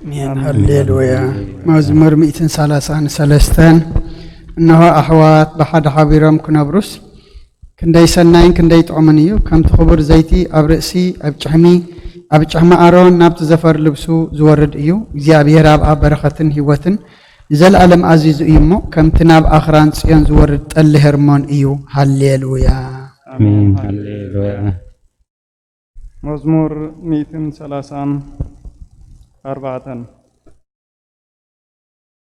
ኣሜን። ሃሌሉያ። መዝሙር ሚእትን ሰላሳን ሰለስተን። እነሆ ኣሕዋት ብሓደ ሓቢሮም ክነብሩስ ክንደይ ሰናይን ክንደይ ጥዑምን እዩ። ከምቲ ክቡር ዘይቲ ኣብ ርእሲ፣ ኣብ ጭሕሚ፣ ኣብ ጭሕሚ ኣሮን ናብቲ ዘፈር ልብሱ ዝወርድ እዩ። እግዚኣብሔር ኣብኣ በረኸትን ህይወትን ንዘለኣለም ኣዚዙ እዩ እሞ፣ ከምቲ ናብ ኣኽራን ጽዮን ዝወርድ ጠሊ ሄርሞን እዩ። ሃሌሉያ። ኣሜን። ሃሌሉያ። መዝሙር ሚእትን ሰላሳን ኣርባዕተን።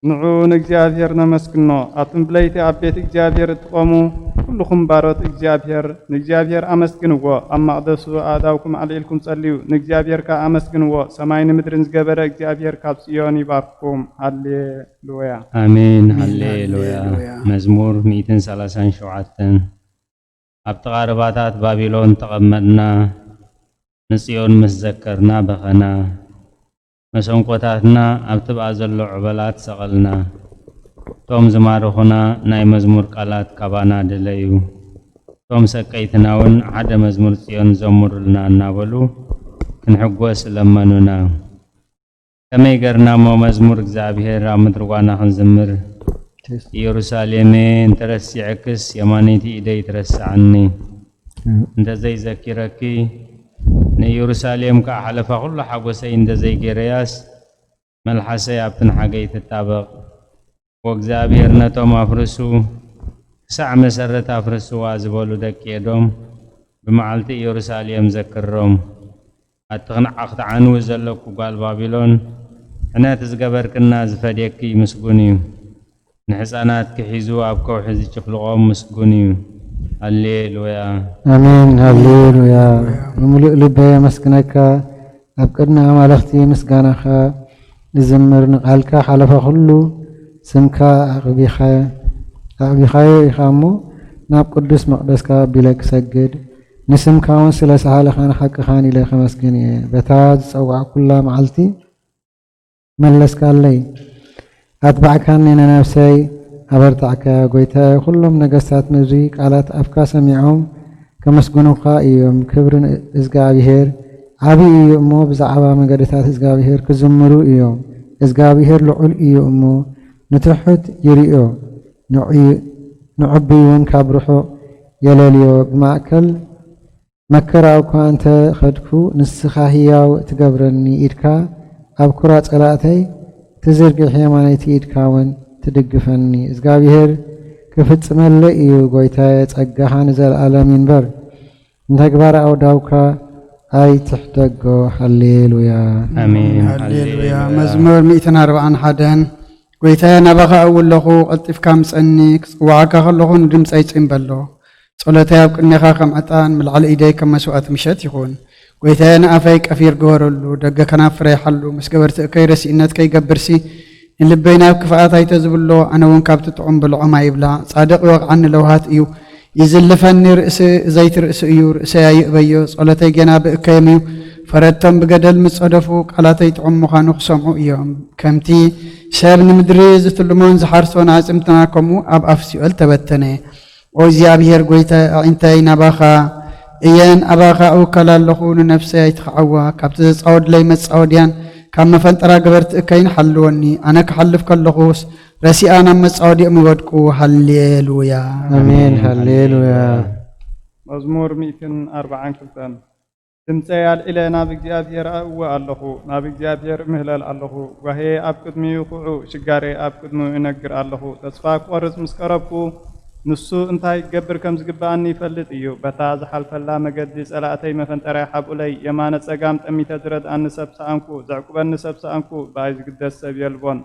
ንዑ ንእግዚኣብሔር ነመስግኖ። ኣቱም ብለይቲ ኣብ ቤት እግዚኣብሔር እትቖሙ፣ ኩልኹም ባሮት እግዚኣብሔር፣ ንእግዚኣብሔር ኣመስግንዎ። ኣብ መቕደሱ ኣእዳውኩም ኣልዒልኩም ጸልዩ። ንእግዚኣብሔር ከኣ ኣመስግንዎ። ሰማይን ምድርን ዝገበረ እግዚኣብሔር ካብ ጽዮን ይባርኽኩም። ሃሌሉያ። ኣሜን። ኣሜን። ሃሌሉያ። ሃሌሉያ። መዝሙር ሚእትን ሰላሳን ሸውዓተን። ኣብ ጥቓ ርባታት ባቢሎን ተቐመጥና፣ ንጽዮን ምስ ዘከርና በኸና። መሰንቆታትና ኣብ ትብኣ ዘሎ ዕበላት ሰቐልና። እቶም ዝማርኹና ናይ መዝሙር ቃላት ካባና ደለዩ። እቶም ሰቀይትና እውን ሓደ መዝሙር ጽዮን ዘምሩልና እናበሉ ክንሕጎስ ለመኑና። ከመይ ገርና እሞ መዝሙር እግዚኣብሔር ኣብ ምድሪ ጓና ክንዝምር? ኢየሩሳሌመ እንተረሲዐክስ የማነይቲ ኢደይ ትረስዓኒ። እንተ ዘይዘኪረኪ ንኢየሩሳሌም ከኣ ሓለፋ ኩሉ ሓጎሰይ እንተ ዘይገረያስ መልሓሰይ ኣብቲ ንሓገይ ትጣበቕ። ወእግዚኣብሔር ነቶም ኣፍርሱ ክሳዕ መሰረት ኣፍርስዋ ዝበሉ ደቂ ኤዶም ብመዓልቲ ኢየሩሳሌም ዘክሮም። ኣቲ ክንዓ ክትዓንዊ ዘለኩ ጓል ባቢሎን፣ ሕነት ዝገበርክና ዝፈድየኪ ምስጉን እዩ። ንሕፃናትኪ ሒዙ ኣብ ከውሒ ዝጭፍልቖም ምስጉን እዩ። ሃሌሉያ። ኣሜን። ሃሌሉያ። ብምሉእ ልበይ የመስግነካ፣ ኣብ ቅድሚ ኣማልኽቲ ምስጋናኻ ንዝምር፣ ንቓልካ ሓለፋ ኩሉ ስምካ ኣቕቢኻዮ፣ ኣቕቢኻዮ ኢኻ እሞ፣ ናብ ቅዱስ መቕደስካ ኣቢለ ክሰግድ፣ ንስምካ እውን ስለ ሰሃልኻን ሓቅኻን ኢለ ከመስግን እየ። በታ ዝጸዋዕኩላ መዓልቲ መለስካለይ፣ ኣትባዕካኒ፣ ንነፍሰይ ኣበርታዕካያ። ጐይታየ፣ ኩሎም ነገስታት ምድሪ ቃላት ኣፍካ ሰሚዖም ከመስግኑኻ እዮም። ክብሪ ንእዝጋብሄር ዓቢ እዩ እሞ፣ ብዛዕባ መገድታት እዝጋብሄር ክዝምሩ እዮም። እዝጋብሄር ልዑል እዩ እሞ፣ ንትሑት ይርእዮ፣ ንዑ-፣ ንዕቡይ እውን ካብ ርሑቕ የለልዮ። ብማእከል መከራ እኳ እንተ ኸድኩ፣ ንስኻ ህያው ትገብረኒ፣ ኢድካ ኣብ ኵራ ጸላእተይ ትዝርግሕ፣ የማነይቲ ኢድካ እውን ትድግፈኒ። እግዚኣብሄር ክፍጽመለይ እዩ፣ ጐይታየ፣ ጸጋኻ ንዘለኣለም ይንበር። ንተግባር ኣእዳውካ ኣይትሕደጎ። ሃሌሉያ። ኣሜን። ሃሌሉያ። ሃሌሉያ። መዝሙር ሚእትን ኣርባዓን ሓደን። ጐይታየ፣ ናባኻ እው ኣለኹ፣ ቀልጢፍካ ምጸኒ፣ ክጽውዓካ ከለኹ ንድምጸይ ጽን በሎ። ጸሎተይ ኣብ ቅድሜኻ ከም ዕጣን፣ ምልዓል ኢደይ ከም መስዋእቲ ምሸት ይኹን። ጐይታየ፣ ንኣፈይ ቀፊር ግበረሉ፣ ደገ ከናፍረይ ሓሉ፣ ምስ ገበርቲ እከይ ረሲእነት ከይገብርሲ፣ ንልበይ ናብ ክፍኣት ኣይተዝብሎ፣ ኣነ እውን ካብቲ ጥዑም ብልዖም ኣይብላዕ። ጻድቕ ይወቕዓኒ ለውሃት እዩ፣ ይዝልፈኒ ርእሲ፣ ዘይቲ ርእሲ እዩ፣ ርእሰይ ኣይእበዮ፣ ጸሎተይ ጌና ብእከዮም እዩ። ፈረድቶም ብገደል ምስ ጸደፉ፣ ቃላተይ ጥዑም ምዃኑ ክሰምዑ እዮም። ከምቲ ሰብ ንምድሪ ዝትልሞን ዝሓርሶን ኣዕጽምትና ከምኡ ኣብ ኣፍ ሲኦል ተበተነ። ኦ እግዚኣብሄር ጐይታ፣ ኣዒንተይ ናባኻ እየን ኣባኻ እውከላ ኣለኹ፣ ንነፍሰይ ኣይትኽዓዋ። ካብቲ ዘጻወድለይ መጻወድያን ካብ መፈንጠራ ገበርቲ እከይን ሓልወኒ። ኣነ ክሓልፍ ከለኹስ ረሲኣ ናብ መጻወዲኦም ይወድቁ። ሃሌሉያ። ኣሜን። ሃሌሉያ። መዝሙር ሚእትን ኣርባዓን ክልተን። ድምፀይ ኣልዒለ ናብ እግዚኣብሔር ኣእዊ ኣለኹ፣ ናብ እግዚኣብሔር እምህለል ኣለኹ። ጓህየ ኣብ ቅድሚኡ ኩዑ፣ ሽጋረየ ኣብ ቅድሚኡ እነግር ኣለኹ። ተስፋ ክቆርጽ ምስ ቀረብኩ፣ ንሱ እንታይ ክገብር ከም ዝግብኣኒ ይፈልጥ እዩ። በታ ዝሓልፈላ መገዲ ጸላእተይ መፈንጠርያ ሓብኡለይ፣ የማነ ጸጋም ጠሚተ ዝረድኣኒ ሰብ ሰኣንኩ፣ ዘዕቁበኒ ሰብ ሰኣንኩ፣ ብኣይ ዝግደስ ሰብ የልቦን።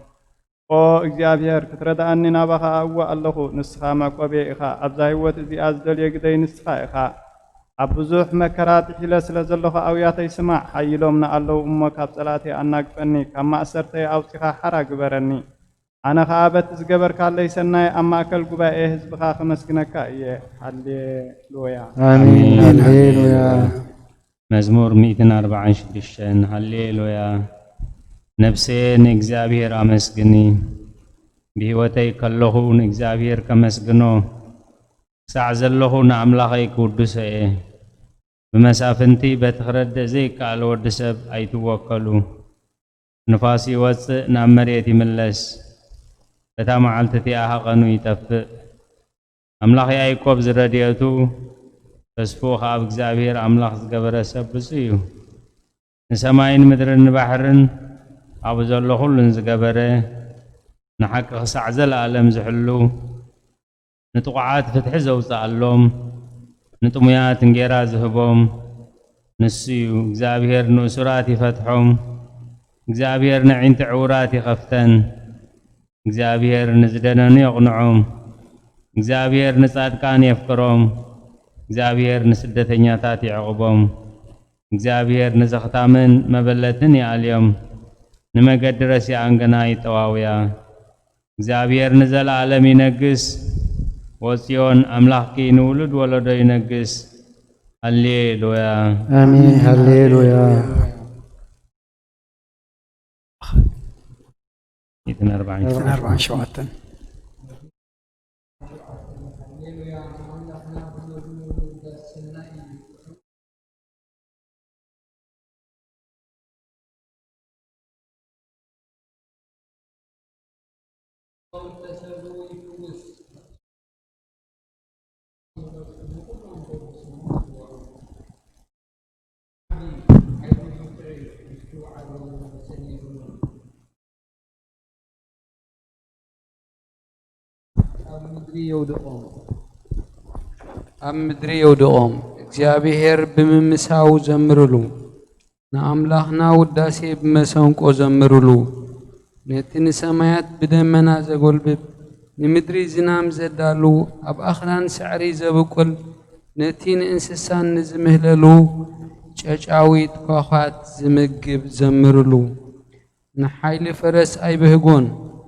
ኦ እግዚኣብሔር፣ ክትረድኣኒ ናባኻ እእዊ ኣለኹ፣ ንስኻ መዕቆብየ ኢኻ። ኣብዛ ህይወት እዚኣ ዝደልዮ ግደይ ንስኻ ኢኻ። ኣብ ብዙሕ መከራ ጥሒለ ስለ ዘለኹ ኣውያተይ ስማዕ። ሓይሎም ንኣለዉ እሞ ካብ ጸላእተይ ኣናግፈኒ፣ ካብ ማእሰርተይ ኣውጺኻ ሓራ ግበረኒ። ኣነ ኸኣ በቲ ዝገበርካለይ ሰናይ ኣብ ማእከል ጉባኤ ህዝብኻ ከመስግነካ እየ። ሃሌሉያ። ኣሜን። ሃሌሉያ። መዝሙር ሚእትን ኣርባዓን ሽዱሽተን። ሃሌሉያ። ነፍሰየ ንእግዚኣብሔር ኣመስግኒ፣ ብህይወተይ ከለኹ ንእግዚኣብሔር ከመስግኖ፣ ክሳዕ ዘለኹ ንኣምላኸይ ክውድሶ እየ። ብመሳፍንቲ በቲ ክረድእ ዘይከኣል ወዲ ሰብ ኣይትወከሉ። ንፋስ ይወጽእ፣ ናብ መሬት ይምለስ፣ በታ መዓልቲ እቲኣ ሃቐኑ ይጠፍእ። ኣምላኽ ያዕቆብ ዝረድኤቱ፣ ተስፍኡ ኸኣ ኣብ እግዚኣብሔር ኣምላኽ ዝገበረ ሰብ ብፁዕ እዩ። ንሰማይን ምድርን ንባሕርን ኣብኡ ዘሎ ኹሉን ዝገበረ፣ ንሓቂ ክሳዕ ዘለኣለም ዝሕሉ፣ ንጥቑዓት ፍትሒ ዘውጽኣሎም፣ ንጥሙያት እንጌራ ዝህቦም ንሱ እዩ። እግዚኣብሔር ንእሱራት ይፈትሖም፣ እግዚኣብሔር ነዒንቲ ዕውራት ይኸፍተን። እግዚኣብሔር ንዝደነኑ የቕንዖም። እግዚኣብሔር ንጻድቃን የፍቅሮም። እግዚኣብሔር ንስደተኛታት ይዕቕቦም። እግዚኣብሔር ንዘኽታምን መበለትን ይኣልዮም። ንመገዲ ረሲኣን ግና ይጠዋውያ። እግዚኣብሔር ንዘለኣለም ይነግስ። ወጽዮን ኣምላኽኪ ንውሉድ ወለዶ ይነግስ። ሃሌሉያ። ኣሜን። ሃሌሉያ። ሚእትን ኣርባዓን ሚእትን ኣርባዓን ሸውዓተን። ኣብ ምድሪ የውድቖም፣ ኣብ ምድሪ የውድቖም፣ እግዚኣብሔር ብምምሳው ዘምርሉ፣ ንኣምላኽና ውዳሴ ብመሰንቆ ዘምርሉ። ነቲ ንሰማያት ብደመና ዘጎልብብ፣ ንምድሪ ዝናም ዘዳሉ፣ ኣብ ኣኽራን ሳዕሪ ዘብቁል፣ ነቲ ንእንስሳን ንዝምህለሉ ጨጫዊት ኳዃት ዝምግብ ዘምርሉ። ንሓይሊ ፈረስ ኣይብህጎን፣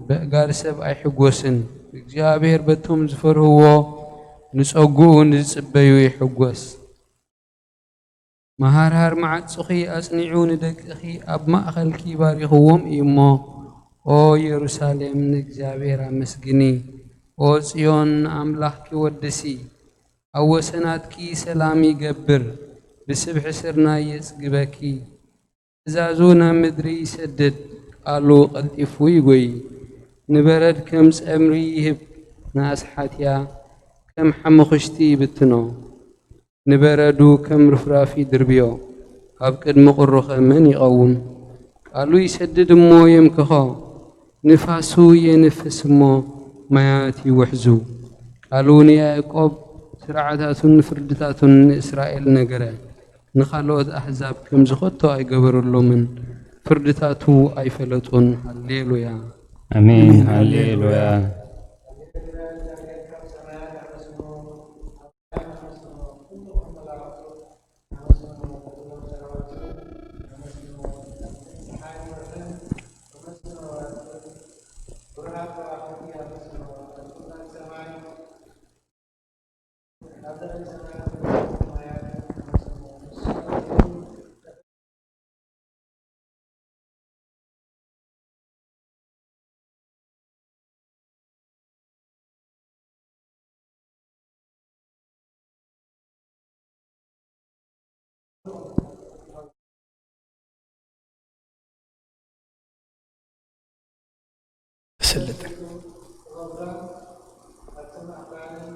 በእጋር ሰብ ኣይሕጎስን። እግዚኣብሔር በቶም ዝፈርህዎ፣ ንጸጉኡ ንዝጽበዩ ይሕጎስ። መሃርሃር መዓጹኺ ኣጽኒዑ ንደቅኺ ኣብ ማእከልኪ ባሪኽዎም እዩ እሞ፣ ኦ የሩሳሌም ንእግዚኣብሔር ኣመስግኒ። ኦ ጽዮን ንኣምላኽኪ ወድሲ። ኣብ ወሰናትኪ ሰላም ይገብር፣ ብስብሒ ስርናይ የጽግበኪ። ትእዛዙ ናብ ምድሪ ይሰድድ፣ ቃሉ ቀልጢፉ ይጎዪ። ንበረድ ከም ጸምሪ ይህብ፣ ንኣስሓትያ ከም ሓሙኽሽቲ ይብትኖ። ንበረዱ ከም ርፍራፍ ይድርብዮ፣ ኣብ ቅድሚ ቁሩኸ መን ይቐውም? ቃሉ ይሰድድ እሞ የምክኾ፣ ንፋሱ የንፍስ እሞ ማያት ይውሕዙ። ቃሉ ንያዕቆብ ስርዓታቱን ፍርድታቱን ንእስራኤል ነገረ። ንኻልኦት ኣሕዛብ ከምዚ ኸቶ ኣይገበረሎምን፣ ፍርድታቱ ኣይፈለጡን። ሃሌሉያ። ኣሜን። ሃሌሉያ። ስልጥን ኣሜን።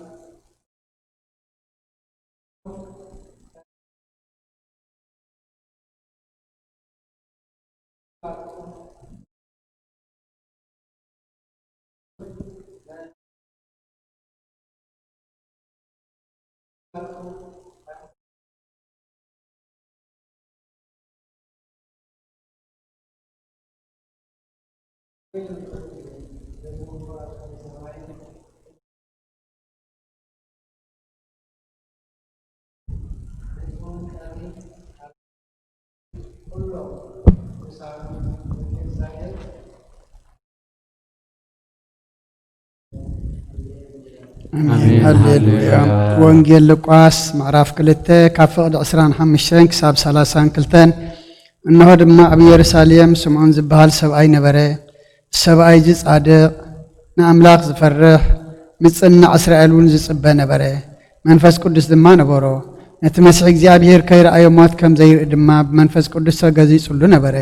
ኣሜን። ሃሌሉያ። ሃሌሉያ። ወንጌል ሉቃስ ምዕራፍ ክልተ ካብ ፍቕዲ ዕስራን ሓሙሽተን ክሳብ ሰላሳን ክልተን። እንሆ ድማ ኣብ ኢየሩሳሌም ስምዖን ዝበሃል ሰብኣይ ነበረ። ሰብኣይ እዚ ጻድቕ፣ ንኣምላኽ ዝፈርሕ፣ ምጽንናዕ እስራኤል እውን ዝጽበ ነበረ። መንፈስ ቅዱስ ድማ ነበሮ። ነቲ መሲሕ እግዚኣብሔር ከይረኣዮ ሞት ከም ዘይርኢ ድማ ብመንፈስ ቅዱስ ተገዚጹሉ ነበረ።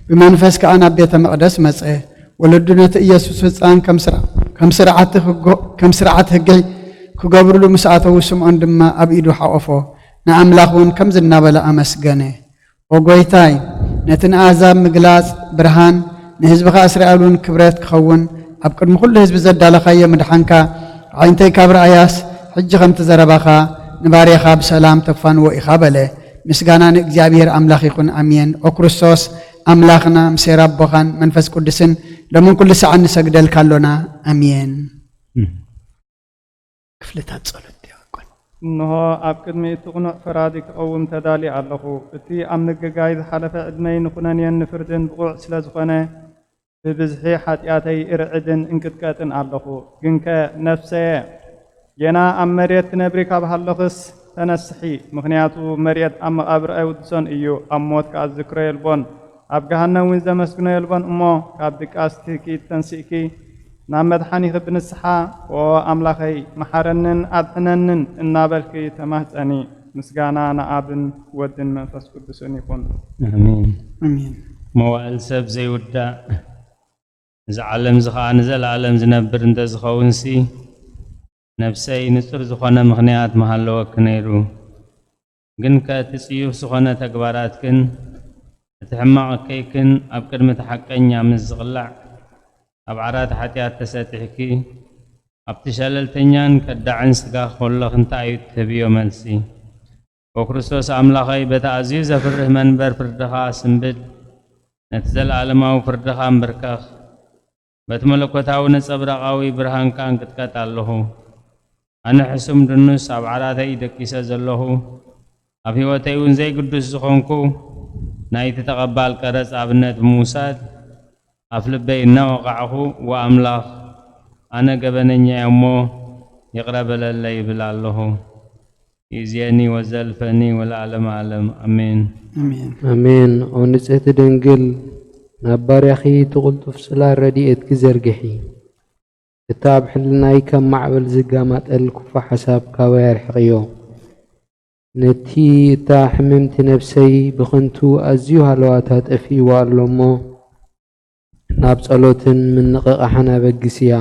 ብመንፈስ ከኣ ናብ ቤተ መቕደስ መጸ። ወለዱ ነቲ ኢየሱስ ህጻን ከም ስርዓ-፣ ከም ስርዓት ህጎ-፣ ከም ስርዓት ህገይ ክገብሩሉ ምስ ኣተዉ፣ ስምዖን ድማ ኣብ ኢዱ ሓቖፎ። ንኣምላኽ እውን ከምዚ እናበለ ኣመስገነ። ኦ ጐይታይ፣ ነቲ ንኣህዛብ ምግላጽ ብርሃን፣ ንህዝብኻ እስራኤል እውን ክብረት ክኸውን፣ ኣብ ቅድሚ ኩሉ ህዝቢ ዘዳለኻዮ ምድሓንካ፣ ኣዒንተይ ካብ ረኣያስ፣ ሕጂ ከምቲ ዘረባኻ ንባርያኻ ብሰላም ተፋንዎ ኢኻ በለ። ምስጋና ንእግዚኣብሔር ኣምላኽ ይኹን፣ ኣሜን። ኦ ክርስቶስ ኣምላኽና፣ ምስ ኄር ኣቦኻን መንፈስ ቅዱስን፣ ሎምን ኩሉ ሰዓት ንሰግደልካ ኣሎና፣ ኣሜን። ክፍልታት ጸሎት ዲያቆን። እንሆ፣ ኣብ ቅድሚ እቲ ቅኑዕ ፈራዲ ክቐውም ተዳልየ ኣለኹ። እቲ ኣብ ምግጋይ ዝሓለፈ ዕድመይ ንኹነኔን ንፍርድን ብቑዕ ስለ ዝኾነ፣ ብብዝሒ ሓጢኣተይ እርዕድን እንቅጥቀጥን ኣለኹ። ግንከ ነፍሰየ፣ ጌና ኣብ መሬት ትነብሪ ካብ ሃለኽስ ተነስሒ፣ ምኽንያቱ መሬት ኣብ መቓብር ኣይውድሶን እዩ፣ ኣብ ሞት ከኣ ዝዝክሮ የልቦን፣ ኣብ ገሃነም እውን ዘመስግኖ የልቦን እሞ፣ ካብ ድቃስ ትኪ ተንሲእኪ፣ ናብ መድሓኒኺ ብንስሓ፣ "ኦ ኣምላኸይ፣ መሓረንን ኣድሕነንን" እናበልኪ ተማህጸኒ። ምስጋና ንኣብን ወድን መንፈስ ቅዱስን ይኹን። ኣሜን። ኣሜን። መዋእል ሰብ ዘይውዳእ፣ እዚ ዓለም እዚ ኸኣ ንዘለኣለም ዝነብር እንተ ዝኸውንሲ፣ ነፍሰይ፣ ንጹር ዝኾነ ምኽንያት ምሃለወኪ ነይሩ። ግንከ እቲ ጽዩፍ ዝኾነ ተግባራትክን እቲ ሕማቕ እከይክን ኣብ ቅድሚ እቲ ሓቀኛ ምስ ዝቕላዕ፣ ኣብ ዓራት ሓጢኣት ተሰጢሕኪ፣ ኣብቲ ሸለልተኛን ከዳዕን ስጋኺ ከሎኺ እንታይ እዩ እትህብዮ መልሲ? ኦ ክርስቶስ ኣምላኸይ፣ በቲ ኣዝዩ ዘፍርህ መንበር ፍርድኻ ስንብድ፣ ነቲ ዘለኣለማዊ ፍርድኻ እንብርከኽ፣ በቲ መለኮታዊ ነጸብራቓዊ ብርሃንካ እንቅጥቀጥ ኣለኹ። ኣነ ሕሱም ድኑስ ኣብ ዓራተይ ደቂሰ ዘለኹ፣ ኣብ ህይወተይ እውን ዘይግዱስ ዝኾንኩ፣ ናይቲ ተቐባል ቀረጽ ኣብነት ብምውሳድ፣ ኣፍ ልበይ እናወቓዕኹ፣ "ዋ ኣምላኽ፣ ኣነ ገበነኛ እየ እሞ፣ ይቕረ በለለይ" ይብል ኣለኹ። ይእዜኒ ወዘልፈኒ ወለዓለመ ዓለም። ኣሜን። ኣሜን። ኣሜን። ኦ ንጽህቲ ድንግል፣ ናብ ባርያኺ እቲ ቅልጡፍ ጽላል ረድኤትኪ ዘርግሒ። እቲ ኣብ ሕልናይ ከም ማዕበል ዝጋማጠል ክፉእ ሓሳብ ካባይ ኣርሕቕዮ። ነቲ እታ ሕምምቲ ነፍሰይ ብኸንቱ ኣዝዩ ሃለዋታ ጠፊእዋ ኣሎ እሞ፣ ናብ ጸሎትን ምንቕቓሕን ኣበግስያ።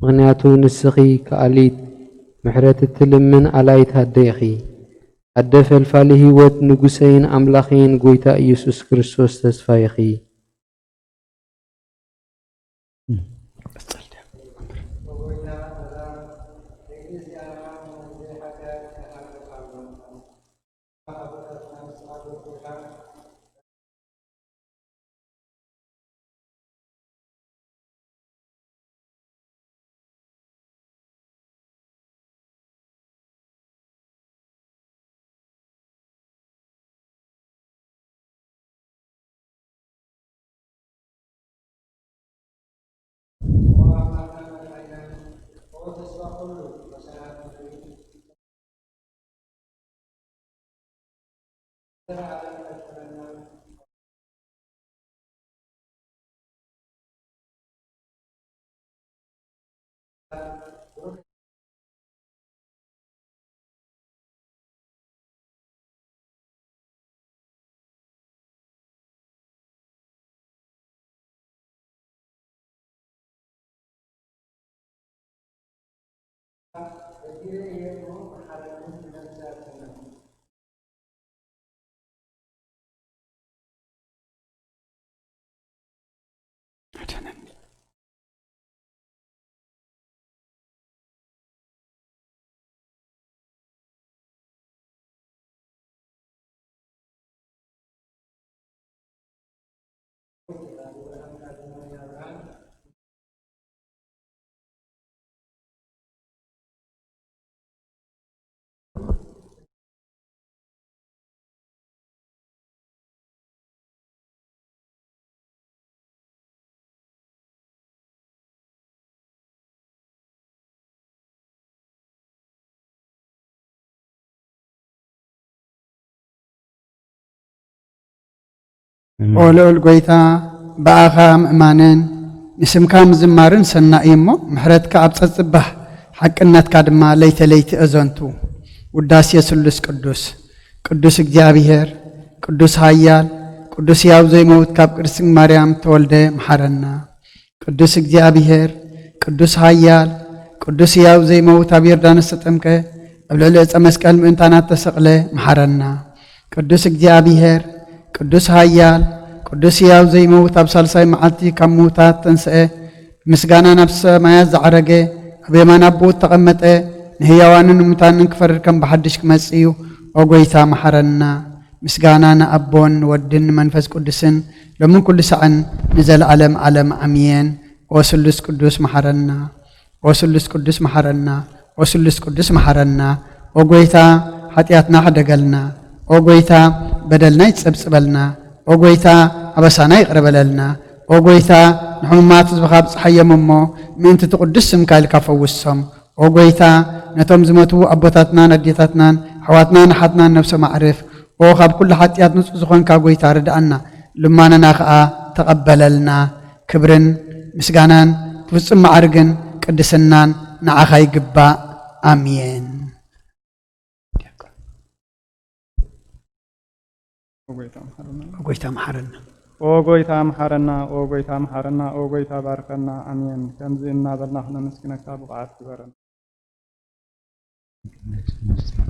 ምኽንያቱ ንስኺ ከኣሊት ምሕረት እትልምን ኣላይት ኣደ ኢኺ። ኣደ ፈልፋሊ ህይወት፣ ንጉሰይን ኣምላኸይን ጐይታ ኢየሱስ ክርስቶስ ተስፋ ኢኺ። ኦ ልዑል ጐይታ፣ ብኣኻ ምእማንን ንስምካ ምዝማርን ሰናይ እዩ እሞ፣ ምሕረትካ ኣብ ጸጽባሕ፣ ሓቅነትካ ድማ ለይተ ለይቲ እዘንቱ። ውዳሴ ስሉስ ቅዱስ። ቅዱስ እግዚኣብሔር፣ ቅዱስ ኃያል፣ ቅዱስ ሕያው ዘይመውት ካብ ቅድስት ማርያም ተወልደ መሓረና። ቅዱስ እግዚኣብሔር፣ ቅዱስ ኃያል፣ ቅዱስ ሕያው ዘይመውት ኣብ ዮርዳኖስ ተጠምቀ፣ ኣብ ልዕሊ ዕፀ መስቀል ምእንታና ተሰቕለ መሓረና። ቅዱስ እግዚኣብሔር፣ ቅዱስ ኃያል፣ ቅዱስ ሕያው ዘይመውት ኣብ ሳልሳይ መዓልቲ ካብ ምዉታት ተንስአ፣ ምስጋና ናብ ሰማያት ዝዓረገ፣ ኣብ የማን ኣቦኡ እተቐመጠ፣ ንህያዋንን ንምታንን ክፈርድ ከም ብሓድሽ ክመጽእ እዩ። ኦ ጐይታ መሓረና። ምስጋና ንኣቦን ንወድን ንመንፈስ ቅዱስን ሎምን ኩሉ ሳዕን ንዘለዓለም ዓለም ኣሜን። ኦ ስሉስ ቅዱስ መሓረና። ኦ ስሉስ ቅዱስ መሓረና። ኦ ስሉስ ቅዱስ መሓረና። ኦ ጐይታ ሓጢኣትና ሕደገልና። ኦ ጐይታ በደልና ይጸብጽበልና። ኦ ጐይታ ኣበሳና ይቕረ በለልና። ኦ ጐይታ ንሕሙማት ህዝብኻ ኣብጽሓዮም እሞ ምእንቲ እቲ ቅዱስ ስምካ ኢልካ ፈውሶም። ኦ ጐይታ ነቶም ዝመቱ ኣቦታትናን ኣዴታትናን ኣሕዋትናን ኣሓትናን ነብሶም ኣዕርፍ። ኦ ካብ ኩሉ ሓጢኣት ንጹህ ዝኾንካ ጐይታ ርድኣና። ልማነና ኸኣ ተቐበለልና። ክብርን ምስጋናን ፍጹም ማዕርግን ቅድስናን ንዓኻ ይግባእ። ኣሜን። ኦ ጐይታ መሓረና። ኦ ጐይታ መሓረና። ኦ ጐይታ መሓረና። ኦ ጐይታ መሓረና። ኦ ጐይታ ባርከና። ኣሜን። ከምዚ እናበልና ክነመስግነካ ብቕዓት ግበረና።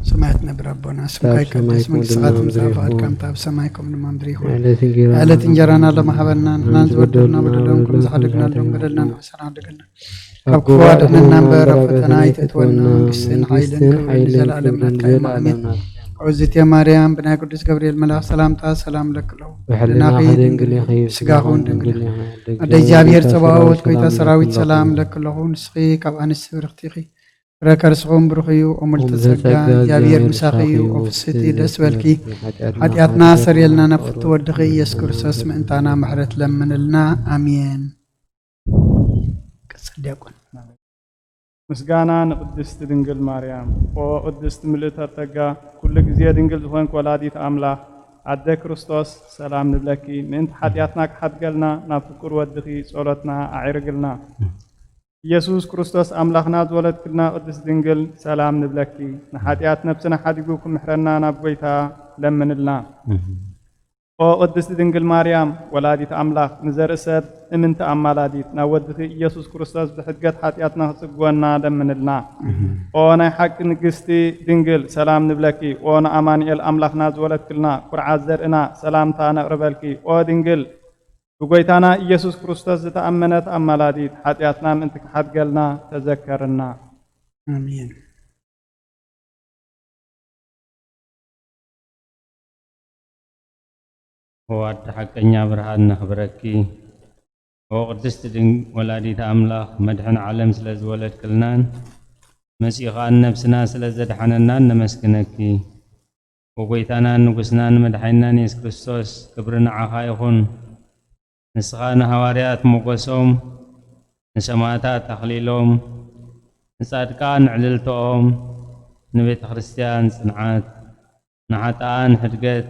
ሰማያት ነብር ኣቦና፣ ስምካ ይቀደስ፣ መንግስትኻ ትምጻእ፣ ፍቓድካ ከምቲ ኣብ ሰማይ ከምኡ ድማ ምድሪ ይኹን። ዕለት እንጀራና ሎሚ ሃበና፣ ንሕና ዝበደሉና በደልና ንበድለሎም ከም ዝሓደግናሎም በደልና ንሕሰና ሓደገልና። ካብ ክፉ ኣድሕነና እምበር፣ ኣብ ፈተና ኣይተእትወና። መንግስትን ሓይልን ክብርን ንዘለኣለም ናትካ እዩ። ኣሜን። ኦዝቴ ማርያም፣ ብናይ ቅዱስ ገብርኤል መልኣኽ ሰላምታ ሰላም ለኪ ኣለኹ። ብሕልናኺ ድንግል ኢኺ፣ ብስጋኺ እውን ድንግል ኢኺ። ኣደ እግዚኣብሔር ጸባኦት፣ ጐይታ ሰራዊት፣ ሰላም ለኪ ኣለኹ። ንስኺ ካብ ኣንስቲ ብርኽቲ ኢኺ። ፍረ ከርስኹም ብሩኽ እዩ። ኦ ምልዕተ ጸጋ፣ እግዚኣብሔር ምሳኺ እዩ። ኦ ፍስሕቲ፣ ደስ በልኪ። ሓጢኣትና ሰርየልና፣ ናብ ፍቱ ወድኺ ኢየሱስ ክርስቶስ ምእንታና ምሕረት ለምንልና። ኣሜን። ቀጽል ዲያቆን። ምስጋና ንቅድስቲ ድንግል ማርያም። ኦ ቅድስቲ ምልእተ ጸጋ፣ ኩሉ ግዜ ድንግል ዝኾንክ ወላዲት ኣምላኽ፣ ኣደ ክርስቶስ፣ ሰላም ንብለኪ። ምእንቲ ሓጢኣትና ክሓድገልና፣ ናብ ፍቁር ወድኺ ጸሎትና ኣዒርግልና። ኢየሱስ ክርስቶስ ኣምላኽና ዝወለድክልና ቅድስት ድንግል፣ ሰላም ንብለኪ። ንሓጢኣት ነፍስና ሓዲጉ ክምሕረና ናብ ጐይታ ለምንልና። ኦ ቅድስት ድንግል ማርያም፣ ወላዲት ኣምላኽ፣ ንዘርኢ ሰብ እምንቲ ኣማላዲት፣ ናብ ወድኺ ኢየሱስ ክርስቶስ ብሕድገት ሓጢኣትና ክጽግወና ለምንልና። ኦ ናይ ሓቂ ንግስቲ ድንግል፣ ሰላም ንብለኪ። ኦ ንኣማኑኤል ኣምላኽና ዝወለድክልና፣ ኩርዓት ዘርእና፣ ሰላምታ ነቕርበልኪ። ኦ ድንግል፣ ብጐይታና ኢየሱስ ክርስቶስ ዝተኣመነት ኣማላዲት፣ ሓጢኣትና ምእንቲ ክሓድገልና ተዘከርና። ኣሜን። ኦ ኣደ ሓቀኛ ብርሃን ነኽብረኪ። ኦ ቅድስቲ ድንግ-፣ ወላዲት ኣምላኽ፣ መድሕን ዓለም ስለ ዝወለድክልናን መጺኡ ኸኣ ነብስና ስለ ዘድሓነናን ነመስግነኪ። ኦ ጐይታናን ንጉስናን መድሓኒናን የሱስ ክርስቶስ፣ ክብሪ ንዓኻ ይኹን። ንስኻ ንሃዋርያት ሞገሶም፣ ንሰማዕታት ኣኽሊሎም፣ ንጻድቃን ዕልልትኦም፣ ንቤተ ክርስቲያን ጽንዓት፣ ንሓጥኣን ሕድገት፣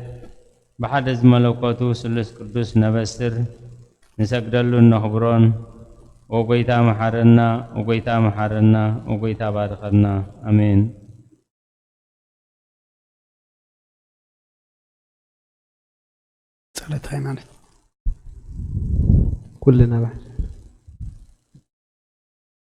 ብሓደ ዝመለኮቱ ስሉስ ቅዱስ ነበስር፣ ንሰግደሉን ነኽብሮን። ኦ ጐይታ መሓረና፣ ኦ ጐይታ መሓረና፣ ኦ ጐይታ ባርኸና። ኣሜን። ጸሎት ሃይማኖት። ኩልና ብሓደ።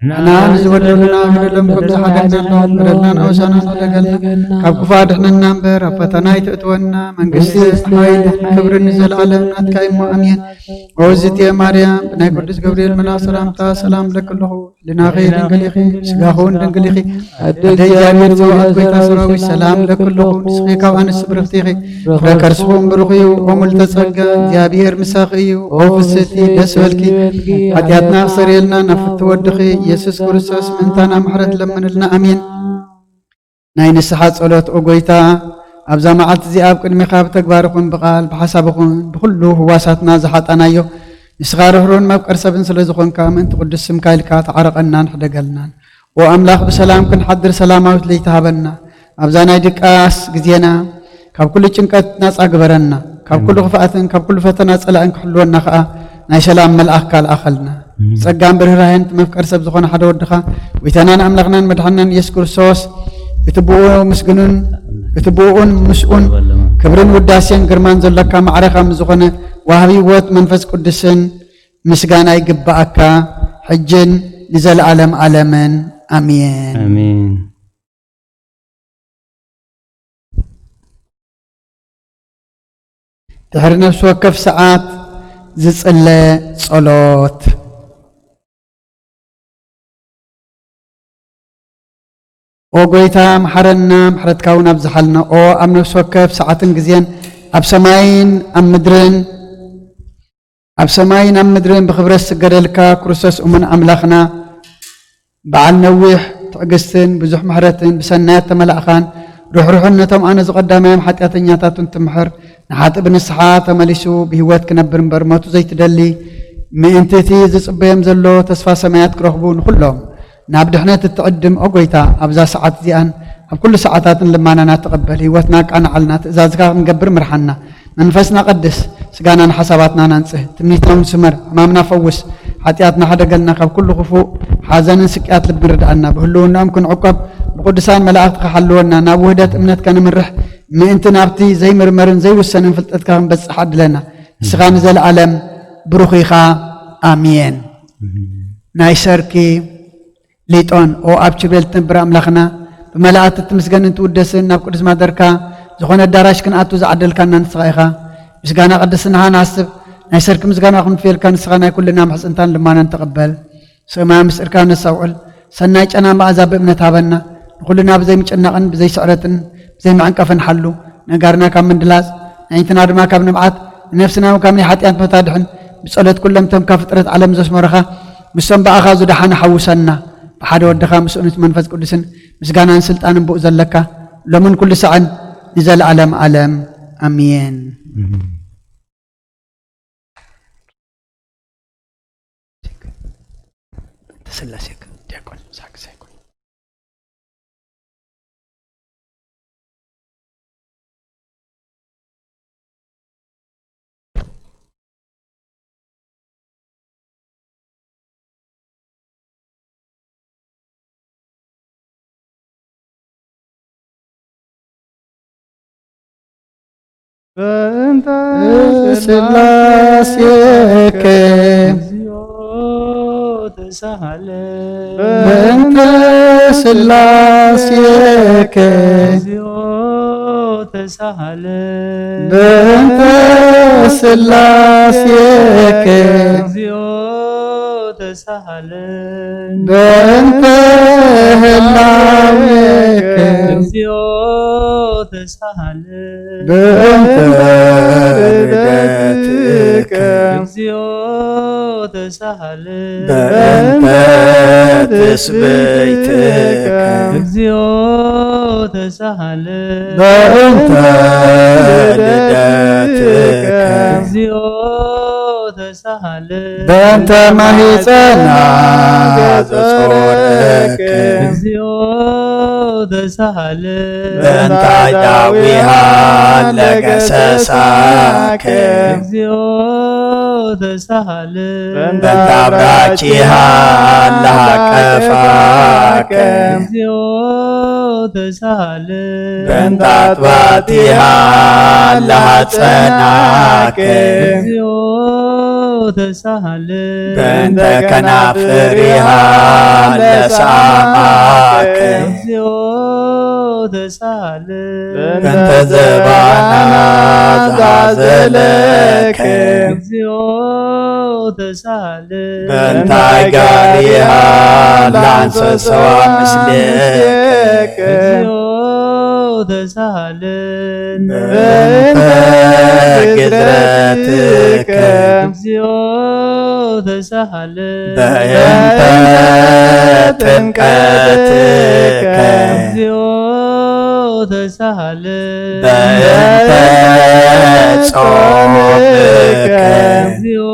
ንዓና ንዝበደሉና በደሎም ከም ዝሓደግናሎም በደልና ንኣውሳና ንሕደገልና፣ ካብ ክፉእ ኣድሕነና እምበር ኣብ ፈተና ኣይተእትወና። መንግስቲ፣ ሓይሊ፣ ክብሪ ንዘለኣለም ናትካ እዩ እሞ ኣሜን። ኦ እግዝእትየ ማርያም፣ ብናይ ቅዱስ ገብርኤል መልኣኽ ሰላምታ ሰላም እብለኪ ኣለኹ። ሕሊናኺ ድንግል ኢኺ፣ ስጋኺ እውን ድንግል ኢኺ። ኣደ እግዚኣብሔር ዘወሃብ ጎይታ ሰራዊት ሰላም እብለኪ ኣለኹ። ንስኺ ካብ ኣንስቲ ብርኽቲ ኢኺ፣ ፍረ ከርስኺ እውን ብሩኽ እዩ። ኦ ምልዕተ ጸጋ፣ እግዚኣብሔር ምሳኺ እዩ። ኦ ፍስሕቲ፣ ደስ ይበልኪ። ሓጢኣትና ኣስተሰርየልና፣ ናብ ፍትው ወድኺ ኢየሱስ ክርስቶስ ምእንታና ምሕረት ለምንልና። ኣሜን። ናይ ንስሓ ጸሎት። ኦ ጎይታ፣ ኣብዛ መዓልቲ እዚኣ ኣብ ቅድሜኻ ብተግባር ይኹን ብቓል ብሓሳብ ይኹን ብኹሉ ህዋሳትና ዝሓጣናዮ፣ ንስኻ ርህሩህን መፍቀር ሰብን ስለ ዝኾንካ፣ ምእንቲ ቅዱስ ስምካ ኢልካ ተዓረቐናን ሕደገልናን። ኦ ኣምላኽ፣ ብሰላም ክንሓድር ሰላማዊት ለይቲ ሃበና። ኣብዛ ናይ ድቃስ ግዜና ካብ ኩሉ ጭንቀት ናጻ ግበረና። ካብ ኩሉ ኣሜን። ክፍኣትን ካብ ኩሉ ፈተና ጸላእን ክሕልወና ከኣ ናይ ሰላም መልኣኽካ ልኣኸልና። ኣሜን። ጸጋን ብርህራሄን እቲ መፍቀር ሰብ ዝኾነ ሓደ ወድኻ፣ ጎይታናን ኣምላኽናን መድሓንናን ኢየሱስ ክርስቶስ፣ እቲ ብኡ ምስግኑን እቲ ብኡን ምስኡን ክብርን ውዳሴን ግርማን ዘሎካ ማዕረኻ ምስ ዝኾነ ወሃቢ ህይወት መንፈስ ቅዱስን ምስጋና ይግብኣካ፣ ሕጅን ንዘለኣለም ኣለምን። ኣሜን። ኣሜን። ድሕሪ ነፍሲ ወከፍ ሰዓት ዝጽለ ጸሎት። ኦ ጎይታ፣ መሓረና፣ ምሕረትካ እውን ኣብዝሓልና። ኦ ኣብ ነፍሲ ወከፍ ሰዓትን ግዜን ኣብ ሰማይን ኣብ ምድርን፣ ኣብ ሰማይን ኣብ ምድርን ብኽብረት ዝስገደልካ ክርስቶስ እሙን ኣምላኽና፣ በዓል ነዊሕ ትዕግስትን ብዙሕ ምሕረትን ብሰናያት ተመላእኻን ርሕሩሕን ነቶም ኣነ ዝቐዳማዮም ሓጢኣተኛታቱን ትምሕር ንሓጢእ ብንስሓ ተመሊሱ ብህይወት ክነብር እምበር ሞቱ ዘይትደሊ ምእንቲ እቲ ዝጽበዮም ዘሎ ተስፋ ሰማያት ክረኽቡ ንኹሎም ናብ ድሕነት እትዕድም ኦ ጎይታ ኣብዛ ሰዓት እዚኣን ኣብ ኩሉ ሰዓታትን ልማናና ተቐበል ህይወትና ኣቃንዓልና ትእዛዝካ ክንገብር ምርሓና መንፈስና ቀድስ፣ ስጋናን ሓሳባትናን ኣንጽህ፣ ትምኒትና እውን ስመር፣ ሕማምና ፈውስ፣ ሓጢኣትና ሓደገልና፣ ካብ ኩሉ ክፉእ፣ ሓዘንን ስቅያት ልብን ርድኣና፣ ብህልውናኦም ክንዕቆብ፣ ብቅዱሳን መላእኽትኻ ሓልወና፣ ናብ ውህደት እምነትካ ንምርሕ፣ ምእንቲ ናብቲ ዘይምርመርን ዘይውሰንን ፍልጠትካ ክንበጽሕ ዓድለና። ንስኻ ንዘለኣለም ብሩኽ ኢኻ። ኣሜን። ናይ ሰርኪ ሊጦን፣ ኦ ኣብ ኪሩቤል ትነብር ኣምላኽና፣ ብመላእክቲ እትምስገንን ትውደስን፣ ናብ ቅዱስ ማደርካ ዝኾነ ኣዳራሽ ክንኣቱ ዝዓደልካና ንስኻ ኢኻ። ምስጋና ቅድስናኻ ንሓስብ፣ ናይ ሰርኪ ምስጋና ክንፍየልካ ንስኻ ናይ ኩልና ምሕጽንታን ልማናን ተቐበል። ሰማያዊ ምስጢርካ ነስተውዕል፣ ሰናይ ጨና መኣዛ ብእምነት ሃበና። ንኹልና ብዘይ ምጭናቕን ብዘይ ስዕረትን ብዘይ መዐንቀፍን ሓሉ። ነጋርና ካብ ምንድላጽ፣ ኣዒንትና ድማ ካብ ንብዓት፣ ንነፍስና እውን ካብ ናይ ሓጢኣት ሞት ኣድሕን። ብጸሎት ኩሎም እቶም ካብ ፍጥረት ዓለም ዘስመሩኻ፣ ምስቶም ብኣኻ ዝደሓኑ ሓውሰና። ብሓደ ወድኻ ምስኡን እቲ መንፈስ ቅዱስን ምስጋናን ስልጣንን ብኡ ዘለካ፣ ሎምን ኩሉ ሳዕን ንዘለኣለም ኣለም። ኣሜን። ስላሴ ዲያቆን ሳክስ ኣይኮን። በእንተ ስላሴከ እግዚኦ ተሳሃለ። በእንተ ስላሴከ እግዚኦ ተሳሃለ። በእንተ ስላሴከ እግዚኦ ተሳሃለ። በእንተ ህላዌከ እግዚኦ ተሳሃለ። በእንተ ልደትከ እግዚኦ ተሳሃለ። በእንተ ትስብእትከ እግዚኦ ተሳሃለ። በእንተ ልደትከ እግዚኦ ተሳሃለ። በእንተ ማህፀና ዘጾረከ እግዚኦ ተሳሃለ። በእንተ አዳዊሃ ለገሰሳከ እግዚኦ ተሳሃለ። በእንተ አብራኪሃ ለሃቀፋከ እግዚኦ ተሳሃለ። በእንተ አጥባቲሃ ለሃጸናከ እግዚኦ ተሳሃልን። በእንተ ከናፍሪሃ ለሰአማከ። እግዚኦ ተሳሃልን። በእንተ ዘባና ዛዘለከ። እግዚኦ ተሳሃልን። በእንተ አጋሪሃ ለአንሰሰዋ ምስሌከ። እግዚኦ ተሳሃልን። በእንተ ግዝረትከ። እግዚኦ ተሳሃልን። በእንተ ጥምቀትከ። እግዚኦ ተሳሃልን። በእንተ ጾምከ። እግዚኦ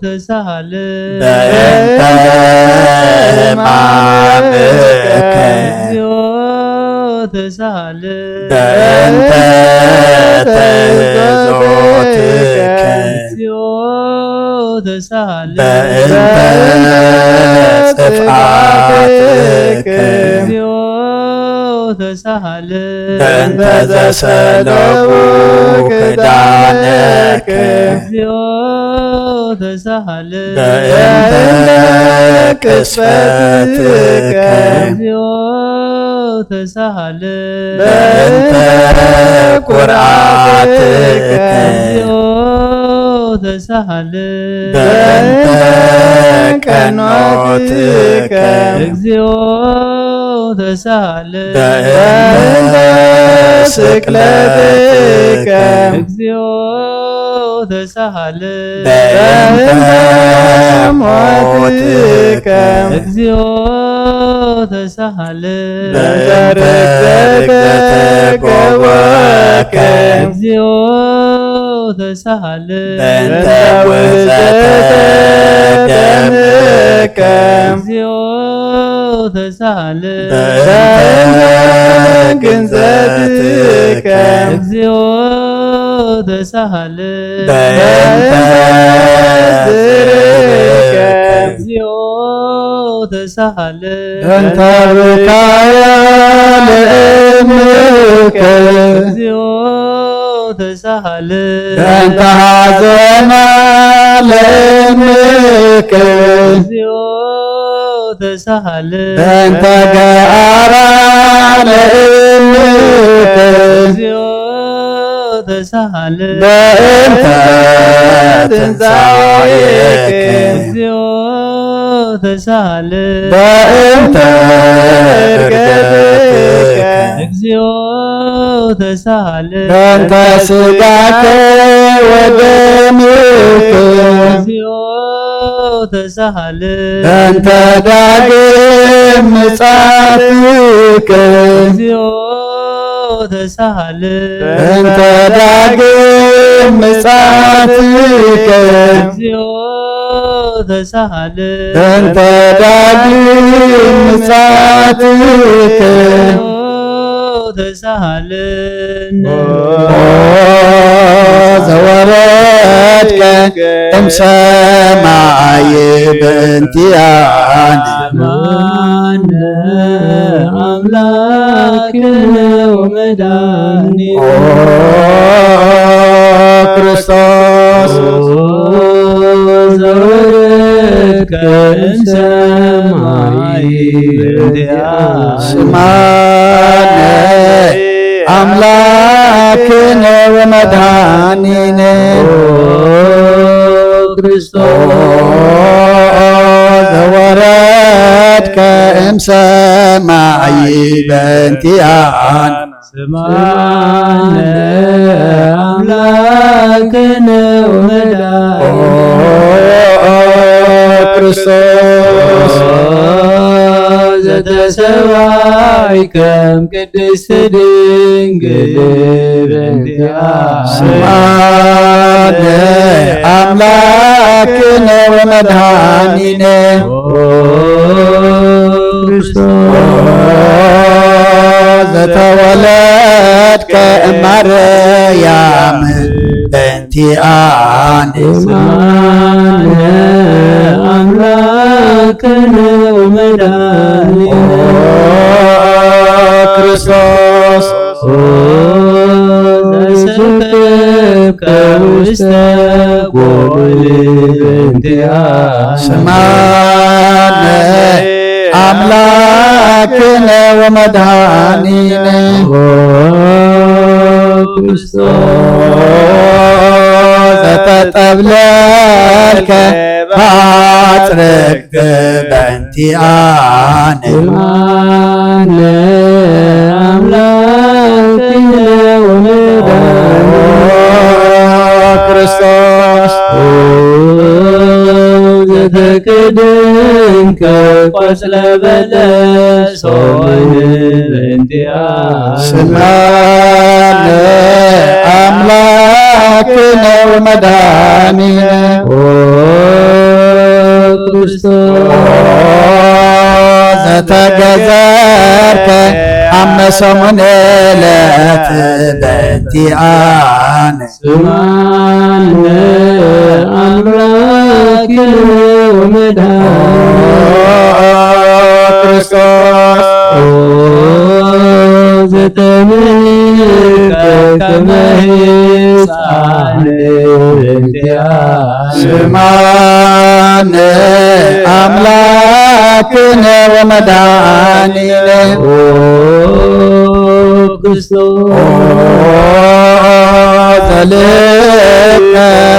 ተሳሃልን። በእንተ ሕማምከ። እግዚኦ ተሳሃልን። በእንተ ትሕዞትከ። እግዚኦ ተሳሃልን። በእንተ ጥፍኣትከ። እግዚኦ ተሳሃልን። በእንተ ዘሰለቡ ክዳነከ። እግዚኦ ተሳሃልን። በእንተ ቅስፈትከ። እግዚኦ ተሳሃልን። በእንተ ኩርዓትከ። እግዚኦ ተሳሃልን። በእንተ ቀኖትከ። እግዚኦ ተሳሃልን። በእንተ ስቅለትከ። እግዚኦ ተሳሃልን። በእንተ ሞትከ። እግዚኦ ተሳሃልን። በእንተ ርግዘተ ጎበከ። እግዚኦ ተሳሃልን። በእንተ ውህዘተ ደምከ። እግዚኦ ተሳሃልን። በእንተ ግንዘትከ። እግዚኦ ተሳሃልን። በእንተ ዝርክከ። እግዚኦ ተሳሃልን። በእንተ ብካየ ለእምከ። እግዚኦ ተሳሃልን። በእንተ ሐዘና ለእምከ። እግዚኦ ተሳሃልን። በእንተ ገአራ ለእምከ። እግዚኦ ተሳሃልን። በእንተ ትንሣኤከ። እግዚኦ ተሳሃልን። በእንተ እርገትከ። እግዚኦ ተሳሃልን። በእንተ ሥጋከ ወደምከ። እግዚኦ ተሳሃልን። በእንተ ዳግም ምጽአትከ። እግዚኦ ተሳሃልን። በእንተ ዳግም ምጽአትከ። እግዚኦ ተሳሃልን። በእንተ ዳግም ምጽአትከ። ተሳሃልን። ኦ ዘወረድከ እምሰማይ በእንቲአነ። ማነ አምላክነ ወመድኃኒነ ኦ ክርስቶስ ዘወረድከ እምሰማይ በእንቲአነ። ስማነ አምላክነ ወመድኃኒነ። ክርስቶስ ኦ ዘወረድከ እምሰማይ በእንቲአነ። ስማነ አምላክነ ወመድኃኒነ ኦ ክርስቶስ ዘተሰዋይከም ቅድስት ድንግል በእንቲአነ። ስማነ አምላክነ ወመድኃኒነ። ኦ ክርስቶስ ዘተወለድከ እማርያም በእንቲአነ። ስማነ አምላክነ ወመድኃኒነ ኦ ክርስቶስ ኦ ዘሰከብከ ውስተ ጎል ስማነ ኣምላክነ ወመድኃኒነ ዘተጠብለልከ ባጽርክ በእንቲኣነ። ስማነ ኣምላክነ ወመድኃኒነ ክርስቶስ ዘተከደንከ ቆጽለ በለስ ሆይ በእንቲኣነ። ስማነ ኣምላክነ ወመድኃኒነ ኦ ክርስቶስ ዘተገዘርከ ኣብ መሰሙን ዕለት በእንቲኣነ። ስማነ ኣምላክነ ወመድኃኒነ ክርስቶስ ኦ ዘተምህርከ ከመ ህፃን በእንቲኣነ። ስማነ ኣምላክነ ወመድኃኒነ ኦ ክርስቶስ ኦ ዘልከ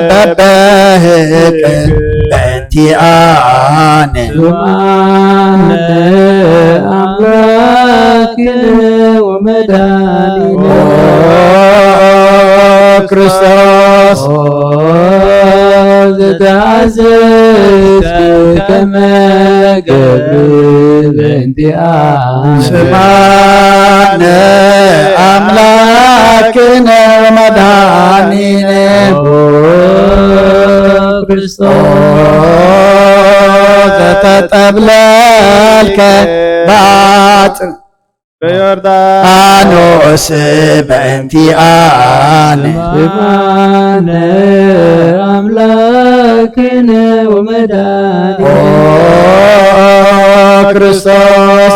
በበህቅ በእንቲኣነ። ስማነ ኣምላክነ ወመድኃኒነ ኦ ክርስቶስ ኦ ዘተኣዘዝከ ከመ ገብር በእንቲኣነ። ስማነ ኣምላክነ ወመድኃኒነ ኦ ክርስቶስ ዘተጠብለልከ ባጽ በዮርዳኖስ በእንቲኣነ። ስማነ ኣምላክነ ወመድኃኒነ ኦ ክርስቶስ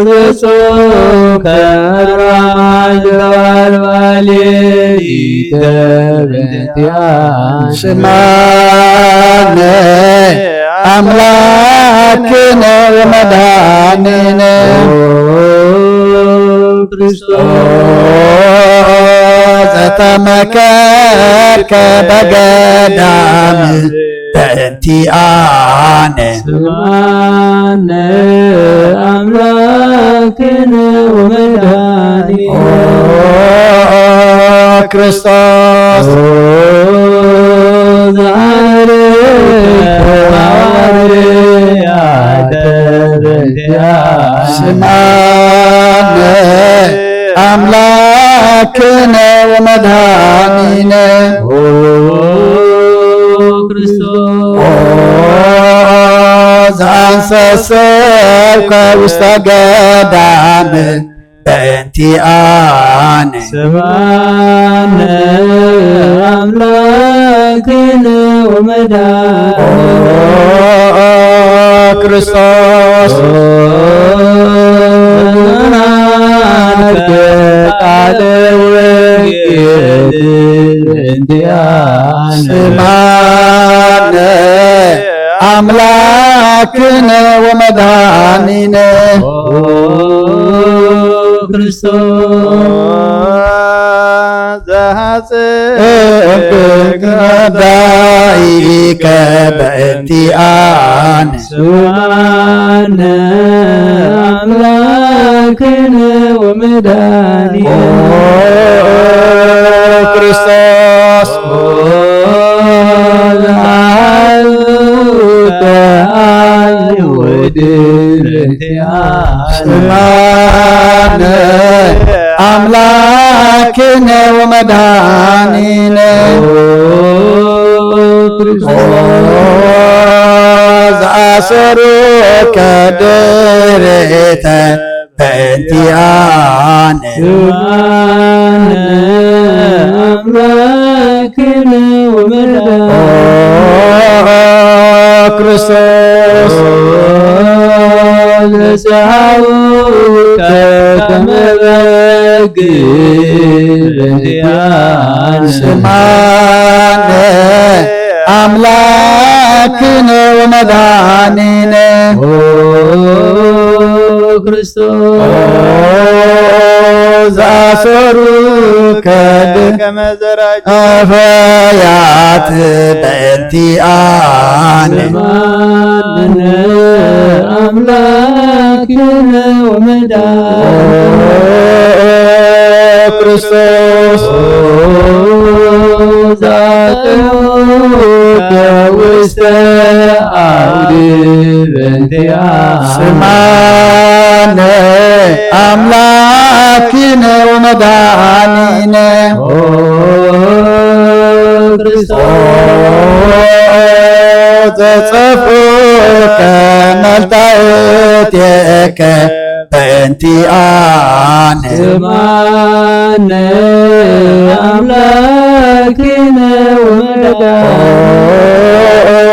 ዘጾምከ ራማን ዘባልባሌ ሊተ በእንቲኣነ። ስማነ ኣምላክነ ወመድኃኒነ ኦ ክርስቶስ ዘተመከርከ በገዳም በእንቲኣነ። ስማነ ኣምላክነ ወመድኃኒነ ኦ ክርስቶስ ኦ ዘኣርክ ሃዋርያተ በእንቲኣነ። ስማነ ኣምላክነ ወመድኃኒነ ኦ ክርስቶስ ኦ ዘኣንሰሰብከ ውስተ ገዳም በእንቲኣነ። ስማነ ኣምላክነ ወመድኃኒነ ኦ ክርስቶስ ኦ ዘመሃርከ ቃለ ወንጌል በእንቲኣነ። ስማነ ኣምላክነ ወመድኃኒነ ኦ ክርስቶስ ዘሃጽ እምክነ ዳኢከ በእንቲኣነ። ስማነ ኣምላክነ ወመድኃኒነ ኦ ክርስቶስ ኦ ዘሃጽ እምከ ኣይሁድ በእንቲኣነ። ስማነ ኣምላክነ ወመድኃኒነ ኦ ክርስቶስ ኦ ዘኣሰሩከ ድሬተ በእንቲኣነ። ስማነ ኣምላክነ ወመድኃኒነ ኦ ክርስቶስ ዘሰሃውከ ከመ በግ በእንቲኣነ። ስማነ ኣምላክነ ወመድኃኒነ ኦ ክርስቶስ። ኦ ዘአሰሩ ከድከመ ዘራጅ አፈያት በእንቲአነ። ስማነ አምላክነ ወመድኃኒነ ኦ ክርስቶስ። ኦ ዘአተውከ ውስተ አውድ በእንቲአነ። ስማነ አምላክነ ወመድኃኒነ ኦ ክርስቶስ። ኦ ዘጸፍኡከ መልታእቴከ በእንቲአነ። ስማነ አምላክነ ወመድኃኒነ ኦ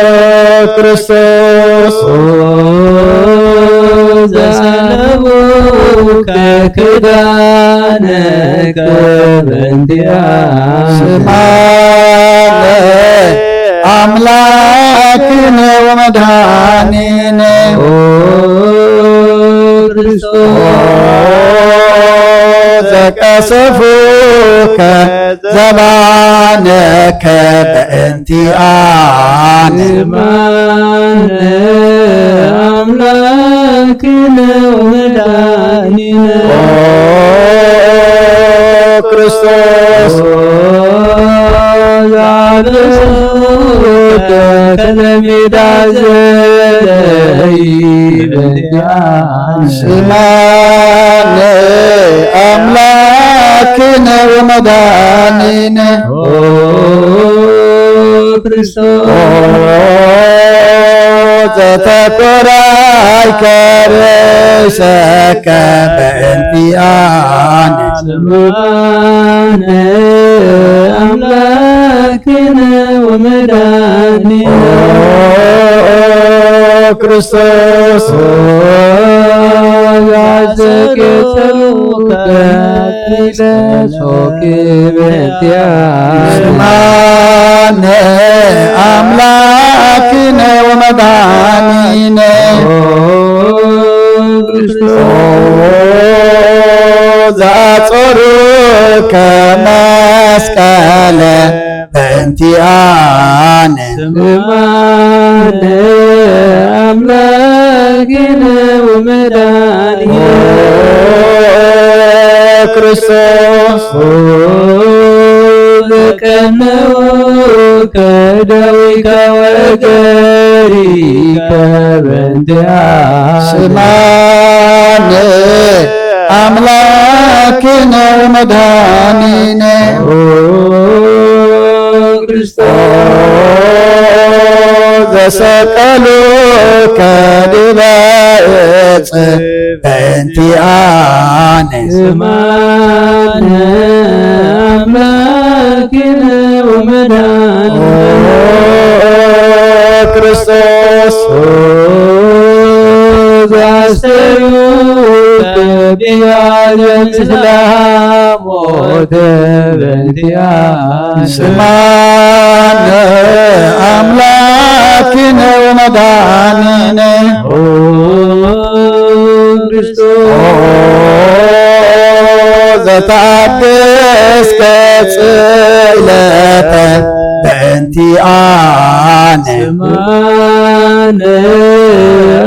ክርስቶስ። ኦ ዘሰለቡከ ክዳነከ በእንቲአነ። ስማነ አምላክነ ወመድኃኒነ ኦ ክርስቶስ። ኦ ዘቀሰፉከ ዘባነከ በእንቲአነ። ስማነ አምላክነ ወመድኃኒነ ኦ ክርስቶስ። ኦ ዘአበሰውከ ከለሜዳ ዘለይ በእንቲአነ። ስማነ አምላክነ ወመድኃኒነ ኦ ክርስቶስ። ኦ ዘተኮራይከ ርእሰከ በእንቲአነ። ስማነ አምላክነ ወመድኃኒነ ኦ ክርስቶስ። ኦ ዘአስተኬሰውከ ኪለ ሶኪ በእንቲአነ። ስማነ አምላክነ ወመድኃኒነ ኦ ክርስቶስ። ኦ ዘአጾሩከ መስቀለ በእንቲአነ። ስማነ አምላክነ ወመድኃኒነ ኦ ክርስቶስ። ኦ ዘቀነውከ ደዊከ ወእገሪከ በእንቲአነ። ስማነ አምላክነ ወመድኃኒነ ኦ ክርስቶስ። ኦ ዘሰቀሉከ ዲበ ዕፅ በእንቲአነ። ስማነ አምላክነ ወመድኃኒነ ኦ ክርስቶስ። ኦ ዘአስተርዮከ ቢያለ ምስለ ሐሞተ በእንቲአነ። ስማነ አምላክነ ወመድኃኒነ ኦ ክርስቶስ። ኦ ዘተአደስከ ጽለተ በእንቲአነ። ስማነ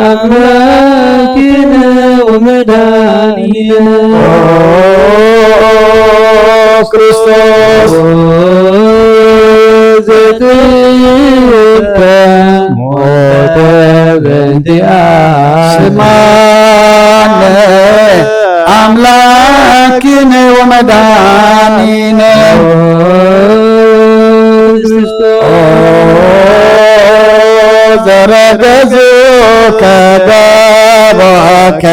አምላክነ ወመድኃኒነ ኦ ክርስቶስ። ኦ ዘትከ ሞተ በእንቲአነ። ስማነ አምላክነ ወመድኃኒነ ኦ ክርስቶስ። ኦ ዘረገዙከ ገቦከ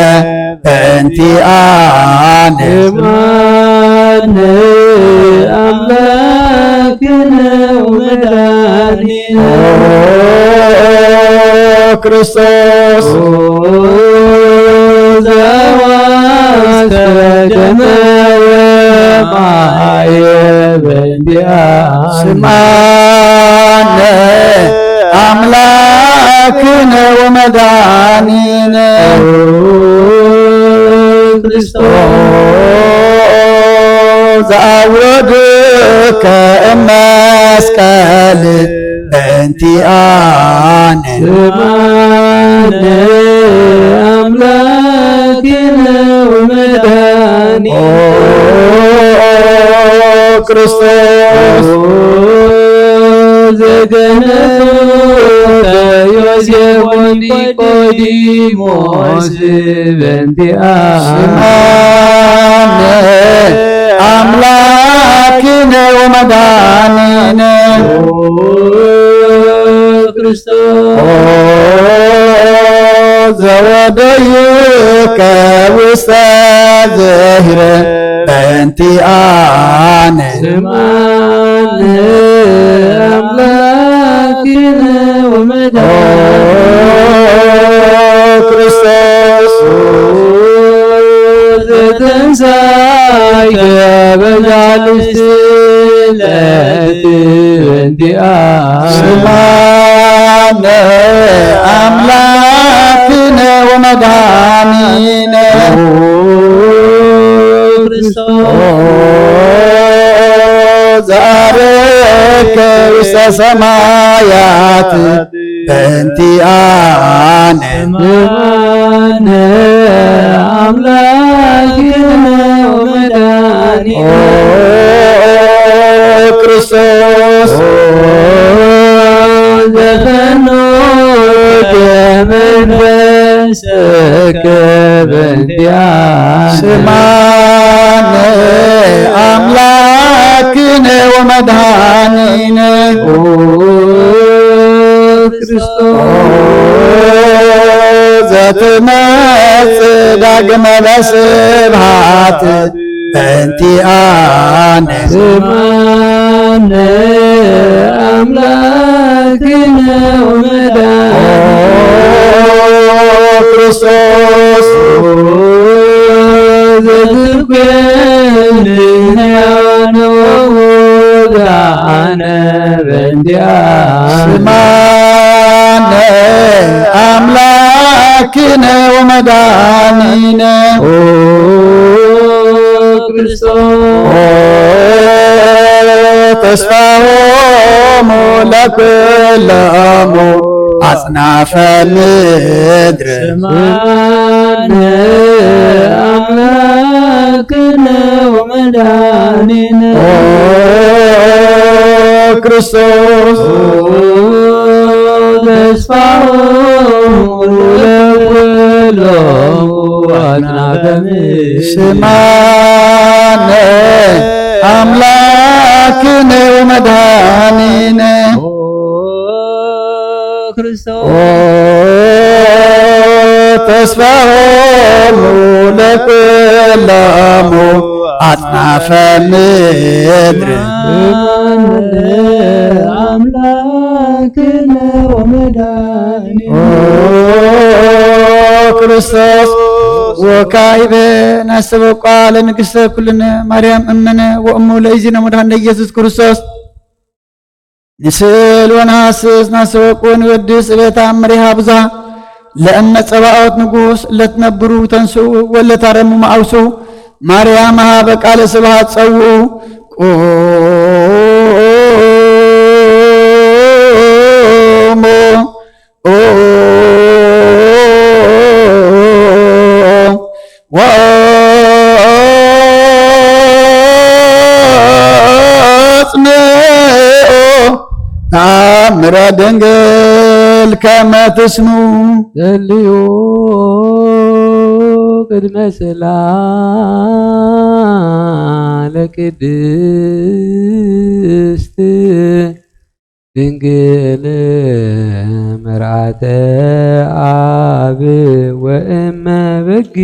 በእንቲአነ። ስማነ አምላክነ ወመድኃኒነ ኦ ክርስቶስ። ኦ ዘአዋስከ ደመ ወማየ በእንቲአነ። ስማነ አምላክ እንቲኣነ ስማነ ኣምላክነ ወመድኃኒነ ኦ ክርስቶስ ኦ ዘገነቱ ከዮሴፍ ወኒቆዲሞስ በእንቲኣ ስማነ ኣምላክነ ወመድኃኒነ ኦ ክርስቶስ ኦ ዘወደዩከ ውስተ ዝሄር በእንቲኣነ ስማነ ኣምላክነ ኦ ወመድኃኒነ ክርስቶስ ኦ ዘተንሳይከ በዛልስቲ ዕለት በእንቲኣ ስማነ ኣምላክነ ወመድኃኒነ ኦ ክርስቶስ ኦ ዘዐረግከ ውስተ ሰማያት በእንቲኣነ ስማነ ኣምላክነ ወመድኃኒነ ኦ ክርስቶስ ኦ ዘፈኖ መንፈስከ በእንቲኣነ ስማነ ኣምላክነ ወመድኃኒነ ኦ ክርስቶስ ኦ ዘትመጽእ ዳግመ በስብሐት በእንቲኣነ ስማነ ኣምላክነ ወመድኃኒነ ኦ ክርስቶስ ኦ ዘትኮንን ሕያዋን ወሙሉእ ጸጋነ በእንቲኣ ስማነ ኣምላክነ ወመድኃኒነ ኦ ክርስቶስ ኦ ተስፋሆሙ ለኩሎሙ አጽናፈ ምድር ስማነ አምላክነ ወመድኃኒነ ኦ ክርስቶስ ኦ ተስፋሆሙ ለኩሎሙ አጽናፈ ምድር ስማነ አምላክነ ወመድኃኒነ ኦ ክርስቶስ ኦ ተስፋሆሙ ለኩሎሙ አጽናፈ ምድር ስማነ አምላክነ ወመድኃኒነ ኦ ክርስቶስ ወካዕበ ናስተበቋ ለንግሥተ ኩልነ ማርያም እምነ ወእሙ ለእግዚእነ መድኃኒነ ኢየሱስ ክርስቶስ ንስእል ወነሐስስ ናስተበቁ ንወድስ እበታ መሪሃ ብዙሃ ለእመ ጸባኦት ንጉስ ለትነብሩ ተንስኡ ወለታረሙ መአውሱ ማርያም ሃበ ቃለ ስብሐት ጸውኡ ቁሙ ኦ ወአጽንኦ ተአምረ ድንግል ከመ ትስምዑ። ጸልዩ ቅድመ ስእላ ለቅድስት ድንግል መርዓተ አብ ወእመ በግ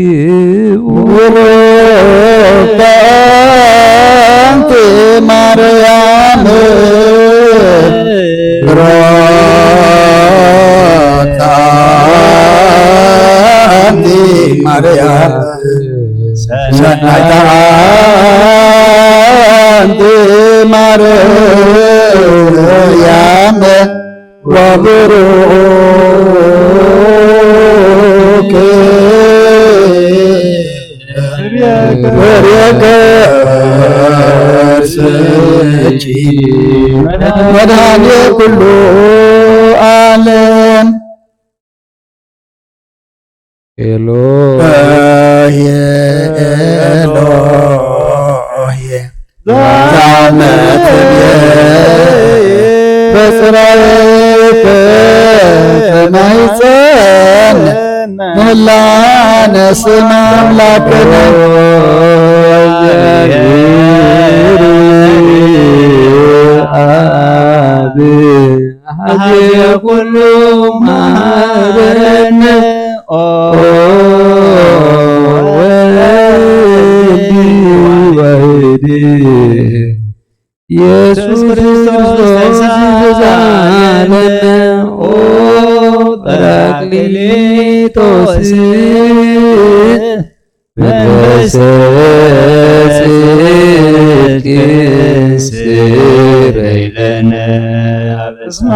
ብሩክተ አንቲ ማርያም ብሩክተ አንቲ ማርያም ሰናይተ አንቲ ማርያም ወብሩክ ፍሬ ከርስኪ መድኃኔ ኩሉ ሎሄ ሎሄ ዛመትብየ በጽራይ ተማይጸን ምህላነ ስም ኣምላክነ ኣብ ሀዜ ኩሉ ማህበረነ ኦ ወልድ ዋሕድ ኢየሱስ ክርስቶስ ተሳለነ ኦ ጳራቅሊጦስ መንፈስ ጽድቅ ስረይለነ አበስና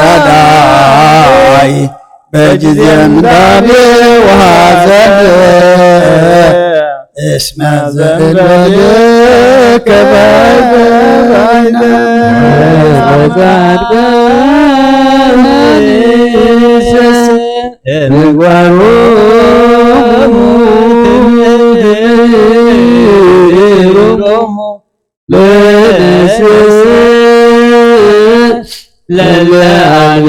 ረዳይ በጊዜ እንዳቤ ወሐዘን እስመ ዘእንበሌከ ባይበባይነ ወጻድቃን እምግባሮሙ ትምህሮሙ ለነስእ ለለዓሊ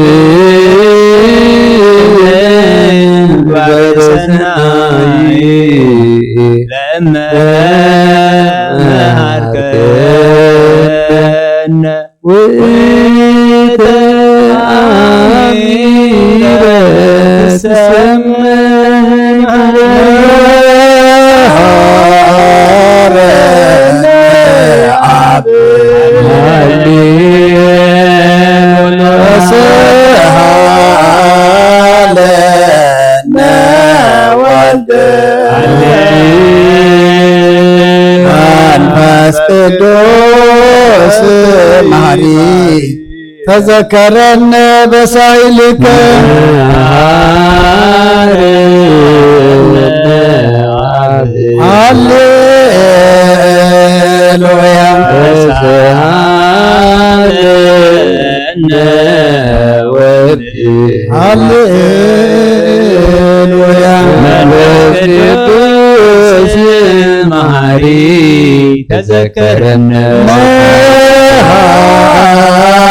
በሰናይ ለመሃርከነ ውእተ አሚረ ትሰምዕ መንፈስ ቅዱስ መሐሪ ተዘከረነ በሳይልከ ሃሌሉያ ሃሌሉያ መንፈስ ቅዱስ መሐሪ ተዘከረነ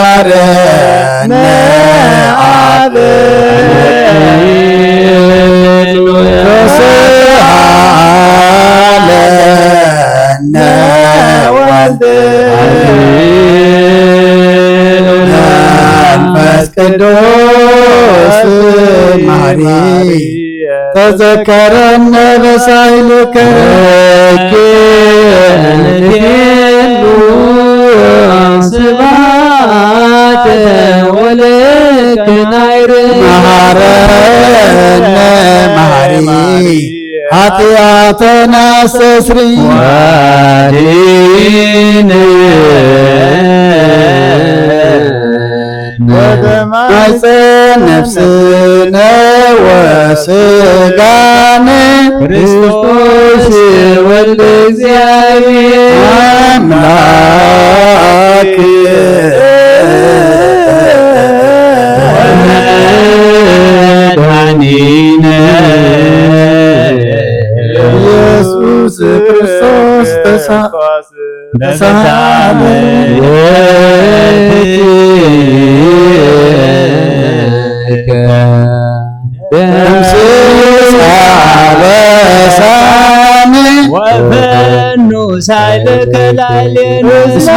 መሐረነ አብ ተሳለነ ወልድ መንፈስ ቅዱስ መሐሪ ተዘከረነ በሳይልከ ንቤሉ ስብሐተ ወለከ ናይር መሐረነ መሐሪ ኃጢአተና አስተስሪ ወአድነነ ወደማይፀን ነፍስነ ወስጋነ ክርስቶስ ወልደ እግዚአብሔር አምላክ ወመድኃኒነ ኢየሱስ ክርስቶስ ተሳ ተሳለ ደምስስ አበሳነ ወፈኑ ሳይልከ ላዕሌነ እስመ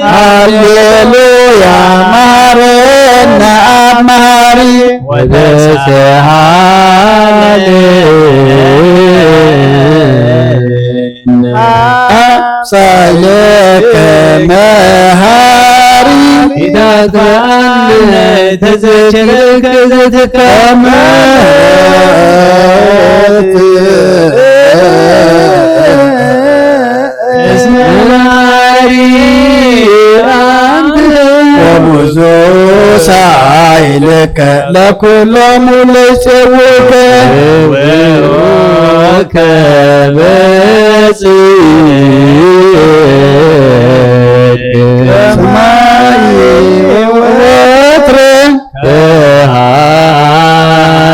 ሃሌሉያ መሐረነ አብ መሐሪ ወተሳሃለነ አምሳሌከ መሐሪ ኪዳነ ተዘክረከ ዘትከመት እስመ መሐሪ አንተ ወብዙ ሳይልከ ለኩሎሙ ለይጼውከ ወከበ ጽድቅ ሰማይ ወወትረ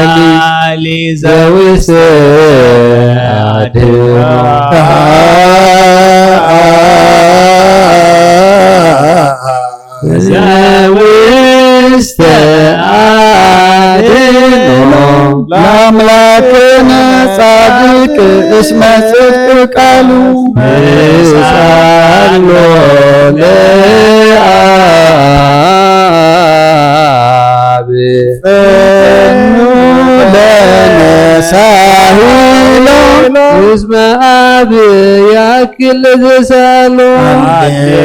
ከሃሊ ዘውስተ ኣድህኖ። ዘውስተ ኣድህኖ ለአምላክነ ጻድቅ እስመ ጽድቅ ቃሉ። ምስአሎ ለአብ ፈኑ ለነሳሂሎ እስመ አብ ያክል ዘሳሎ። ሃሌሉያ።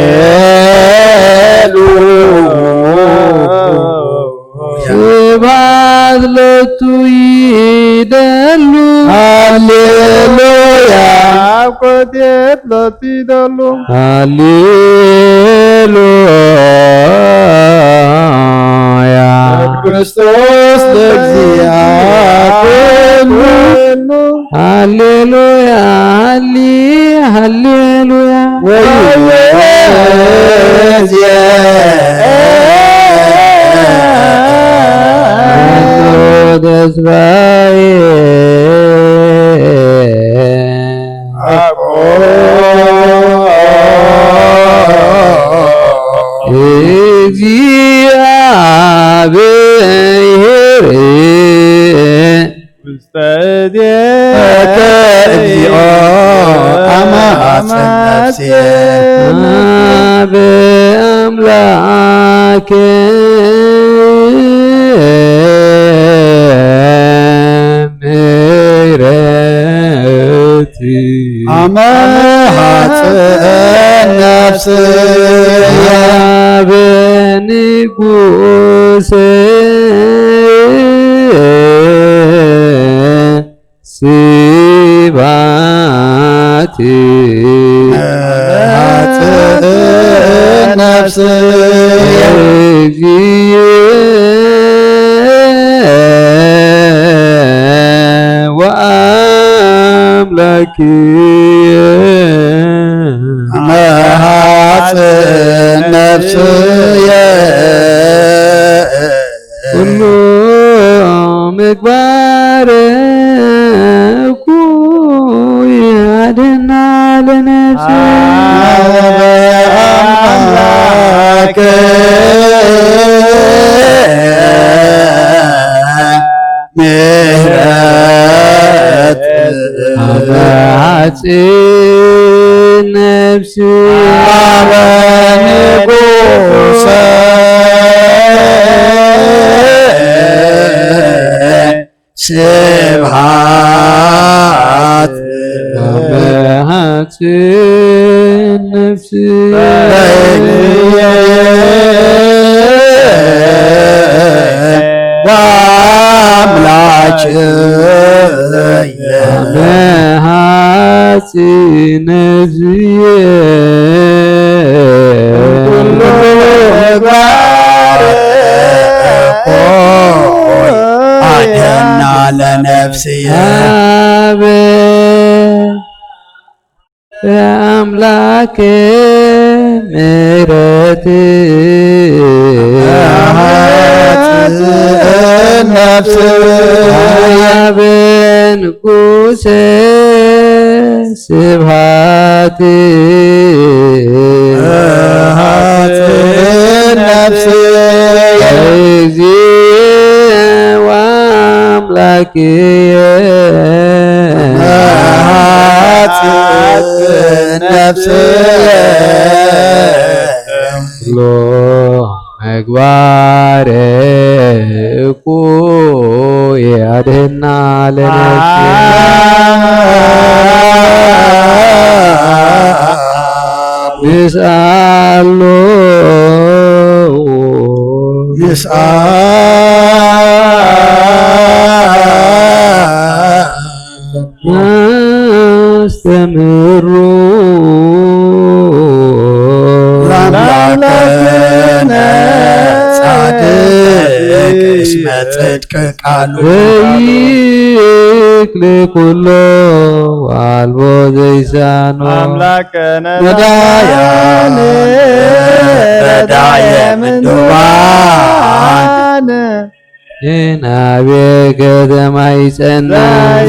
ስብሐት ሎቱ ይደሉ። ሃሌሉያ። አብ ኮቴት ሎቱ ይደሉ። ሃሌሉያ። ክርስቶስ ለእግዚአብሔር። ሃሌሉያ። ሃሌ-፣ ሃሌሉያ። ወይዜ ተስፋዬ። አቆ እግዚአብሔር ውስተ እዴከ እግዚኦ አማጽን ነፍሴ። አብ አምላክ ምሕረት አመ ሐጽን ነፍስ። አብ ንጉሥ ስባት ሐጽን ነፍስ። እግዚእ ወአምላክ መሐጽን ነፍስየ። ኩሉ ምግባር እኩይ ያድና ለነፍስ። አምላክ ምሕረት አበ ሐጺን ነፍስ። አበ ንጉሰ ስብሐት አበ ሐጺን ነፍስ። ወአምላክ አበ ሐጺን ነፍስየ። ኩሉ ምግባር ሆይ አድህና ለነፍስየ። አበ የአምላክ ምሕረት ነፍስ አብ ንጉሰ ስብሐት ነፍስ እግዚእ ወአምላክየ። መሐጽን ነፍስየ። ኩሎ ምግባር እኩይ ያድህና ለነፍስ። ምስአሎ ምስአ አስተምህሮ ለአምላክነ ጻድቅ እስመ ጽድቅ ቃሉ። ክሊ ኩሎ ዋልቦ ዘይሳኖ ኣምላክ ነዳያን ነዳየ ምድዋን ንናቤ ከተማ ይጸና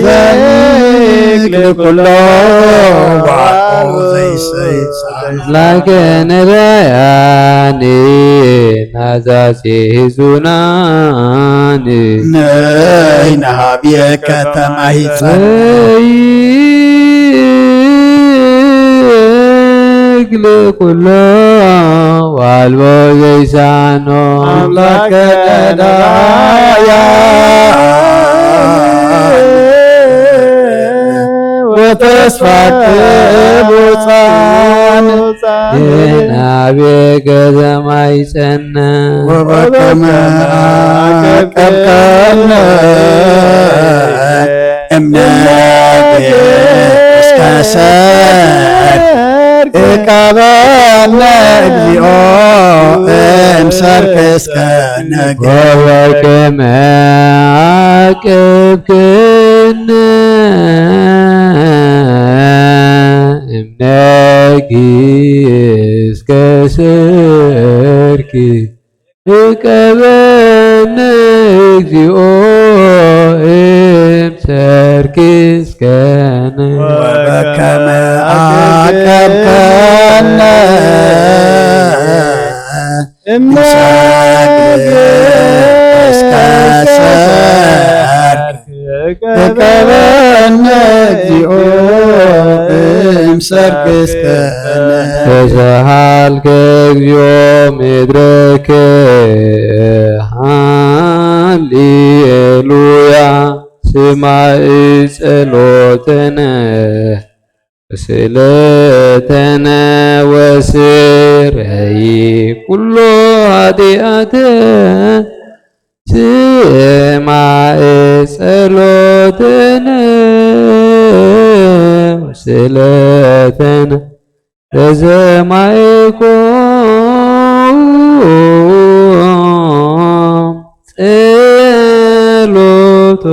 ዘይክሊ ኩሎ ዋልቦ ዘይሰይሳን ኣምላክ ነዳያን ናዛዚ ዙናን ነይ ናብ የከተማ ይጸን ዘይክሊ ኩሎ ዋልቦ ዘይሳኖ ኣምላክ ነዳያ ወተስፋ ቅቡጻን ንናቤ ከተማ ይጸን ወበከመ አቀብከነ እምነቴ እስከ ሰርክ እቀበነ እግዚኦ እምሰርክ እስከ ነግር ወበከመ አቀብክነ እምነኪ እስከ ሰርኪ እቀበነ እግዚኦ እምሰርኪ እስከነ ወበከመ አቀብከነ እምሰርክ እስከ ሰርክ እቀበነ እግዚኦ እምሰርክ እስከ ተሰሃልከ እግዚኦ ምድረከ ሃሌሉያ ስማዕ ጸሎተነ ስእለተነ ወስረይ ኩሎ ኃጢአተ ስማዕ ጸሎተነ ወስእለተነ ተሰማዒኮ ጸሎቶ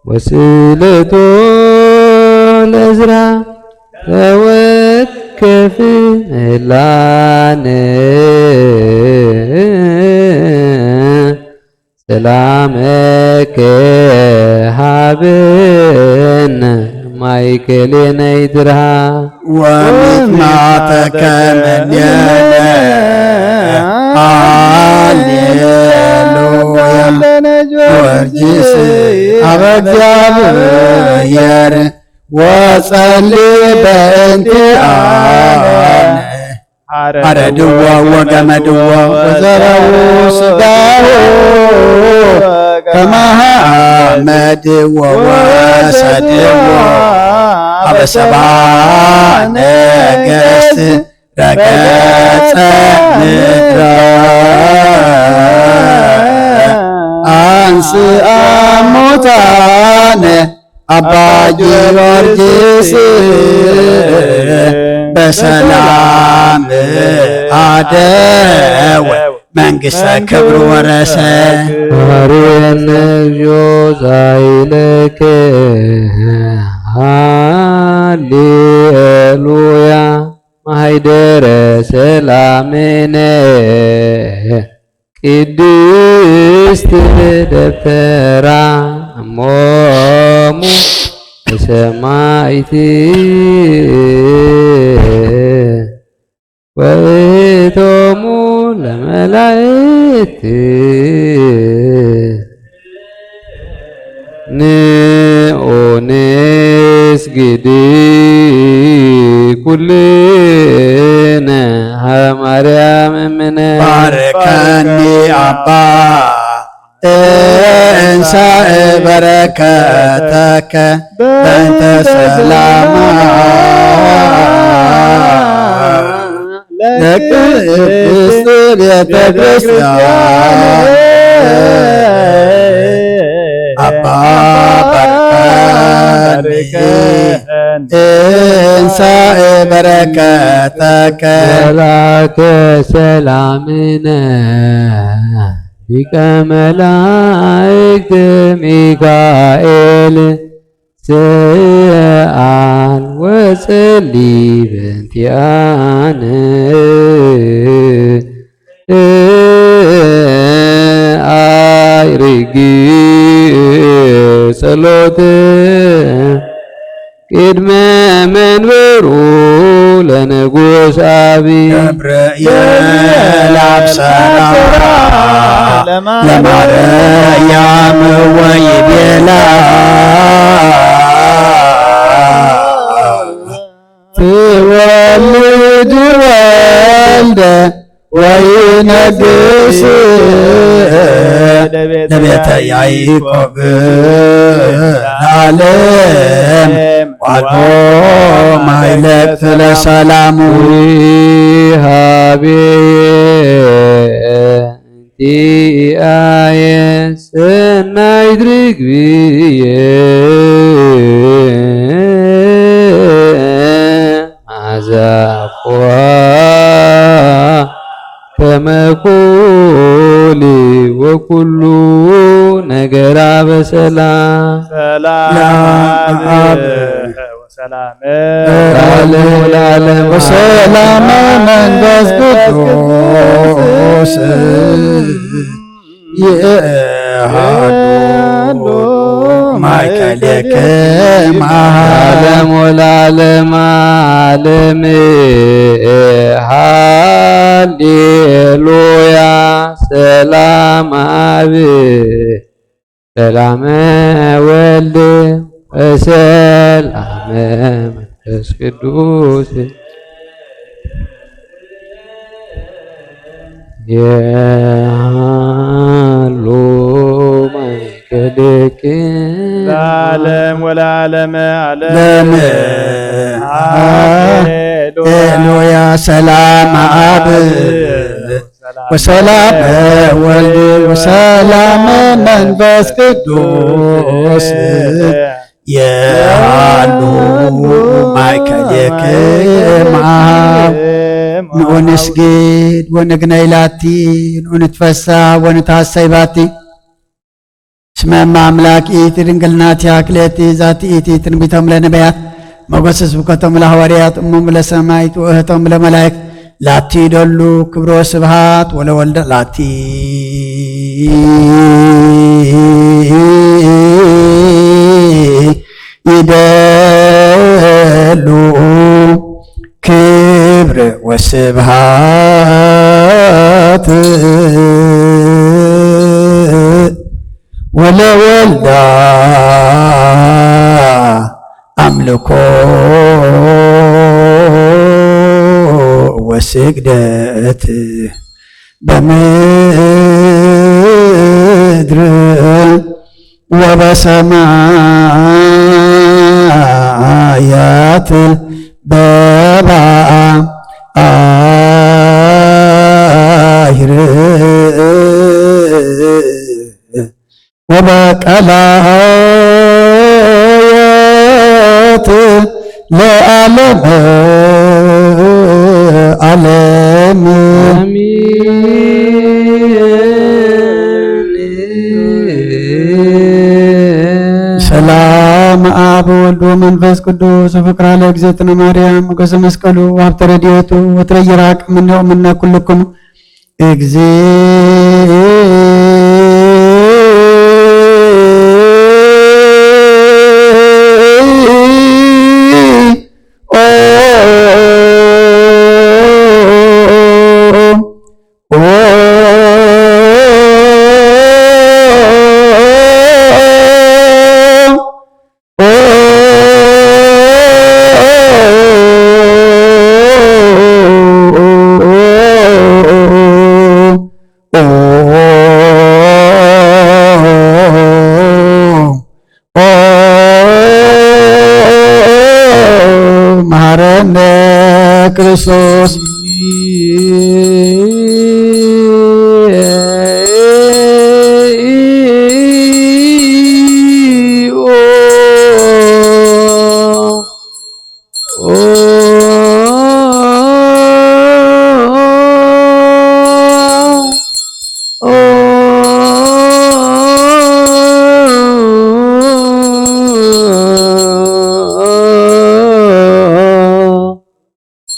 ወስእለቶ ለዝራ ተወከፍ ምህላነ ሰላመከ ሃበነ ማእከሌነ ይትርሃ ወሚጥማጠከ መኔነ ሃሌሉያ ጊዮርጊስ አበ እግዚአብሔር ወጸሊ በእንቲአነ አረድዎ ወገመድዎ ወዘረዉ ስጋሁ ከመሃመድዎ ወሰድዎ አበ ሰባ ነገስት ረገጸ ምድረ አንስአ ሙታነ አባ ጊዮርጊስ በሰላም አደወ መንግስተ ክብር ወረሰ። አርዌነ እግዚኦ ዛይለከ ሃሌሉያ ማህደረ ሰላምነ ቅድስት ደብተራ እሞሙ ለሰማዕት ወእቶሙ ለመላእክት ንዑ ንስግድ ኩልነ ሀበ ማርያም እምነ። ባርከኒ አባ እንሳእ በረከተከ በእንተ ሰላማ ለቅድስት ቤተ ክርስቲያን አባ ባርከኒ እንሳእ በረከተከ መላከ ሰላምነ ሊቀ መላእክት ሚካኤል ስኣል ወጸሊ በእንቲኣነ። ኣይርግ ጸሎት ቅድመ መንበሩ ለንጉስ ኣብይ። ገብርኤል ኣብሰራ ለማርያም ወይቤላ ትወልድ ወልደ ወይነግስ ለቤተ ያዕቆብ ለዓለም ዋልቦ ማይለቅ ለሰላሙ። ሃቤ እንቲአየ ሰናይት ርግብየ ማዛኳ ከመ ኩሊ ወኩሉ ነገራ በሰላም። ሰላም ለአብ። አብ ወሰላም ለዓለም ለዓለም። ወሰላም መንፈስ ቅዱስ ይሃሉ ማእከሌክም። ዓለም ወለዓለም ዓለም። ሃሌሉያ። ሰላም አብ ሰላመ ወልድ ወሰላመ መንፈስ ቅዱስ የሃሉ ማእከሌክም። ለዓለም ወለዓለመ ዓለም። ለዓለም። ሃሌሉያ። ሃሌሉያ። ሰላም አብ ወሰላም ወልድ ወሰላም መንፈስ ቅዱስ የሃሉ ማእከሌክም። ንዑ ንስግድ ወንግነይ ላቲ፣ ንዑ ንትፈሳ ወንትሃሰይ ባቲ። እስመ እመ አምላክ ይእቲ ድንግል ናቲሃ ክልኤቲ ዛቲ ይእቲ ትንቢቶም ለነቢያት ሞገስ ስብከቶም ለሐዋርያት እሞም ለሰማይት ውእህቶም ለመላእክት ላቲ ይደሉ ክብሮ ስብሃት ወለወልደ ላቲ ይደሉ ክብር ወስብሃት ወለወልዳ አምልኮ ወስግደት በምድር ወበሰማያት በባህር ወበቀላያት ለዓለመ ዓለም። አሜን። ሰላም አብ ወልድ ወመንፈስ ቅዱስ ፍቅራ ለእግዝእትነ ማርያም ሞገሰ መስቀሉ ሀብተ ረድኤቱ ወትረ ይራቅ ምነ ወምነ ኩልክሙ። እግዚኦ መሐረነ ክርስቶስ።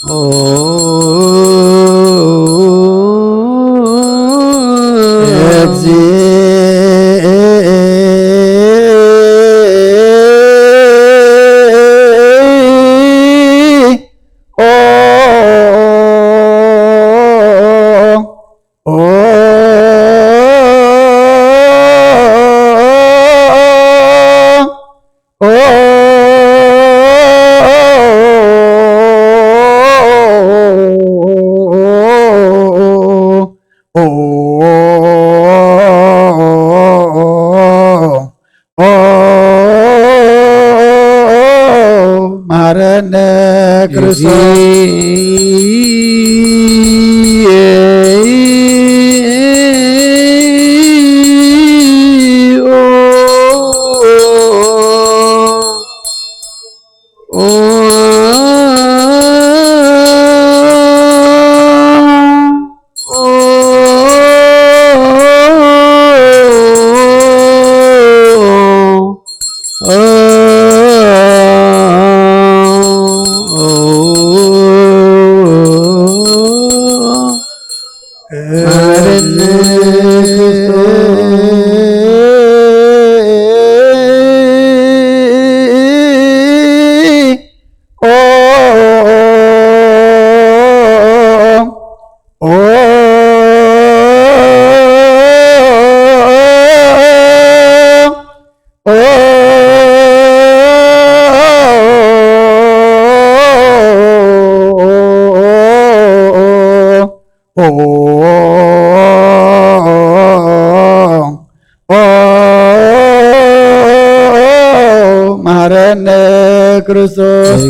ኦ፣ እግዚኦ፣ ኦ፣ ኦ፣ ኦ፣ መሐረነ ክርስቶስ። መሐረነ ክርስቶስ።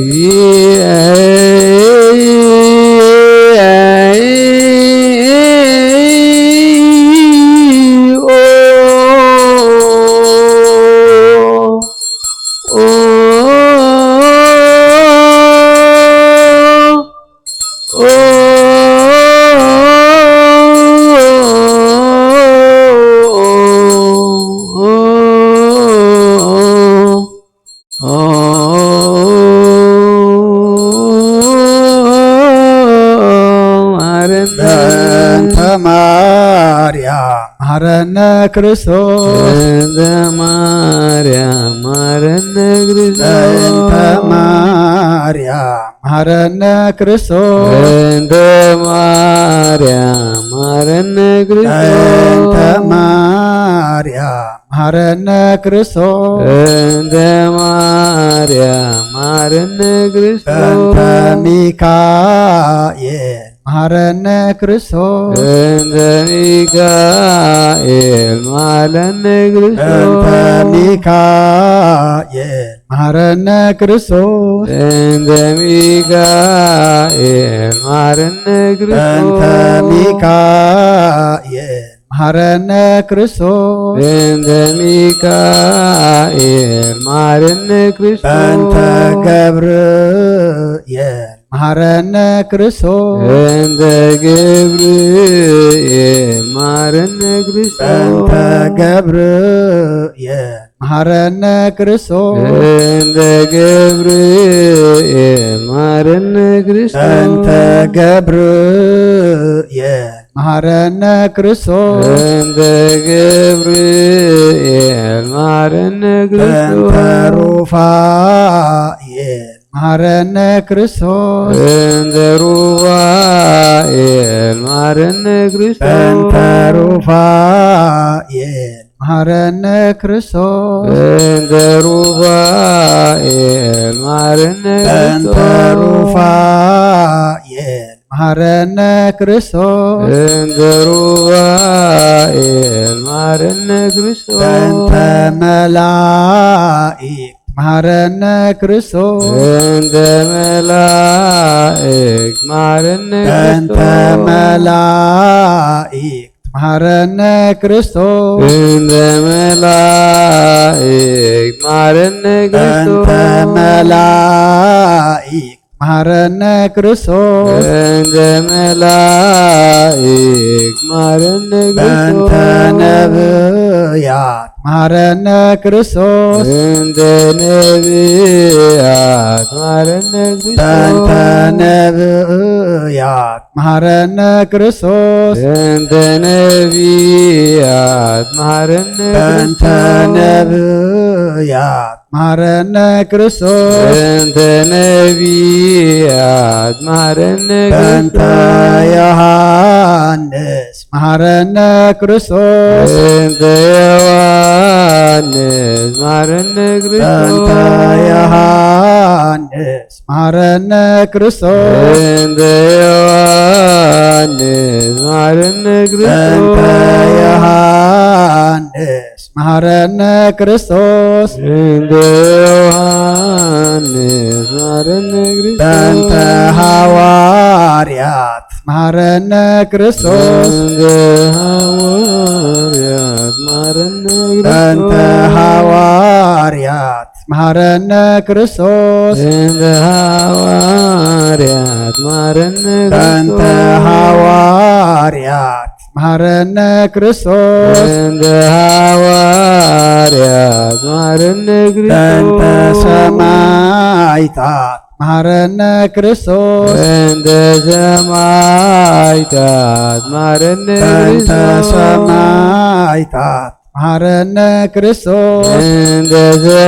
በእንተ ማርያም መሐረነ ክርስቶስ። በእንተ ማርያም መሐረነ ክርስቶስ። በእንተ ማርያም መሐረነ ክርስቶስ። በእንተ ማርያም መሐረነ ክርስቶስ። በእንተ ማርያም መሐረነ ክርስቶስ። በእንተ ማርያም መሐረነ ክርስቶስ። በእንተ ሚካኤል መሐረነ ክርስቶስ። በእንተ ሚካኤል መሐረነ ክርስቶስ። በእንተ ሚካኤል መሐረነ ክርስቶስ። በእንተ ሚካኤል መሐረነ ክርስቶስ። በእንተ ሚካኤል መሐረነ ክርስቶስ። በእንተ ሚካኤል መሐረነ ክርስቶስ። በእንተ ገብርኤል መሐረነ ክርስቶስ። በእንተ ገብርኤል መሐረነ ክርስቶስ። በእንተ ገብርኤል መሐረነ ክርስቶስ። በእንተ ገብርኤል መሐረነ ክርስቶስ። በእንተ ገብርኤል መሐረነ ክርስቶስ። በእንተ ገብርኤል መሐረነ ክርስቶስ። በእንተ ሩፋኤል መሐረነ ክርስቶስ። በእንተ ሩፋኤል መሐረነ ክርስቶስ። በእንተ ሩፋኤል መሐረነ ክርስቶስ። በእንተ ሩፋኤል መሐረነ በእንተ ክርስቶስ። ሩፋኤል መሐረነ ክርስቶስ። በእንተ ሩፋኤል መሐረነ ክርስቶስ። በእንተ መላእክት መሐረነ ክርስቶስ። በእንተ መላእክት መሐረነ በእንተ ክርስቶስ። መላእክት መሐረነ ክርስቶስ። በእንተ መላእክት መሐረነ በእንተ ክርስቶስ። መላእክት መሐረነ ክርስቶስ። በእንተ መላእክት መሐረነ በእንተ ክርስቶስ። ነብያት መሃረነ ክርስቶስ። በእንተ ነቢያት መሃረነ ክርስቶስ። በእንተ ነቢያት መሃረነ ክርስቶስ። በእንተ ነቢያት መሃረነ በእንተ ክርስቶስ። ነቢያት መሃረነ ክርስቶስ። በእንተ ነቢያት መሃረነ በእንተ ክርስቶስ። ዮሃንስ መሃረነ ክርስቶስ። በእንተ ዮሃንስ መሃረነ በእንተ ክርስቶስ። ዮሃንስ መሃረነ ክርስቶስ። በእንተ ዮሃንስ መሃረነ በእንተ ክርስቶስ። ዮሃንስ መሃረነ ክርስቶስ። በእንተ ዮሃንስ መሃረነ ክርስቶስ። በእንተ ሃዋርያት መሃረነ ክርስቶስ። በእንተ ሃዋርያት መሃረነ በእንተ ክርስቶስ። ሃዋርያት መሃረነ ክርስቶስ። በእንተ ሃዋርያት መሃረነ በእንተ ክርስቶስ። ሃዋርያት መሃረነ ክርስቶስ። በእንተ ሃዋርያት መሃረነ በእንተ ክርስቶስ። ሰማይታት መሃረነ ክርስቶስ። በእንተ ሰማይታት መሃረነ በእንተ ክርስቶስ። ሰማይታት መሃረነ ክርስቶስ። በእንተ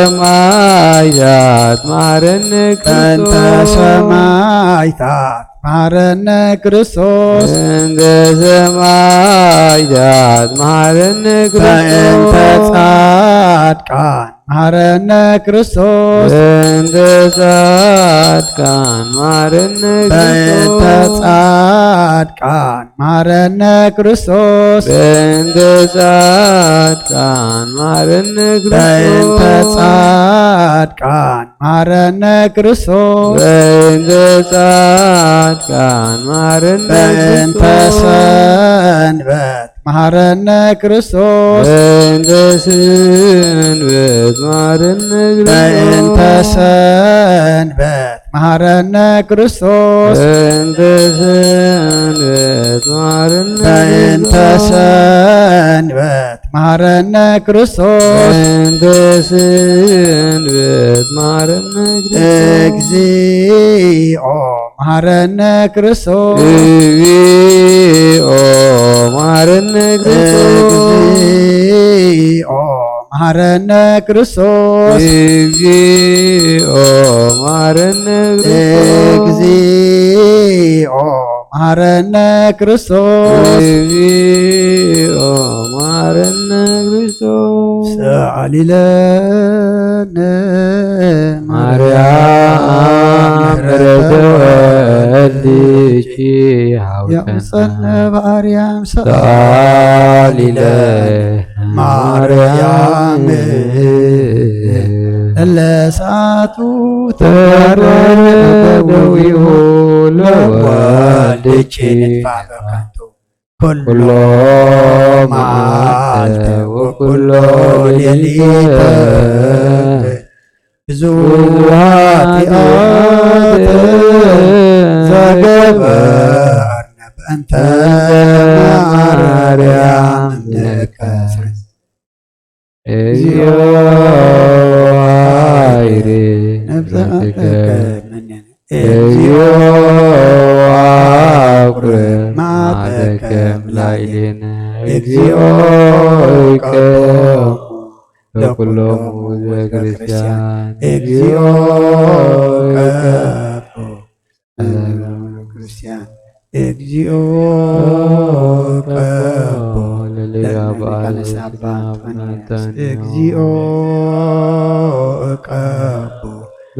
ሰማይታት መሃረነ በእንተ ክርስቶስ። ሰማይታት መሃረነ ክርስቶስ። በእንተ ሰማይታት መሃረነ በእንተ ክርስቶስ። ጻድቃን መሃረነ ክርስቶስ። በእንተ ጻድቃን መሃረነ በእንተ ክርስቶስ። ጻድቃን መሃረነ ክርስቶስ። በእንተ ጻድቃን መሃረነ በእንተ ክርስቶስ። ጻድቃን መሃረነ ክርስቶስ። በእንተ ጻድቃን መሃረነ በእንተ ክርስቶስ። ሰንበት መሃረነ ክርስቶስ። በእንተ ሰንበት መሃረነ በእንተ ክርስቶስ። ሰንበት መሃረነ ክርስቶስ። በእንተ ሰንበት መሃረነ በእንተ ክርስቶስ። ሰንበት መሃረነ ክርስቶስ። በእንተ ሰንበት መሃረነ ክርስቶስ። እግዚኦ መሃረነ ክርስቶስ። እግዚኦ መሃረነ ክርስቶስ። እግዚኦ መሃረነ ክርስቶስ። እግዚኦ መሃረነ ክርስቶስ። እግዚኦ መሃረነ ክርስቶስ። እግዚኦ መሃረነ ክርስቶስ። ሰአሊለነ ማርያም ማርያም ምሕረተ ምሕረተ ወልድኪ ወልድኪ ሃውተነ። ያውፀነ በአርያም ሰአሊለነ ማርያም ማርያም እለ ሰዓቱ ተረደዊሁ ለወልድኪ ንጥፋእ በከንቱ ኩሎ ኩሎ መዓልተ መዓልተ ወኩሎ ወኩሎ ሌሊተ ሌሊተ ብዙ ብዙ ኃጢአት ኃጢአት ዘገበርነ በእንተ ማርያም ንከስር። እግዚኦ ኃይሌ ነብዛተከ ነብዛተከ። መነነ። እግዚኦ አቁርብ መዓተከ ላዕሌነ። እግዚኦ ቀቦ ለኩሎሙ ህዝበ ክርስቲያን። እግዚኦ ቀቦ ለኩሎሙ ክርስቲያን። እግዚኦ ቀቦ ለሊቀ ሊቃነ ሰዓት አባ አንቶንዮስ። እግዚኦ ቀቦ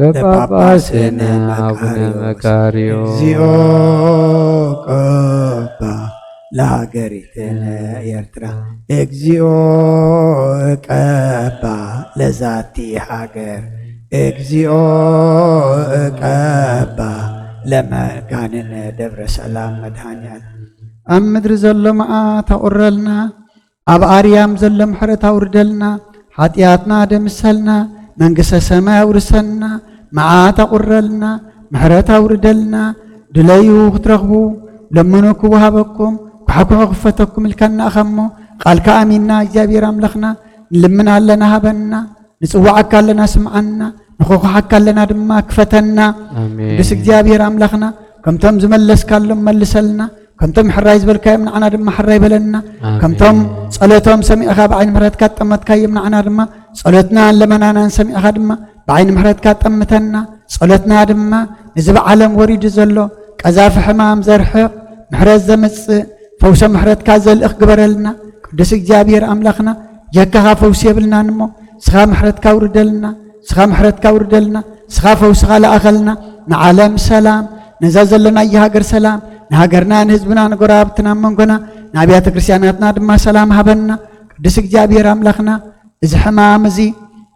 ለጳጳስነ አቡነ መቃርዮስ። እግዚኦ ቀባ ለሀገሪትነ ኤርትራ። እግዚኦ ቀባ ለዛቲ ሀገር። እግዚኦ ቀባ ለመጋንነ ደብረ ሰላም መድኃኔዓለም። ኣብ ምድሪ ዘሎ መዓት ኣቑረልና፣ ኣብ ኣርያም ዘሎ ምሕረት ኣውርደልና፣ ሓጢኣትና ደምሰልና፣ መንግስተ ሰማይ ኣውርሰና፣ መዓት ኣቑረልና፣ ምሕረት ኣውርደልና፣ ድለዩ ክትረኽቡ፣ ለምኑ ክወሃበኩም፣ ኳሕኩሑ ክፈተኩም ኢልካ እናእኸሞ፣ ቃልካ ኣሚንና እግዚኣብሔር ኣምላኽና፣ ንልምን ኣለና ሃበና፣ ንጽዋዓካ ኣለና ስምዓና፣ ንኾኾሓካ ኣለና ድማ ክፈተና። ኣሜን። ቅዱስ እግዚኣብሔር ኣምላኽና፣ ከምቶም ዝመለስካሎም መልሰልና፣ ከምቶም ሕራይ ዝበልካዮም ንዓና ድማ ሕራይ በለና። ኣሜን። ከምቶም ጸሎቶም ሰሚዕኻ ብዓይኒ ምሕረትካ ጠመትካዮም ንዓና ድማ ጸሎትናን ለመናናን ሰሚዕኻ ድማ ብዓይኒ ምሕረትካ ጠምተና። ጸሎትና ድማ ነዚ ብዓለም ወሪዱ ዘሎ ቀዛፊ ሕማም ዘርሕቕ፣ ምሕረት ዘምጽእ፣ ፈውሰ ምሕረትካ ዘልእኽ ግበረልና። ቅዱስ እግዚኣብሔር ኣምላኽና፣ ጀካኻ ፈውሲ የብልናን እሞ፣ ስኻ ምሕረትካ ውርደልና፣ ስኻ ምሕረትካ ውርደልና፣ ስኻ ፈውስኻ ለኣኸልና። ንዓለም ሰላም፣ ነዛ ዘለናያ ሃገር ሰላም፣ ንሃገርና፣ ንህዝብና፣ ንጎረባብትና፣ ኣብ መንጎና፣ ንኣብያተ ክርስቲያናትና ድማ ሰላም ሃበና። ቅዱስ እግዚኣብሔር ኣምላኽና፣ እዚ ሕማም እዚ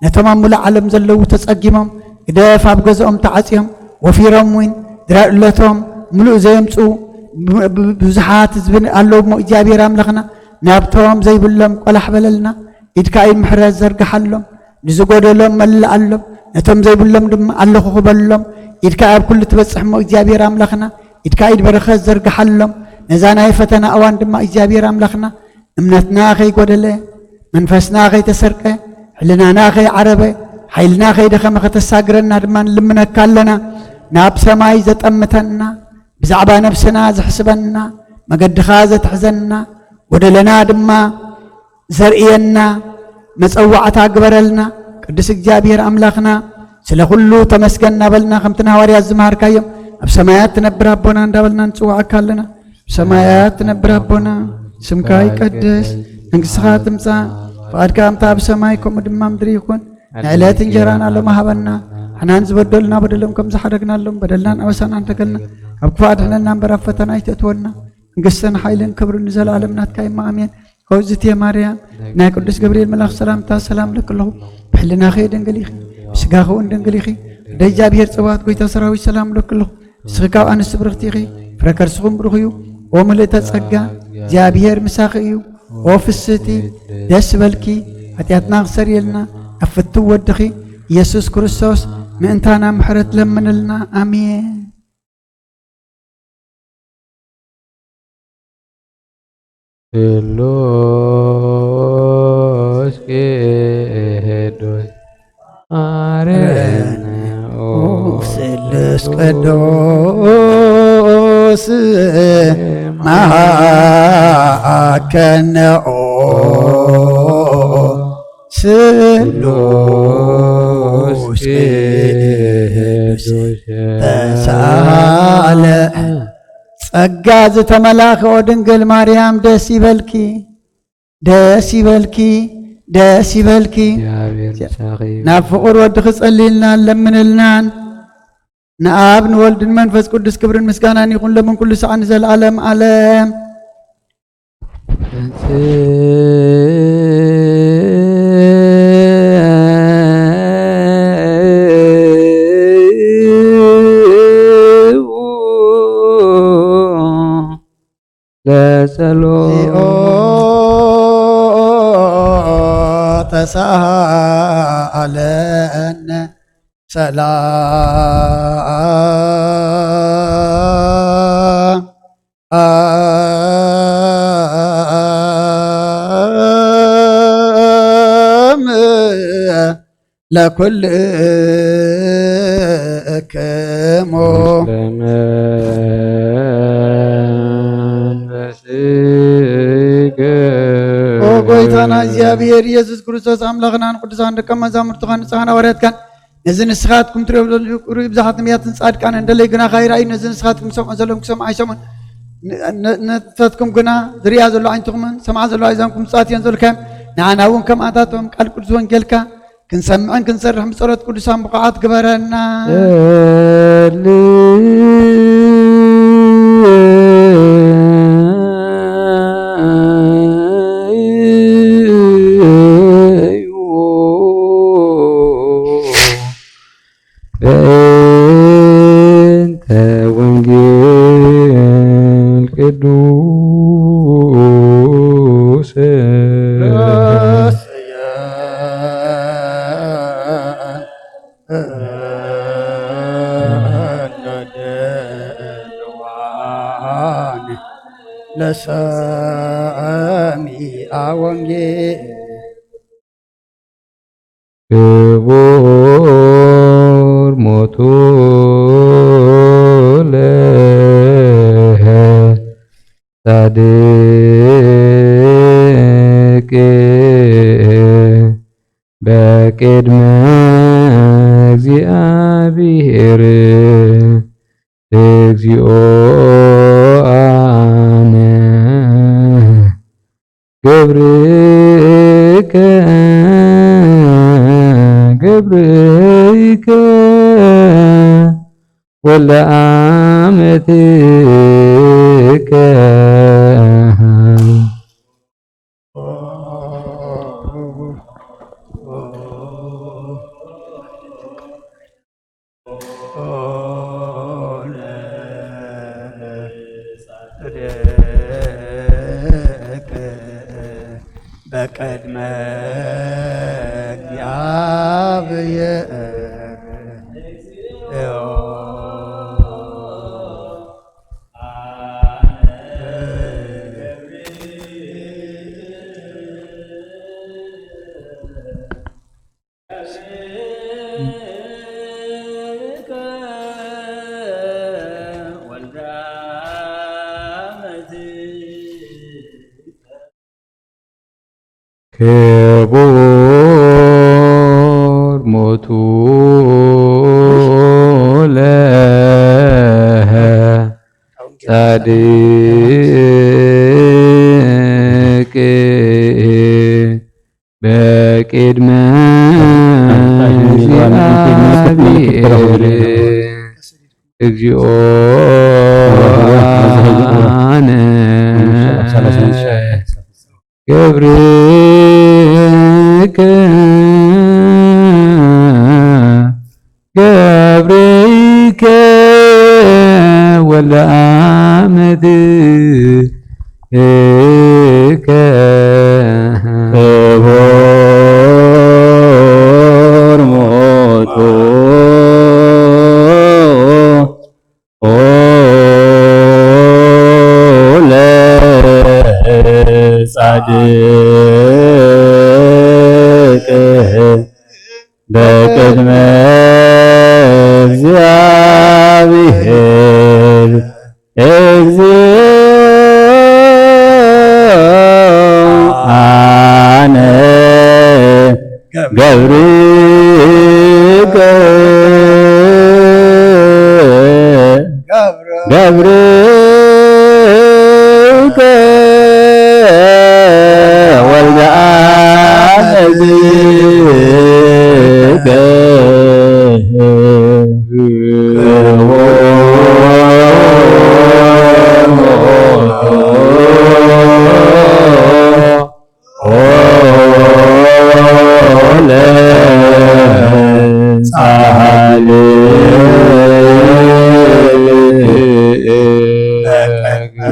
ነቶም ኣብ ሙሉእ ዓለም ዘለዉ ተጸጊሞም፣ ግደፍ ኣብ ገዝኦም ተዓጽዮም፣ ወፊሮም እውን ድራይ እለቶም ምሉእ ዘየምጽኡ ብ-፣ ብ-፣ ብዙሓት ህዝቢ ኣለዉ እሞ፣ እግዚኣብሔር ኣምላኽና፣ ናብቶም ዘይብሎም ቆላሕ በለልና። ኢድካ ኢድ ምሕረት ዘርግሓሎም፣ ንዝጎደሎም መልኣሎም፣ ነቶም ዘይብሎም ድማ ኣለኹ ክበሎም። ኢድካ ኣብ ኩሉ ትበጽሕ እሞ፣ እግዚኣብሔር ኣምላኽና፣ ኢድካ ኢድ በረኸት ዘርግሓሎም። ነዛ ናይ ፈተና እዋን ድማ እግዚኣብሔር ኣምላኽና፣ እምነትና ከይጎደለ፣ መንፈስና ከይተሰርቀ፣ ሕልናና ከይዓረበ፣ ሓይልና ከይደኸመ ከተሳግረና ድማ ንልምነካ ኣለና። ናብ ሰማይ ዘጠምተና፣ ብዛዕባ ነብስና ዘሕስበና፣ መገድኻ ዘትሕዘና፣ ጎደለና ድማ ዘርእየና መጸዋዕታ ግበረልና። ቅዱስ እግዚኣብሔር ኣምላኽና፣ ስለ ኩሉ ተመስገን እናበልና፣ ከምቲ ንሃዋርያት ዝመሃርካዮም፣ ኣብ ሰማያት ትነብር ኣቦና እንዳበልና ንጽውዓካ ኣለና። ኣብ ሰማያት ትነብር ኣቦና፣ ስምካ ይቀደስ፣ መንግስትኻ ትምጻእ፣ ፍቓድካ ከምታ ኣብ ሰማይ ከምኡ ድማ ምድሪ ይኹን። ንዕለት እንጀራና ሎሚ ሃበና፣ ንሕናን ዝበደሉና በደሎም ከም ዝሓደግናሎም፣ በደልናን ኣበሳናን ተገልና፣ ካብ ክፉእ ኣድሕነና እምበር ኣብ ፈተና ኣይተእትወና። መንግስትን ሓይልን ክብርን ንዘለኣለም ናትካ እማ፣ ኣሜን። ከውዝት ማርያም፣ ናይ ቅዱስ ገብርኤል መልኣኽ ሰላምታ ሰላም እለኪ ኣለኹ። ብሕልናኺ ድንግል ኢኺ፣ ብስጋኺ እውን ድንግል ኢኺ። ወደ እግዚኣብሔር ጸባኦት ጎይታ ሰራዊት ሰላም እለኪ ኣለኹ። ንስኺ ካብ ኣንስቲ ብርኽቲ ኢኺ፣ ፍረ ከርስኹም ብሩኽ እዩ። ኦ ምልእተ ጸጋ፣ እግዚኣብሔር ምሳኺ እዩ። ኦ ፍስህቲ፣ ደስ በልኪ፣ ሓጢኣትና ክሰርየልና፣ ኣብ ፍትው ወድኺ ኢየሱስ ክርስቶስ ምእንታና ምሕረት ለምንልና። ኣሜን። ስሉስ ቅዱስ ማረነ ኦ ስሉስ ቅዱስ መሃከነ ኦ ስሉስ ቅዱስ ተሳለ። ጸጋ ዝተመላእኺ ኦ ድንግል ማርያም ደስ ይበልኪ፣ ደስ ይበልኪ፣ ደስ ይበልኪ። እግዚኣብሔር ምሳኺ ይኹን። ናብ ፍቑር ወድኺ ጸልይልናን ለምንልናን። ንኣብ ንወልድን መንፈስ ቅዱስ ክብርን ምስጋናን ይኹን ሎምን ኩሉ ሰዓት ንዘለዓለም ዓለም። ለጸሎት ተሳሃለነ ሰላም ለኩልክሙ። ኦ ጎይታና እግዚኣብሔር ኢየሱስ ክርስቶስ ኣምላኽናን ቅዱሳን ደቀ መዛሙርትኻን ንጽሓን ሃዋርያትካን ነዚ ንስኻትኩም ትርእዮ ዘለኹም ቁሩብ ብዙሓት ነቢያትን ጻድቃንን ደለይ ግናኻ ይረኣዩ፣ ነዚ ንስኻትኩም ትሰምዑ ዘለኹም ክሰምዑ ኣይሰምዑን። ን-፣ ን-፣ ነተትኩም ግና ዝርእያ ዘሎ ዓይንትኹምን ሰምዓ ዘሎ ኣእዛንኩም ብፁዓት እየን ዘልካዮም። ንዓና እውን ከምኣታቶም ቃል ቅዱስ ወንጌልካ ክንሰምዕን ክንሰርሕን ብጸሎት ቅዱሳን ብቑዓት ግበረና። በእንተ ወንጌል ቅዱስ ለሰሚዐ ወንጌል ክቡር ሞቱ ለጻድቅ በቅድመ እግዚአብሔር እግዚኦ አነ ገብርከ ገብርከ ወልደ አመትከ። በቅድመ እግዚአብሔር ክቡር ሞቱ ለጻድቅ በቅድመ እግዚአብሔር እግዚኦ አነ ገብርከ ገብርከ ወልደ አመትከ። ክቡር ሞቱ ኦ ለጻድቅ በቅድመ እግዚአብሔር እግዚኦ አነ ገብርከ ገብርከ ወልደ አመትከ።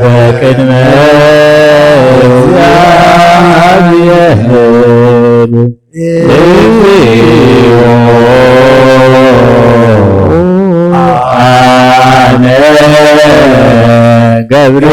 በቅድመ እግዚአብሔር እግዚኦ አነ ገብርከ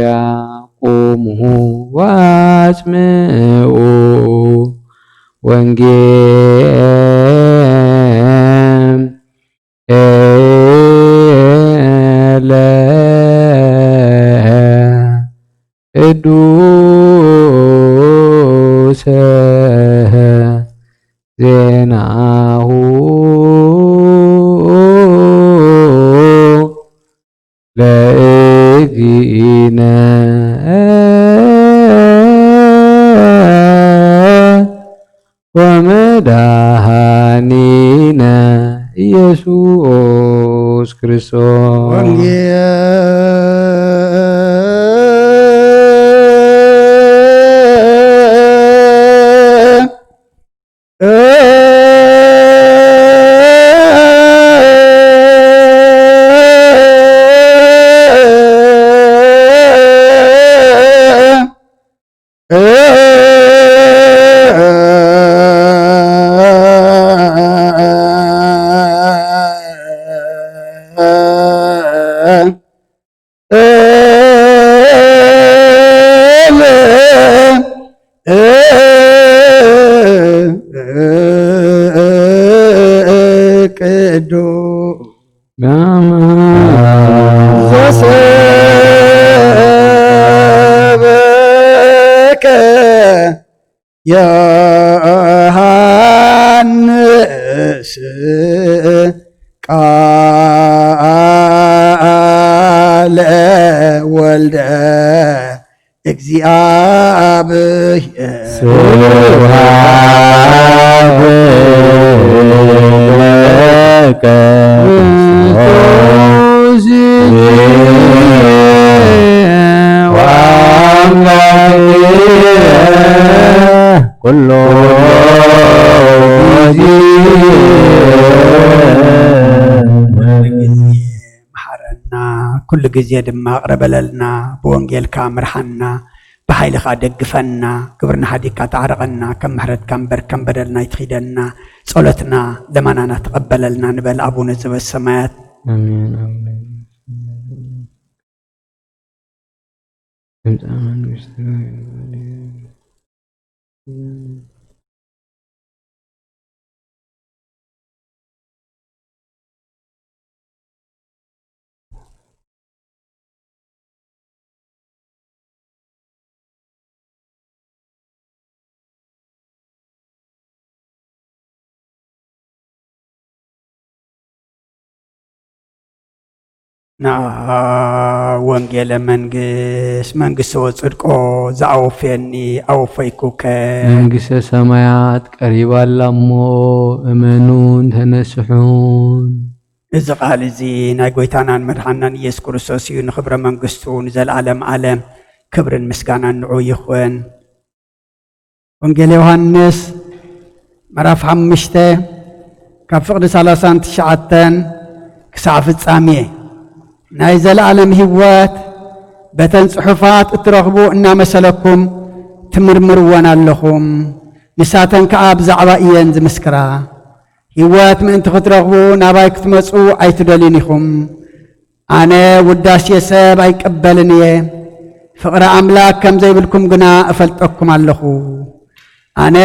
ወያቁሙ ወአጽምዑ ወንጌል ኤለ ቅዱሰ ዜናሁ ለእግዚእነ ወመድኃኒነ ኢየሱስ ክርስቶስ። ወንጌል ቅዱስ ዘሰበከ ዮሃንስ ቃለ ወልደ እግዚኣብሔር። ስብሐት ለከ ኩሎ ጊዜ። ኩሉ ግዜ መሓረና፣ ኩሉ ግዜ ድማ ይቕረ በለልና፣ ብወንጌልካ ምርሓና፣ ብሓይልኻ ደግፈና፣ ግብርና ሓዲግካ ተዓረቐና፣ ከም ምሕረትካ እምበር ከም በደልና ኣይትኺደና፣ ጸሎትና ለማናና ተቐበለልና ንበል ኣቡነ ዘበሰማያት። ኣሜን፣ ኣሜን። ትምጻእ መንግስትኻ። ንዓ ወንጌለ መንግስት መንግስቶ ጽድቆ ዘኣወፍየኒ ኣወፈይኩከ። መንግስተ ሰማያት ቀሪባ ኣላ እሞ እመኑን ተነስሑን። እዚ ቃል እዚ ናይ ጎይታናን መድሓናን ኢየሱስ ክርስቶስ እዩ። ንኽብረ መንግስቱ ንዘለኣለም ዓለም ክብርን ምስጋናን ንዑ ይኹን። ወንጌል ዮሃንስ ምዕራፍ ሓሙሽተ ካብ ፍቕዲ ሰላሳን ትሽዓተን ክሳዕ ፍጻሜ። ናይ ዘለኣለም ህይወት በተን ጽሑፋት እትረኽቡ እናመሰለኩም ትምርምርወን ኣለኹም። ንሳተን ከኣ ብዛዕባ እየን ዝምስክራ። ህይወት ምእንቲ ክትረኽቡ ናባይ ክትመጹ ኣይትደልዩን ኢኹም። ኣነ ውዳሴ ሰብ ኣይቀበልን እየ፣ ፍቕሪ ኣምላክ ከም ዘይብልኩም ግና እፈልጠኩም ኣለኹ። ኣነ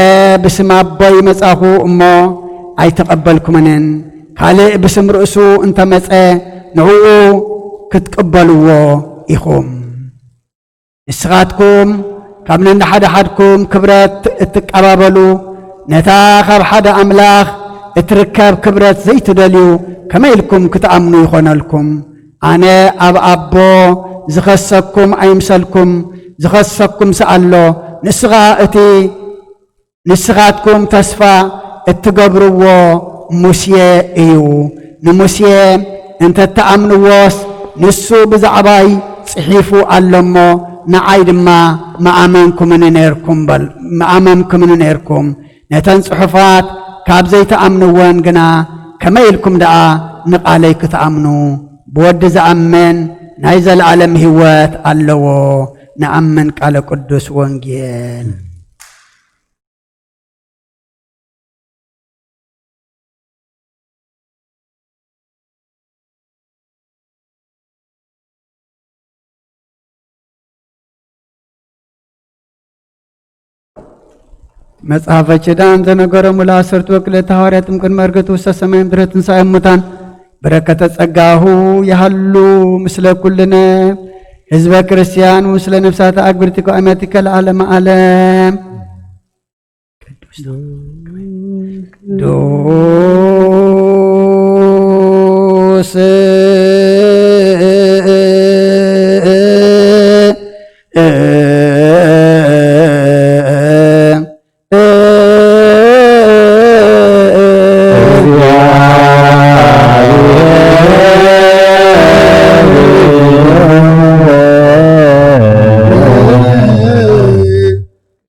ብስም ኣቦይ መጻኹ እሞ ኣይተቐበልኩምንን፣ ካልእ ብስም ርእሱ እንተመጸ ንዕኡ ክትቅበልዎ ኢኹም። ንስኻትኩም ካብ ነንሓድሓድኩም ክብረት እትቀባበሉ፣ ነታ ካብ ሓደ ኣምላኽ እትርከብ ክብረት ዘይትደልዩ ከመይ ኢልኩም ክትኣምኑ ይኾነልኩም? ኣነ ኣብ ኣቦ ዝኸሰኩም ኣይምሰልኩም፣ ዝኸሰኩምሲ ኣሎ። ንሱ ኸኣ እቲ ንስኻትኩም ተስፋ እትገብርዎ ሙሴ እዩ። ንሙሴ እንተ ትኣምንዎስ፣ ንሱ ብዛዕባይ ጽሒፉ ኣሎ እሞ፣ ንዓይ ድማ ምኣመንኩምኒ ነይርኩም በል-፣ ምኣመንኩምኒ ነይርኩም። ነተን ጽሑፋት ካብ ዘይትኣምንወን ግና፣ ከመይ ኢልኩም ደኣ ንቓለይ ክትኣምኑ? ብወዲ ዝኣምን ናይ ዘለኣለም ህይወት ኣለዎ። ንኣምን ቃለ ቅዱስ ወንጌል። መጽሓፈ ኪዳን ዘነገሮም ለዓሰርቱ ወክልኤተ ሃዋርያት እምቅድመ ዕርገቱ ውስተ ሰማይ እምድረ ትንሣኤ እሙታን በረከተ ጸጋሁ ይሃሉ ምስለ ኩልነ ህዝበ ክርስቲያን ምስለ ነፍሳተ ኣግብርቲከ ኣመቲከ ለዓለመ ዓለም። ቅዱስ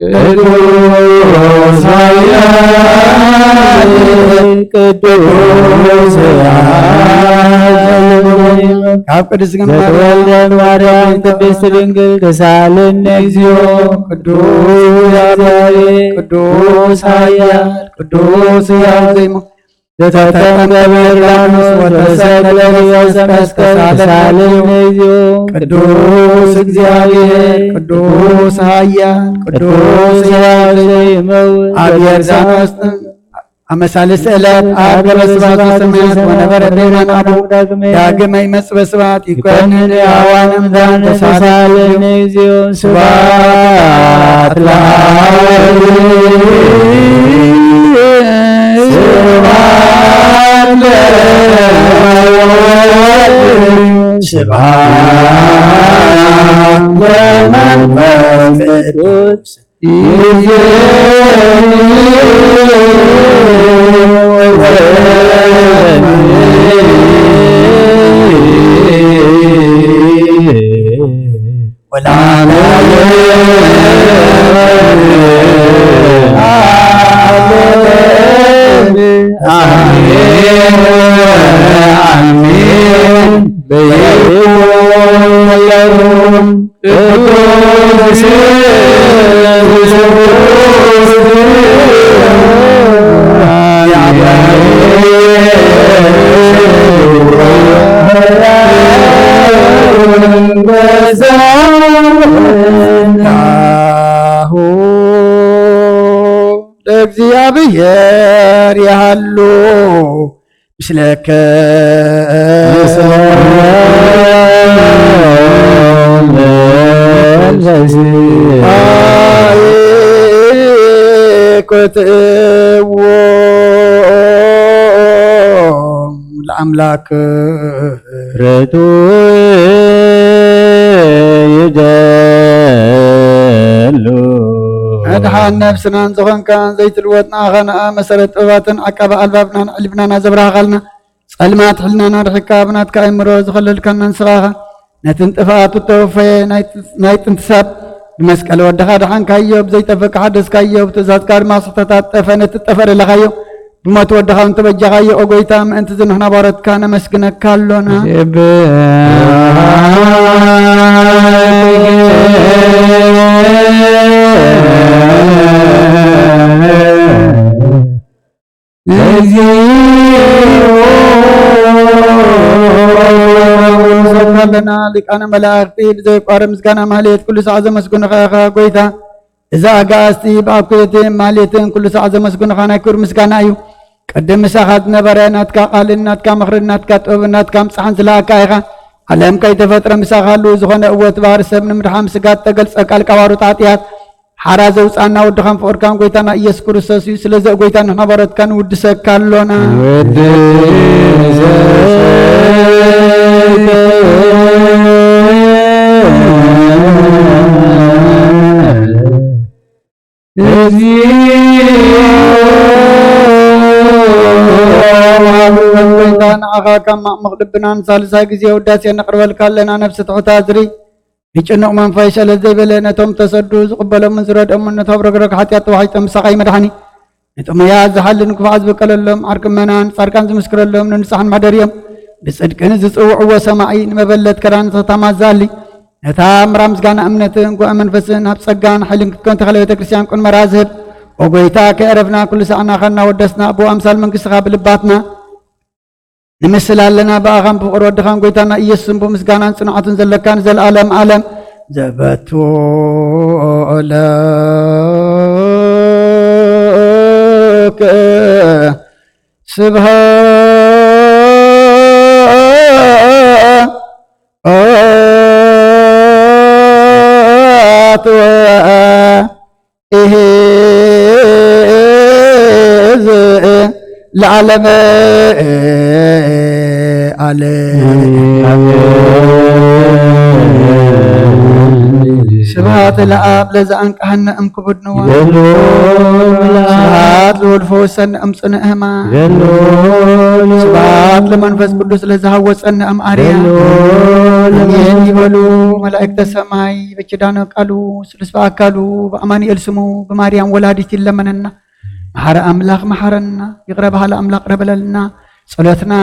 ቅዱስ ኃያል ቅዱስ ኃያል ካብ ቅድስት ድንግል ማርያም ዘተወልደ ማርያም ቅድስት ድንግል ተሳለነ እግዚኦ። ቅዱስ እግዚአብሔር ቅዱስ ኃያል ቅዱስ ሕያው ዘይሞ ዘተጠምቀ በዮርዳኖስ ወተሰቅለ በዮርዳኖስ ተሳለነ እግዚኦ። ቅዱስ እግዚአብሔር ቅዱስ ኃያል ቅዱስ ሕያው ዘይመውት አብ ዮርዳኖስ አመሳልስ ዕለት አብ ገበ ስብሐት ሰማያት ወነበረ በየማነ አቡ። ዳግመ ይመጽእ በስብሐት ይኮንን ሕያዋን እምዳን ተሳለነ እግዚኦ። ስብሐት ለአብ ስብሐት ለወልድ ስብሐት ለመንፈስ ቅዱስ። ለእግዚአብሔር ያህሉ ምስለከ ኮትዎ ለአምላክ ርቱ ይደሉ መድሓን ነፍስናን ዝኾንካ ዘይትልወጥ ንኣኻ ነኣ መሰረት ጥበባትን ዓቃቢ ኣልባብናን ዕልብናና ዘብራህኻልና ጸልማት ሕልናና ርሒቅካ ብናትካ ኣእምሮ ዝኸለልካና ንስኻ ኢኻ። ነቲ ንጥፍኣቱ እተወፈየ ናይ ጥንቲ ሰብ ብመስቀል ወድኻ ደሓንካዮ፣ ብዘይጠፍእ ሓደስካዮ፣ ብትእዛዝካ ድማ ስሕተታት ጠፈ ነቲ ጠፈ ደለኻዮ። ብሞት ወድኻ እንተበጃኻዮ፣ ኦ ጎይታ፣ ምእንቲ እዚ ንሕና ባሮትካ ነመስግነካ ኣሎና። ሊቃነ መላእክቲ ብዘይቋርም ምስጋና ማህሌት ኩሉ ሰዓት ዘመስግኑኻ ኢኻ ጎይታ። እዛ ኣጋእዝቲ ብኣኩየትን ማህሌትን ኩሉ ሰዓት ዘመስግኑኻ ናይ ክብሪ ምስጋና እዩ። ቅድም ምሳኻ ዝነበረ ናትካ ቃልን ናትካ ምኽርን ናትካ ጥበብን ናትካ ምጽሓን ዝለኣካ ኢኻ። ዓለም ከይተፈጥረ ምሳኻ ህልው ዝኾነ እወ እቲ ባህሪ ሰብ ንምድሓን ስጋ እተገልጸ ቃል ካብ ኣውርት ሓጢኣት ሓራ ዘውጽኣና ወድኻን ፍቕርካን ጎይታና ኢየሱስ ክርስቶስ እዩ። ስለዚ ጎይታ ንሕና ባሮትካ ንውድሰካ ኣሎና። ንዓኻ ካብ ማዕሙቕ ልብናን ሳልሳይ ግዜ ውዳሴ ነቕርበልካ ኣለና። ነፍሲ ትሑት ኣዝሪ ብጭኑቕ መንፈስ ሸለል ዘይበለ ነቶም ተሰዱ ዝቕበሎምን ዝረድኦምን ነቶም ረግረግ ሓጢኣት ተዋሒጦም ምሳኻ እዩ መድሓኒ። ንጥሙያት ዝሓልን ክፉዓት ዝበቀለሎም ዓርኪ ምእመናን ጻድቃን ዝምስክረሎም ንንጹሓን መሕደሪኦም ብጽድቅን ዝጽውዕዎ ሰማዒ ንመበለት ከዳን ተታማዛሊ ነታ ምራ ምስጋና እምነትን ጉባኤ መንፈስን ኣብ ጸጋን ሓይልን ክትከውን ተኸለ ቤተ ክርስቲያን ቁን መራ ዝህብ ኦ ጎይታ ከየረፍና ኩሉ ሳዕና ኸና ወደስና ብኡ ኣምሳል መንግስትኻ ብልባትና ንምስል ኣለና ብኣኻን ብፍቕሪ ወድኻን ጎይታና ኢየሱስን ብምስጋናን ጽንዓቱን ዘለካን ዘለኣለም ዓለም ዘበቱ ለከ ስብሐት ወ ኢሂዝ ለዓለመ ዓለም። ስብሐት ለአብ ለዘአንቀሐነ እምክቡድ ንዋ። ስብሐት ለወልድ ፈወሰነ እምጽንዕ ህማ። ስብሐት ለመንፈስ ቅዱስ ለዘሃወፀነ እምአርያ። አሜን ይበሉ መላእክተ ሰማይ። በኪዳነ ቃሉ ስሉስ በአካሉ በአማኑኤል ስሙ በማርያም ወላዲት ይለመነና። መሓረ ኣምላኽ መሓረና፣ ይቕረ በሃሊ ኣምላኽ ይቕረ በለልና። ጸሎትና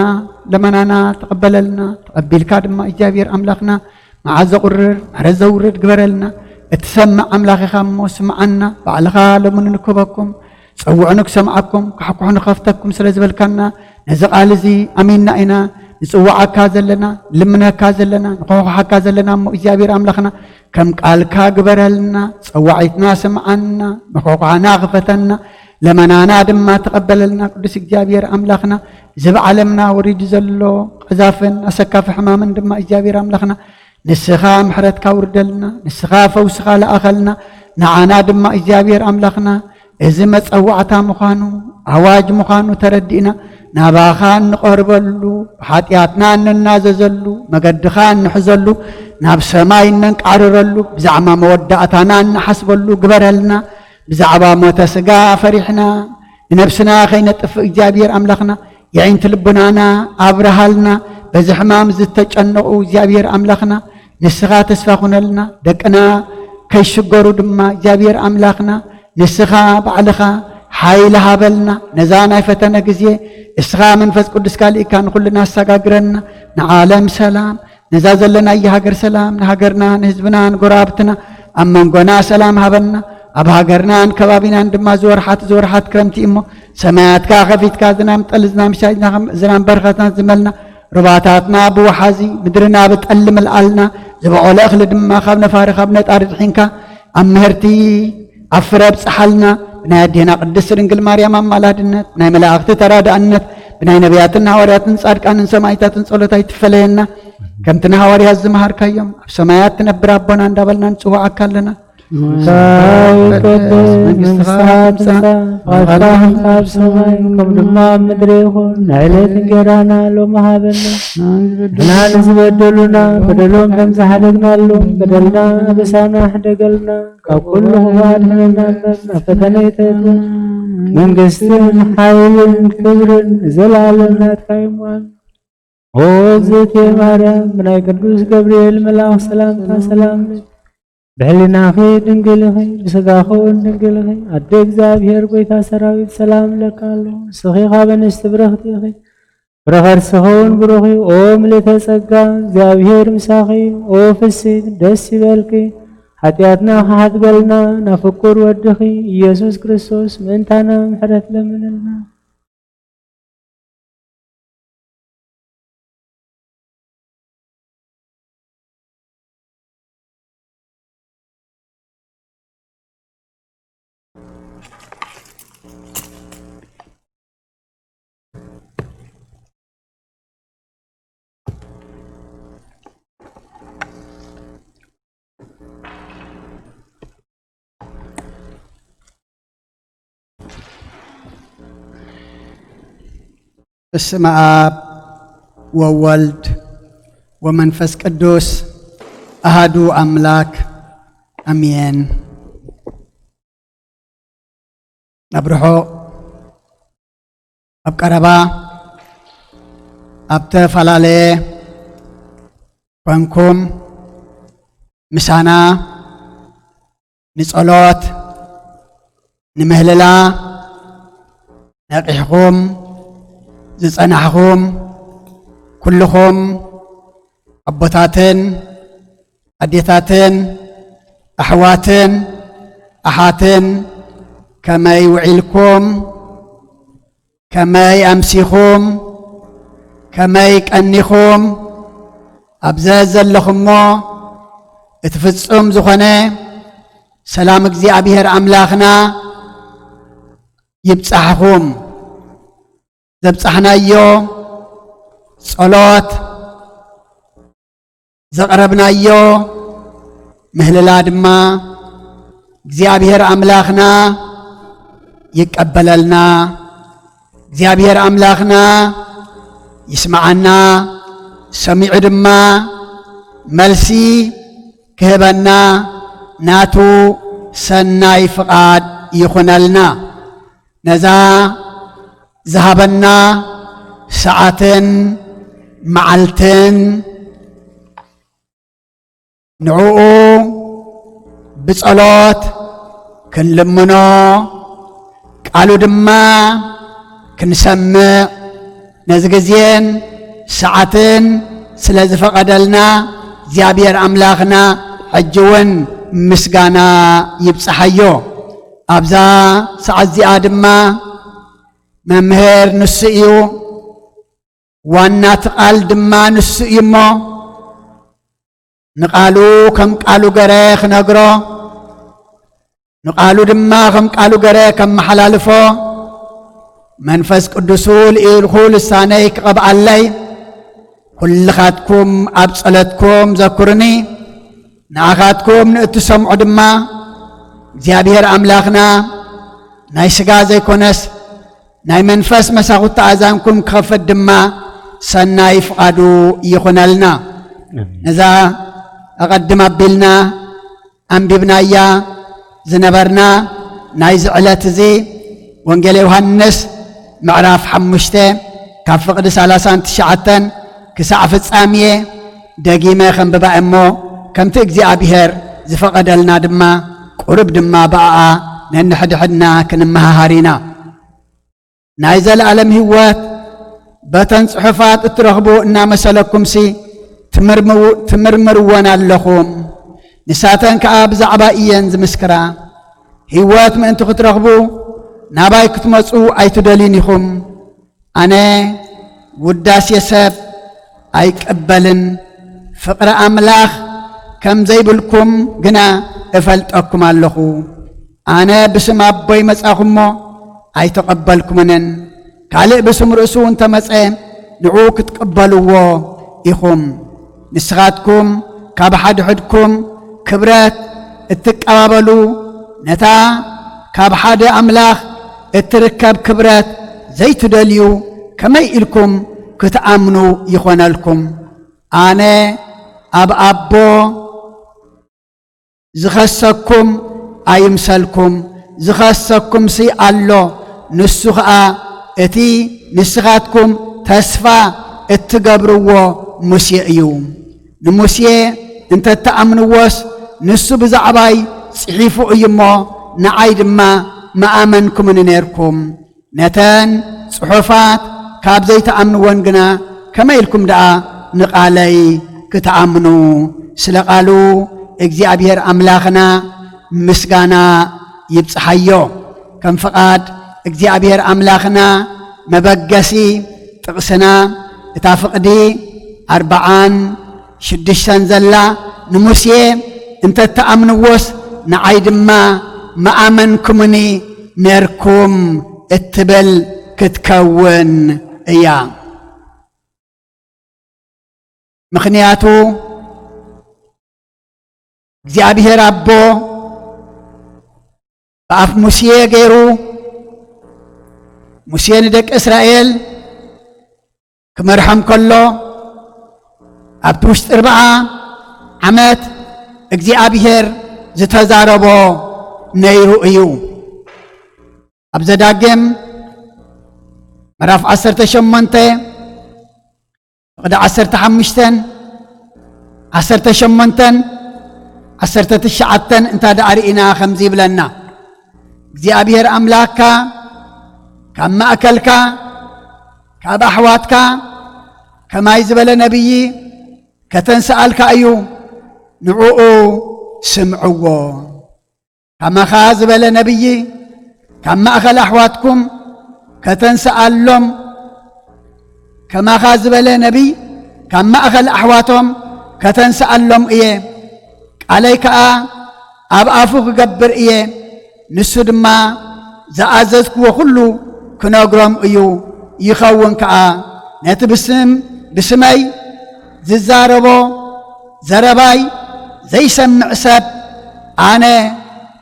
ለመናና ተቐበለልና። ተቐቢልካ ድማ እግዚኣብሔር ኣምላኽና መዓት ዘቑርር ምሕረት ዘውርድ ግበረልና። እትሰምዕ ኣምላኽ ኢኻ እሞ ስምዓና። ባዕልኻ ሎሚ ንንክበኩም፣ ጸውዑ ንክሰምዓኩም፣ ካሕኩሑ ንኸፍተኩም ስለ ዝበልካና ነዚ ቃል እዚ ኣሚንና ኢና ንጽውዓካ ዘለና፣ ልምነካ ዘለና፣ ንኾኾሓካ ዘለና እሞ እግዚኣብሔር ኣምላኽና ከም ቃልካ ግበረልና። ጸዋዒትና ስምዓና፣ መኾኳዕና ክፈተና፣ ለመናና ድማ ተቐበለልና። ቅዱስ እግዚኣብሔር ኣምላኽና እዚ ብዓለምና ወሪዱ ዘሎ ቀዛፍን ኣሰካፊ ሕማምን ድማ እግዚኣብሔር ኣምላኽና ንስኻ ምሕረትካ ውርደልና፣ ንስኻ ፈውስኻ ለኣኸልና። ንዓና ድማ እግዚኣብሔር ኣምላኽና እዚ መጸዋዕታ ምዃኑ፣ ኣዋጅ ምዃኑ ተረዲእና ናባኻ እንቐርበሉ፣ ብሓጢኣትና እንናዘዘሉ፣ መገድኻ እንሕዘሉ፣ ናብ ሰማይ እነንቃዕርረሉ፣ ብዛዕባ መወዳእታና እንሓስበሉ ግበረልና። ብዛዕባ ሞተ ስጋ ፈሪሕና ንነብስና ከይነጥፍእ እግዚኣብሔር ኣምላኽና የዒንቲ ልቡናና ኣብርሃልና። በዚ ሕማም ዝተጨነቑ እግዚኣብሔር ኣምላኽና ንስኻ ተስፋ ኩነልና። ደቅና ከይሽገሩ ድማ እግዚኣብሔር ኣምላኽና ንስኻ ባዕልኻ ሓይሊ ሃበልና። ነዛ ናይ ፈተነ ግዜ እስኻ መንፈስ ቅዱስካ ልኢካ ንኹልና ኣሰጋግረና። ንዓለም ሰላም፣ ነዛ ዘለናያ ሃገር ሰላም፣ ንሃገርና ንህዝብና ንጎረባብትና ኣብ መንጎና ሰላም ሃበና። ኣብ ሃገርናን ከባቢናን ድማ ዝወርሓት ዝወርሓት ክረምቲ እሞ ሰማያትካ ከፊትካ ዝናም ጠል ዝናም ሻይ ዝናም በረኸትና ዝመልና። ሩባታትና ብወሓዚ ምድርና ብጠሊ ምልኣልና። ዝበቆለ እኽሊ ድማ ካብ ነፋሪ ካብ ነጣሪ ድሒንካ ኣብ ምህርቲ ኣብ ፍረ ኣብጽሓልና። ብናይ ኣዴና ቅድስት ድንግል ማርያም ኣማላድነት፣ ብናይ መላእኽቲ ተራዳእነት፣ ብናይ ነቢያትን ሃዋርያትን ጻድቃንን ሰማዕታትን ጸሎት ኣይትፈለየና። ከምቲ ንሃዋርያት ዝመሃርካዮም ኣብ ሰማያት ትነብር ኣቦና እንዳበልና ንጽውዓካ ኣለና። ስምካ ይቀደስ፣ መንግስትኻ ትምጻእ፣ ፍቓድካ ኣብ ሰማይ ከም ድማ ኣብ ምድሪ ይኹን። ንዕለት እንጀራና ሎሚ ሃበና። ንሕና ንዝበደሉና በደሎም ከም ዝሓደግናሎም በደልና ኣበሳና ሕደገልና። ካብ ኩሉ ክፉእ ኣድሕነና እምበር ናብ ፈተነ ኣይተእትወና። መንግስትን ሓይልን ክብርን ንዘለኣለም ናትካ እዩ እሞ ኣሜን። ኦ እግዝእትየ ማርያም፣ ብናይ ቅዱስ ገብርኤል መልኣኽ ሰላምታ ሰላም እብል። ብሕሊናኺ ድንግል ኢኺ፣ ብስጋኺ እውን ድንግል ኢኺ። ኣደ እግዚኣብሔር ጐይታ ሰራዊት ሰላም እብለኪ ኣለኹ። ንስኺ ካብ ኣንስቲ ብርኽቲ ኢኺ፣ ፍረ ከርስኺ እውን ብሩኽ እዩ። ኦ ምልእተ ጸጋ፣ እግዚኣብሔር ምሳኺ እዩ። ኦ ፍስሕቲ ደስ ይበልኪ፣ ሓጢኣትና ክሓድገልና ናብ ፍቁር ወድኺ ኢየሱስ ክርስቶስ ምእንታና ምሕረት ለምንልና። በስመ አብ ወወልድ ወመንፈስ ቅዱስ አሃዱ አምላክ አሜን። ኣብ ርሑቕ ኣብ ቀረባ ኣብ ተፈላለየ ኮንኩም ምሳና ንጸሎት ንምህልላ ነቒሕኩም ዝጸናሕኩም ኩልኹም ኣቦታትን ኣዴታትን ኣሕዋትን ኣሓትን ከመይ ውዒልኩም? ከመይ ኣምሲኹም? ከመይ ቀኒኹም? ኣብ ዘዘለኹሞ እቲ ፍጹም ዝኾነ ሰላም እግዚኣብሔር ኣምላኽና ይብጻሕኹም። ዘብጻሕናዮ ጸሎት ዘቕረብናዮ ምህልላ ድማ እግዚኣብሔር ኣምላኽና ይቀበለልና። እግዚኣብሔር ኣምላኽና ይስምዓና፣ ሰሚዑ ድማ መልሲ ክህበና ናቱ ሰናይ ፍቓድ ይኹነልና። ነዛ ዝሃበና ሰዓትን መዓልትን ንዕኡ ብጸሎት ክንልምኖ፣ ቃሉ ድማ ክንሰምዕ ነዚ ግዜን ሰዓትን ስለ ዝፈቐደልና እግዚኣብሔር ኣምላኽና ሕጂ እውን ምስጋና ይብጽሓዮ። ኣብዛ ሰዓት እዚኣ ድማ መምህር ንሱ እዩ፣ ዋና እቲ ቃል ድማ ንሱ እዩ እሞ፣ ንቃሉ ከም ቃሉ ገረ ክነግሮ፣ ንቃሉ ድማ ከም ቃሉ ገረ ከመሓላልፎ፣ መንፈስ ቅዱሱ ልኢልኹ ልሳነይ ክቐብኣለይ፣ ኩልኻትኩም ኣብ ጸሎትኩም ዘኩርኒ። ንኣኻትኩም ንእትሰምዑ ድማ እግዚኣብሔር ኣምላኽና ናይ ስጋ ዘይኮነስ ናይ መንፈስ መሳኹቲ ኣእዛንኩም ክኸፍት ድማ ሰናይ ፍቓዱ ይኹነልና። ኣሜን። ነዛ ኣቐድም ኣቢልና ኣንቢብናያ ዝነበርና ናይዚ ዕለት እዚ ወንጌል ዮሃንስ ምዕራፍ ሓሙሽተ ካብ ፍቕዲ ሰላሳን ትሽዓተን ክሳዕ ፍጻሜ ደጊመ ከንብባ እሞ፣ ከምቲ እግዚኣብሔር ዝፈቐደልና ድማ ቁሩብ ድማ ብኣኣ ነንሕድሕድና ክንመሃሃር ኢና። ናይ ዘለኣለም ህይወት በተን ጽሑፋት እትረኽቡ እናመሰለኩምሲ ትምርምው-፣ ትምርምርወን ኣለኹም። ንሳተን ከኣ ብዛዕባ እየን ዝምስክራ። ህይወት ምእንቲ ክትረኽቡ ናባይ ክትመጹ ኣይትደልዩን ኢኹም። ኣነ ውዳሴ ሰብ ኣይቅበልን፣ ፍቕሪ ኣምላኽ ከም ዘይብልኩም ግና እፈልጠኩም ኣለኹ። ኣነ ብስም ኣቦይ መጻኹ እሞ ኣይተቐበልኩምንን፣ ካልእ ብስም ርእሱ እንተመጸ ንዑ ክትቅበልዎ ኢኹም። ንስኻትኩም ካብ ሓድሕድኩም ክብረት እትቀባበሉ፣ ነታ ካብ ሓደ ኣምላኽ እትርከብ ክብረት ዘይትደልዩ ከመይ ኢልኩም ክትኣምኑ ይኾነልኩም? ኣነ ኣብ ኣቦ ዝኸሰኩም ኣይምሰልኩም፣ ዝኸሰኩምሲ ኣሎ፣ ንሱ ኸኣ እቲ ንስኻትኩም ተስፋ እትገብርዎ ሙሴ እዩ። ንሙሴ እንተ እትኣምንዎስ፣ ንሱ ብዛዕባይ ጽሒፉ እዩ እሞ፣ ንዓይ ድማ ምኣመንኩምኒ ኔርኩም። ነተን ጽሑፋት ካብ ዘይትኣምንወን ግና ከመይ ኢልኩም ደኣ ንቓለይ ክትኣምኑ? ስለ ቃሉ እግዚኣብሔር ኣምላኽና ምስጋና ይብጽሓዮ። ከም ፍቓድ እግዚኣብሔር ኣምላኽና መበገሲ ጥቕስና እታ ፍቕዲ ኣርብዓን ሽዱሽተን ዘላ ንሙሴ እንተ ትኣምንዎስ ንዓይ ድማ ምኣመንኩምኒ ኔርኩም እትብል ክትከውን እያ። ምኽንያቱ እግዚኣብሔር ኣቦ ብኣፍ ሙሴ ገይሩ፣ ሙሴ ንደቂ እስራኤል ክመርሖም ከሎ፣ ኣብቲ ውሽጢ ኣርብዓ ዓመት እግዚኣብሔር ዝተዛረቦ ነይሩ እዩ። ኣብ ዘዳግም ምዕራፍ ዓሰርተ ሸሞንተ ፍቕዲ ዓሰርተ ሓሙሽተን፣ ዓሰርተ ሸሞንተን፣ ዓሰርተ ትሽዓተን እንታ ደኣ ርኢና ከምዚ ይብለና፣ እግዚኣብሔር ኣምላኽካ ካብ ማእከልካ፣ ካብ ኣሕዋትካ፣ ከማይ ዝበለ ነቢይ ከተንስኣልካ እዩ፣ ንዕኡ ስምዕዎ። ከማኻ ዝበለ ነቢይ ካብ ማእከል ኣሕዋትኩም ከተንስኣሎም፣ ከማኻ ዝበለ ነቢይ ካብ ማእከል ኣሕዋቶም ከተንስኣሎም እየ። ቃለይ ከኣ ኣብ ኣፉ ክገብር እየ። ንሱ ድማ ዝኣዘዝክዎ ኩሉ ክነግሮም እዩ። ይኸውን ከኣ፣ ነቲ ብስም፣ ብስመይ ዝዛረቦ ዘረባይ ዘይሰምዕ ሰብ ኣነ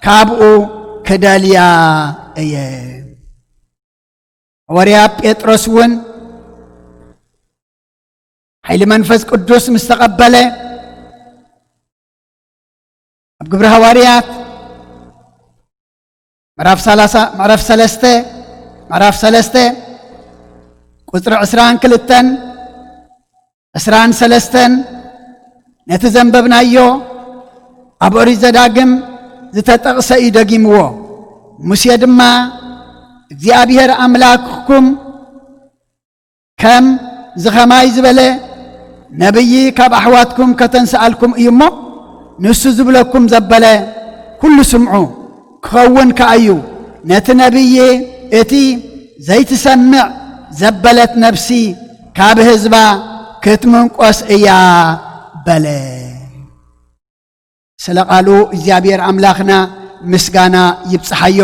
ካብኡ ክደልያ እየ። ሃዋርያ ጴጥሮስ እውን ሓይሊ መንፈስ ቅዱስ ምስ ተቐበለ፣ ኣብ ግብሪ ሃዋርያት ምዕራፍ ሰላሳ፣ ምዕራፍ ሰለስተ፣ ምዕራፍ ሰለስተ ቁጽሪ ዕስራን ክልተን፣ ዕስራን ሰለስተን፣ ነቲ ዘንበብናዮ ኣብ ኦሪት ዘዳግም ዝተጠቕሰ እዩ ደጊምዎ። ሙሴ ድማ እግዚኣብሔር ኣምላኽኩም ከም ዝኸማይ ዝበለ ነብዪ ካብ ኣሕዋትኩም ከተንስኣልኩም እዩ እሞ፣ ንሱ ዝብለኩም ዘበለ ኩሉ ስምዑ። ክኸውን ከኣ እዩ፣ ነቲ ነብዪ እቲ ዘይትሰምዕ ዘበለት ነፍሲ ካብ ህዝባ ክትምንቆስ እያ በለ። ስለ ቃሉ እግዚኣብሔር ኣምላኽና ምስጋና ይብጽሓዮ።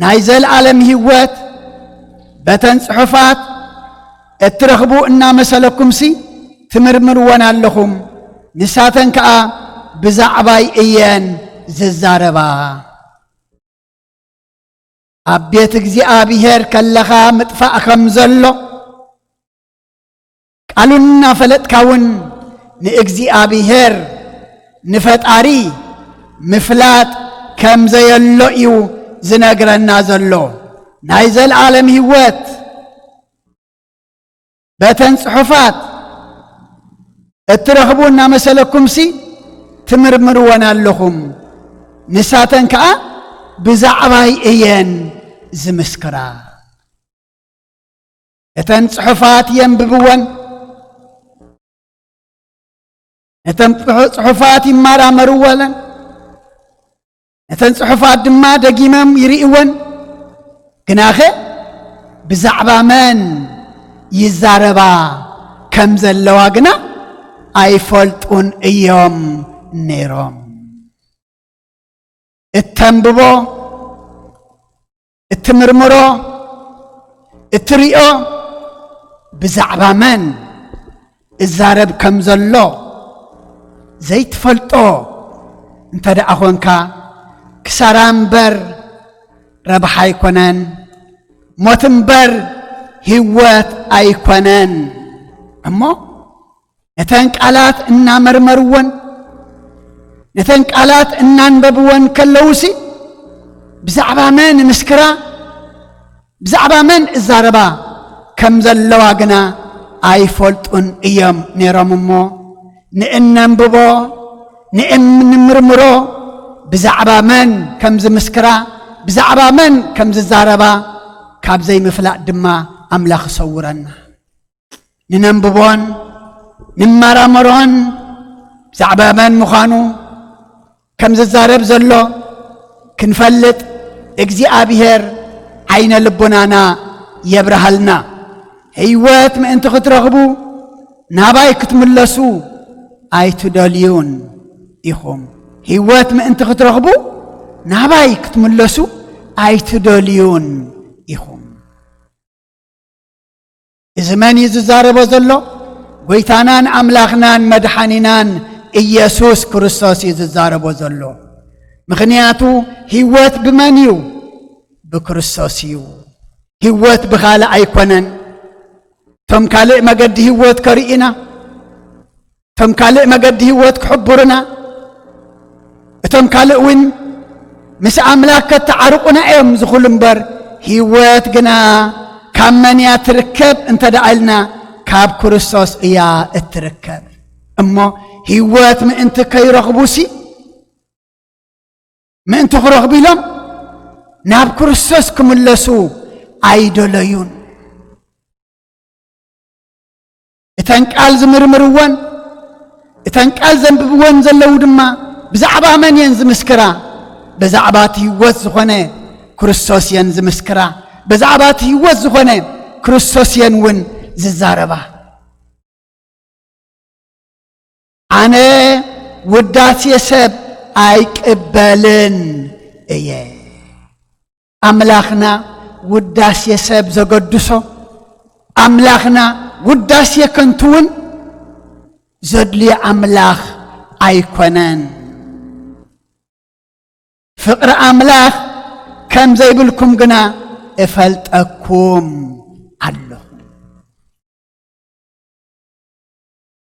ናይ ዘለዓለም ህይወት በተን ጽሑፋት እትረኽቡ እናመሰለኩምሲ ትምርምርወን ኣለኹም፣ ንሳተን ከኣ ብዛዕባይ እየን ዝዛረባ። ኣብ ቤት እግዚኣብሔር ከለኻ ምጥፋእ ከም ዘሎ፣ ቃሉ እናፈለጥካ እውን ንእግዚኣብሔር፣ ንፈጣሪ ምፍላጥ ከም ዘየሎ እዩ ዝነግረና ዘሎ። ናይ ዘለዓለም ህይወት በተን ጽሑፋት እትረኽቡ እናመሰለኩምሲ ትምርምርወን ኣለኹም። ንሳተን ከኣ ብዛዕባይ እየን ዝምስክራ። እተን ጽሑፋት የንብብወን፣ ነተን ጽሑ-፣ ጽሑፋት ይመራመርወን፣ ነተን ጽሑፋት ድማ ደጊሞም ይርእይወን። ግናኸ ብዛዕባ መን ይዛረባ ከም ዘለዋ ግና ኣይፈልጡን እዮም ነይሮም። እተንብቦ፣ እትምርምሮ፣ እትሪኦ ብዛዕባ መን እዛረብ ከም ዘሎ ዘይትፈልጦ እንተ ደኣ ኾንካ፣ ክሳራ እምበር ረብሓ ኣይኮነን፣ ሞት እምበር ህይወት ኣይኮነን። እሞ ነተን ቃላት እናመርመርወን፣ ነተን ቃላት እናንበብወን ከለዉሲ፣ ብዛዕባ መን ምስክራ፣ ብዛዕባ መን እዛረባ ከም ዘለዋ ግና ኣይፈልጡን እዮም ነይሮም። እሞ ንእነንብቦ፣ ንእንምርምሮ፣ ብዛዕባ መን ከም ዝምስክራ፣ ብዛዕባ መን ከም ዝዛረባ ካብ ዘይምፍላጥ ድማ ኣምላኽ ይሰውረና። ንነንብቦን ንመራመሮን ብዛዕባ መን ምዃኑ ከም ዝዛረብ ዘሎ ክንፈልጥ እግዚኣብሔር ዓይነ ልቦናና የብርሃልና። ህይወት ምእንቲ ክትረኽቡ ናባይ ክትምለሱ ኣይትደልዩን ኢኹም። ህይወት ምእንቲ ክትረኽቡ ናባይ ክትምለሱ ኣይትደልዩን ኢኹም። እዚ መን እዩ ዝዛረቦ ዘሎ? ጎይታናን ኣምላኽናን መድሓኒናን ኢየሱስ ክርስቶስ እዩ ዝዛረቦ ዘሎ። ምኽንያቱ ህይወት ብመን እዩ? ብክርስቶስ እዩ። ህይወት ብኻልእ ኣይኮነን። እቶም ካልእ መገዲ ህይወት ከርእዩና፣ እቶም ካልእ መገዲ ህይወት ክሕብሩና፣ እቶም ካልእ እውን ምስ ኣምላኽ ከተዓርቑና እዮም ዝኽሉ እምበር፣ ህይወት ግና ካብ መን እያ ትርከብ እንተ ደኣ ኢልና፣ ካብ ክርስቶስ እያ እትርከብ። እሞ ህይወት ምእንቲ ከይረኽቡሲ፣ ምእንቲ ክረኽቡ ኢሎም ናብ ክርስቶስ ክምለሱ ኣይደለዩን። እተን ቃል ዝምርምርወን፣ እተን ቃል ዘንብብወን ዘለዉ ድማ ብዛዕባ መን እየን ዝምስክራ? ብዛዕባ እቲ ህይወት ዝኾነ ክርስቶስ እየን ዝምስክራ። ብዛዕባ እቲ ህይወት ዝኾነ ክርስቶስ እየን እውን ዝዛረባ። ኣነ ውዳሴ ሰብ ኣይቅበልን እየ። ኣምላኽና ውዳሴ ሰብ ዘገድሶ፣ ኣምላኽና ውዳሴ ከንቱ እውን ዘድልዮ ኣምላኽ ኣይኮነን። ፍቕሪ ኣምላኽ ከም ዘይብልኩም ግና እፈልጠኩም ኣለኹ።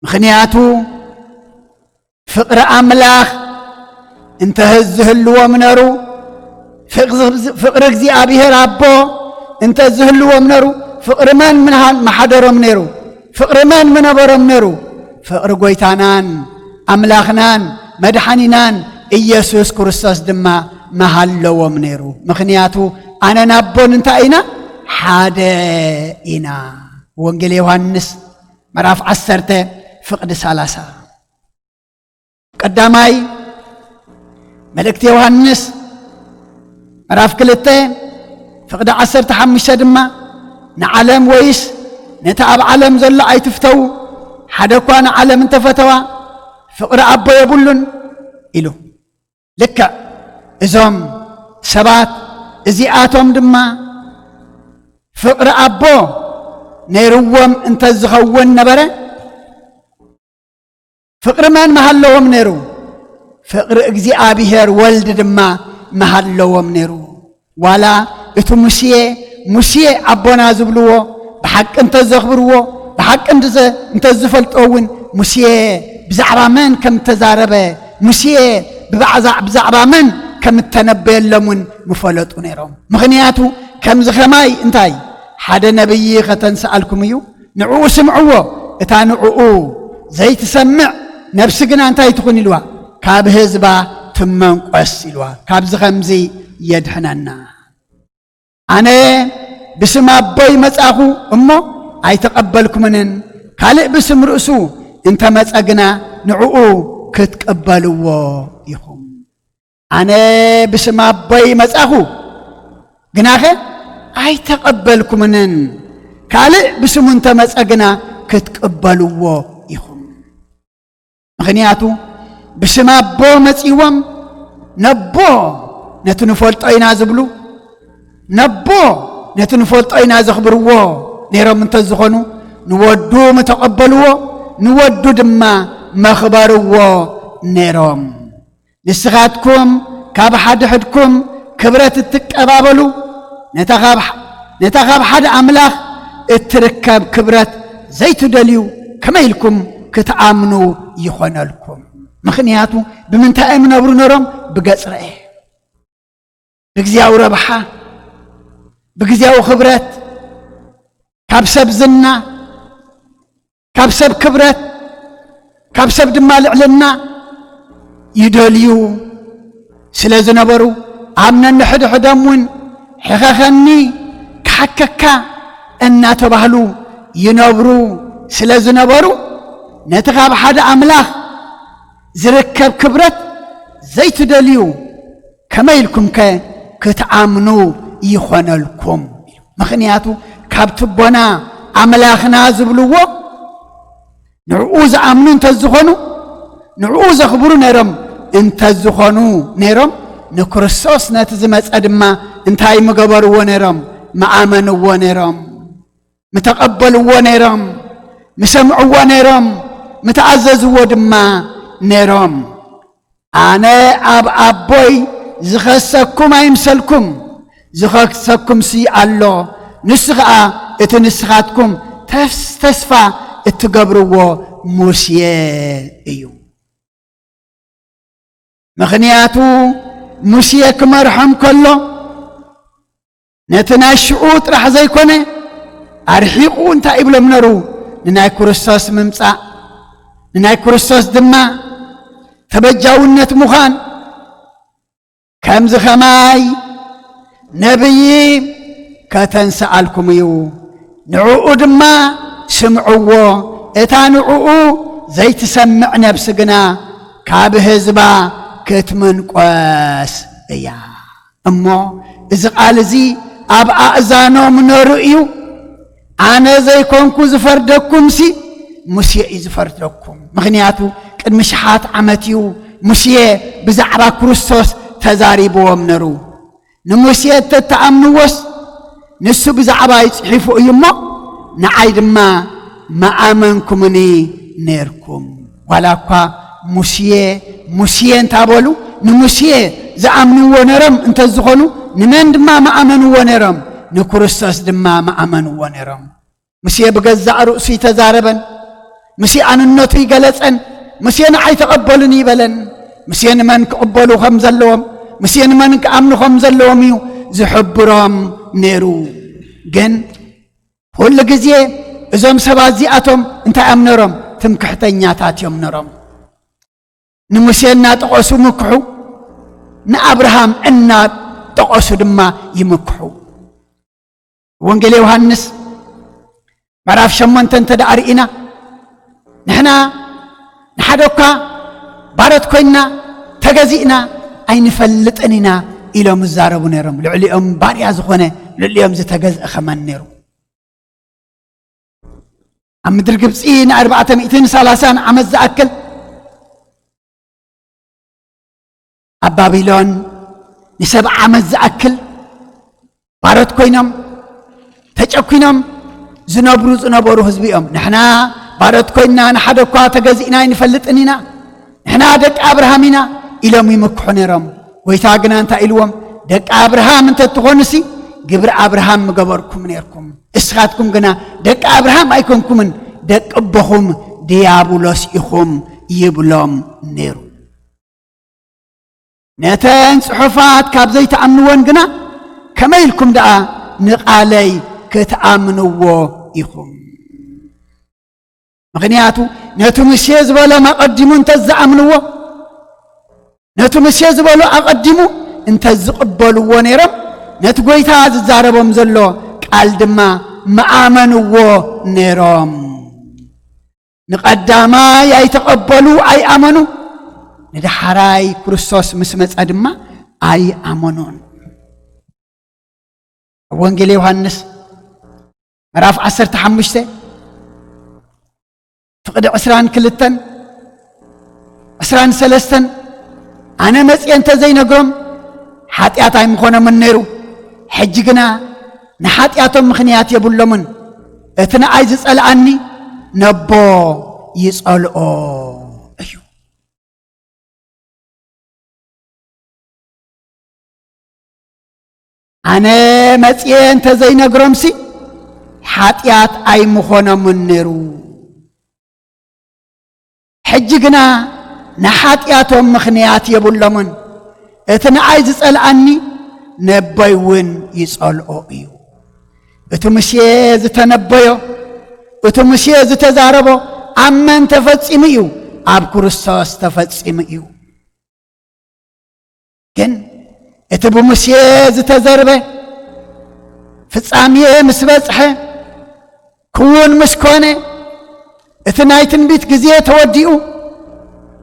ምኽንያቱ ፍቕሪ ኣምላኽ እንተ ዝህልዎም ነሩ፣ ፍቕሪ፣ ፍቕሪ እግዚኣብሔር ኣቦ እንተ ዝህልዎም ነሩ፣ ፍቕሪ መን ምንሃ-፣ ምሓደሮም ነሩ? ፍቕሪ መን ምነበሮም ነሩ? ፍቕሪ ጎይታናን ኣምላኽናን መድሓኒናን ኢየሱስ ክርስቶስ ድማ ምሃለዎም ነሩ። ምኽንያቱ ኣነን ኣቦን እንታይ ኢና? ሓደ ኢና። ወንጌል ዮሃንስ ምዕራፍ ዓሰርተ ፍቕዲ ሰላሳ። ቀዳማይ መልእክቲ ዮሃንስ ምዕራፍ ክልተ ፍቕዲ ዓሰርተ ሓሙሽተ ድማ፣ ንዓለም ወይስ ነቲ ኣብ ዓለም ዘሎ ኣይትፍተዉ፣ ሓደ እኳ ንዓለም እንተፈተዋ ፍቕሪ ኣቦ የብሉን ኢሉ። ልክዕ እዞም ሰባት እዚኣቶም ድማ ፍቕሪ ኣቦ ነይርዎም እንተዝኸውን ነበረ፣ ፍቕሪ መን መሃለዎም ነይሩ? ፍቕሪ እግዚኣብሔር ወልድ ድማ መሃለዎም ነይሩ። ዋላ እቲ ሙሴ፣ ሙሴ ኣቦና ዝብልዎ ብሓቂ እንተዘኽብርዎ፣ ብሓቂ እንተ-፣ እንተዝፈልጦ እውን፣ ሙሴ ብዛዕባ መን ከም እተዛረበ፣ ሙሴ ብባዕዛ-፣ ብዛዕባ መን ከም እተነበየሎም እውን ምፈለጡ ነይሮም። ምኽንያቱ ከምዚ ኸማይ እንታይ ሓደ ነብዪ ኸተንስኣልኩም እዩ፣ ንዕኡ ስምዕዎ፣ እታ ንዕኡ ዘይትሰምዕ ነብሲ ግና እንታይ ትኹን ኢልዋ? ካብ ህዝባ ትመንቆስ ኢልዋ። ካብዚ ኸምዚ የድሕነና። ኣነ ብስም ኣቦይ መጻኹ እሞ ኣይተቐበልኩምንን፣ ካልእ ብስም ርእሱ እንተ መጸ ግና ንዕኡ ክትቅበልዎ ኢኹም። ኣነ ብስም ኣቦይ መጻኹ፣ ግናኸ ኣይተቐበልኩምንን፣ ካልእ ብስሙ እንተ መጸ ግና ክትቅበልዎ ኢኹም። ምኽንያቱ ብስም ኣቦ መጺዎም፣ ነቦ ነቲ ንፈልጦ ኢና ዝብሉ፣ ነቦ ነቲ ንፈልጦ ኢና ዘኽብርዎ ነይሮም እንተ ዝኾኑ፣ ንወዱ ምተቐበልዎ፣ ንወዱ ድማ መኽበርዎ ነይሮም። ንስኻትኩም ካብ ሓድሕድኩም ክብረት እትቀባበሉ፣ ነታ ካብ፣ ነታ ካብ ሓደ ኣምላኽ እትርከብ ክብረት ዘይትደልዩ ከመይ ኢልኩም ክትኣምኑ ይኾነልኩም? ምኽንያቱ ብምንታይ እዮም ነብሩ ነሮም? ብገጽ ረኤ። ብግዜያዊ ረብሓ፣ ብግዜያዊ ክብረት፣ ካብ ሰብ ዝና፣ ካብ ሰብ ክብረት፣ ካብ ሰብ ድማ ልዕልና ይደልዩ ስለ ዝነበሩ፣ ኣብ ነንሕድሕዶም እውን ሕኸኸኒ፣ ክሓከካ እናተባህሉ ይነብሩ ስለ ዝነበሩ፣ ነቲ ካብ ሓደ ኣምላኽ ዝርከብ ክብረት ዘይትደልዩ ከመይ ኢልኩምከ ክትኣምኑ ይኾነልኩም? ምኽንያቱ ካብቲ ኣቦና ኣምላኽና ዝብልዎ ንዕኡ ዝኣምኑ እንተዝኾኑ፣ ንዕኡ ዘኽብሩ ነይሮም እንተዝኾኑ ነይሮም፣ ንክርስቶስ ነቲ ዝመጸ ድማ እንታይ ምገበርዎ ነይሮም? ምኣመንዎ ነይሮም፣ ምተቐበልዎ ነይሮም፣ ምሰምዕዎ ነይሮም፣ ምተኣዘዝዎ ድማ ነይሮም። ኣነ ኣብ ኣቦይ ዝኸሰኩም ኣይምሰልኩም፣ ዝኸሰኩምሲ ኣሎ፣ ንሱ ኸኣ እቲ ንስኻትኩም ተስ-፣ ተስፋ እትገብርዎ ሙሴ እዩ። ምኽንያቱ ሙሴ ክመርሖም ከሎ፣ ነቲ ናይ ሽዑ ጥራሕ ዘይኮነ፣ ኣርሒቑ እንታይ ይብሎም ነሩ? ንናይ ክርስቶስ ምምጻእ፣ ንናይ ክርስቶስ ድማ ተበጃውነት ምዃን፣ ከምዚ ኸማይ ነብዪ ከተንስኣልኩም እዩ። ንዕኡ ድማ ስምዕዎ፣ እታ ንዕኡ ዘይትሰምዕ ነብሲ ግና ካብ ህዝባ ክትምንቆስ እያ። እሞ እዚ ቃል እዚ ኣብ ኣእዛኖም ነሩ እዩ። ኣነ ዘይኮንኩ ዝፈርደኩምሲ፣ ሙሴ እዩ ዝፈርደኩም። ምኽንያቱ ቅድሚ ሽሓት ዓመት እዩ ሙሴ ብዛዕባ ክርስቶስ ተዛሪብዎም ነሩ። ንሙሴ እተተኣምንዎስ፣ ንሱ ብዛዕባይ ጽሒፉ እዩ እሞ፣ ንዓይ ድማ ምኣመንኩምኒ ነርኩም። ዋላ እኳ ሙሴ፣ ሙሴ እንታ በሉ፣ ንሙሴ ዝኣምንዎ ነሮም እንተዝኾኑ፣ ንመን ድማ ምኣመንዎ ነሮም? ንክርስቶስ ድማ ምኣመንዎ ነሮም። ሙሴ ብገዛእ ርእሱ ኣይተዛረበን፣ ሙሴ ኣንነቱ ኣይገለጸን፣ ሙሴ ንዓይ ተቐበሉኒ ኣይበለን። ሙሴ ንመን ክቕበሉ ከም ዘለዎም፣ ሙሴ ንመን ክኣምኑ ከም ዘለዎም እዩ ዝሕብሮም ነይሩ። ግን ኩሉ ግዜ እዞም ሰባት እዚኣቶም እንታይ እዮም ነሮም? ትምክሕተኛታት እዮም ነሮም። ንሙሴ እናጠቐሱ ምክሑ፣ ንኣብርሃም እናጠቐሱ ድማ ይምክሑ። ወንጌል ዮሃንስ ምዕራፍ ሸሞንተ እንተ ደኣ ርኢና፣ ንሕና ንሓደ እኳ ባሮት ኮይንና ተገዚእና ኣይንፈልጥን ኢና ኢሎም ይዛረቡ ነይሮም። ልዕሊኦም ባርያ ዝኾነ፣ ልዕሊኦም ዝተገዝአ ከማን ነይሩ። ኣብ ምድሪ ግብፂ ንኣርባዕተ ሚእትን ሰላሳን ዓመት ዝኣክል ኣብ ባቢሎን ንሰብዓ ዓመት ዝኣክል ባሮት ኮይኖም ተጨኩኖም ዝነብሩ ዝነበሩ ህዝቢ እዮም። ንሕና ባሮት ኮይንና ንሓደ እኳ ተገዚእና ኣይንፈልጥን ኢና፣ ንሕና ደቂ ኣብርሃም ኢና ኢሎም ይምክሑ ነይሮም። ጎይታ ግና እንታይ ኢልዎም? ደቂ ኣብርሃም እንተትኾኑሲ ግብሪ ኣብርሃም ምገበርኩም ነይርኩም። እስኻትኩም ግና ደቂ ኣብርሃም ኣይኮንኩምን፣ ደቂ ኣቦኹም ድያብሎስ ኢኹም ይብሎም ነይሩ። ነተን ጽሑፋት ካብ ዘይትኣምንወን ግና ከመይ ኢልኩም ደኣ ንቓለይ ክትኣምንዎ ኢኹም? ምኽንያቱ ነቲ ሙሴ ዝበሎም ኣቐዲሙ እንተ ዝኣምንዎ፣ ነቲ ሙሴ ዝበሎ ኣቐዲሙ እንተ ዝቕበልዎ ነይሮም፣ ነቲ ጎይታ ዝዛረቦም ዘሎ ቃል ድማ ምኣመንዎ ነይሮም። ንቐዳማይ ኣይተቐበሉ፣ ኣይኣመኑ፣ ንደሓራይ ክርስቶስ ምስ መጸ ድማ ኣይኣመኑን። ኣብ ወንጌል ዮሃንስ ምዕራፍ ዓሰርተ ሓሙሽተ ፍቕዲ ዕስራን ክልተን ዕስራን ሰለስተን፣ ኣነ መጺኤ እንተ ዘይነግሮም ሓጢኣት ኣይምኾኖምን ነይሩ። ሕጂ ግና ንሓጢኣቶም ምኽንያት የብሎምን። እቲ ንኣይ ዝጸልኣኒ ነቦ ይጸልኦ እዩ። ኣነ መጺኤ እንተ ዘይነግሮምሲ ሓጢኣት ኣይምኾኖምን ነይሩ። ሕጂ ግና ንሓጢኣቶም ምኽንያት የብሎምን። እቲ ንኣይ ዝጸልኣኒ ነቦይ እውን ይጸልኦ እዩ። እቲ ሙሴ ዝተነበዮ፣ እቲ ሙሴ ዝተዛረቦ ኣብ መን ተፈጺሙ እዩ? ኣብ ክርስቶስ ተፈጺሙ እዩ። ግን እቲ ብሙሴ ዝተዘርበ ፍጻሜ ምስ በጽሐ፣ ክውን ምስ ኮነ፣ እቲ ናይ ትንቢት ግዜ ተወዲኡ፣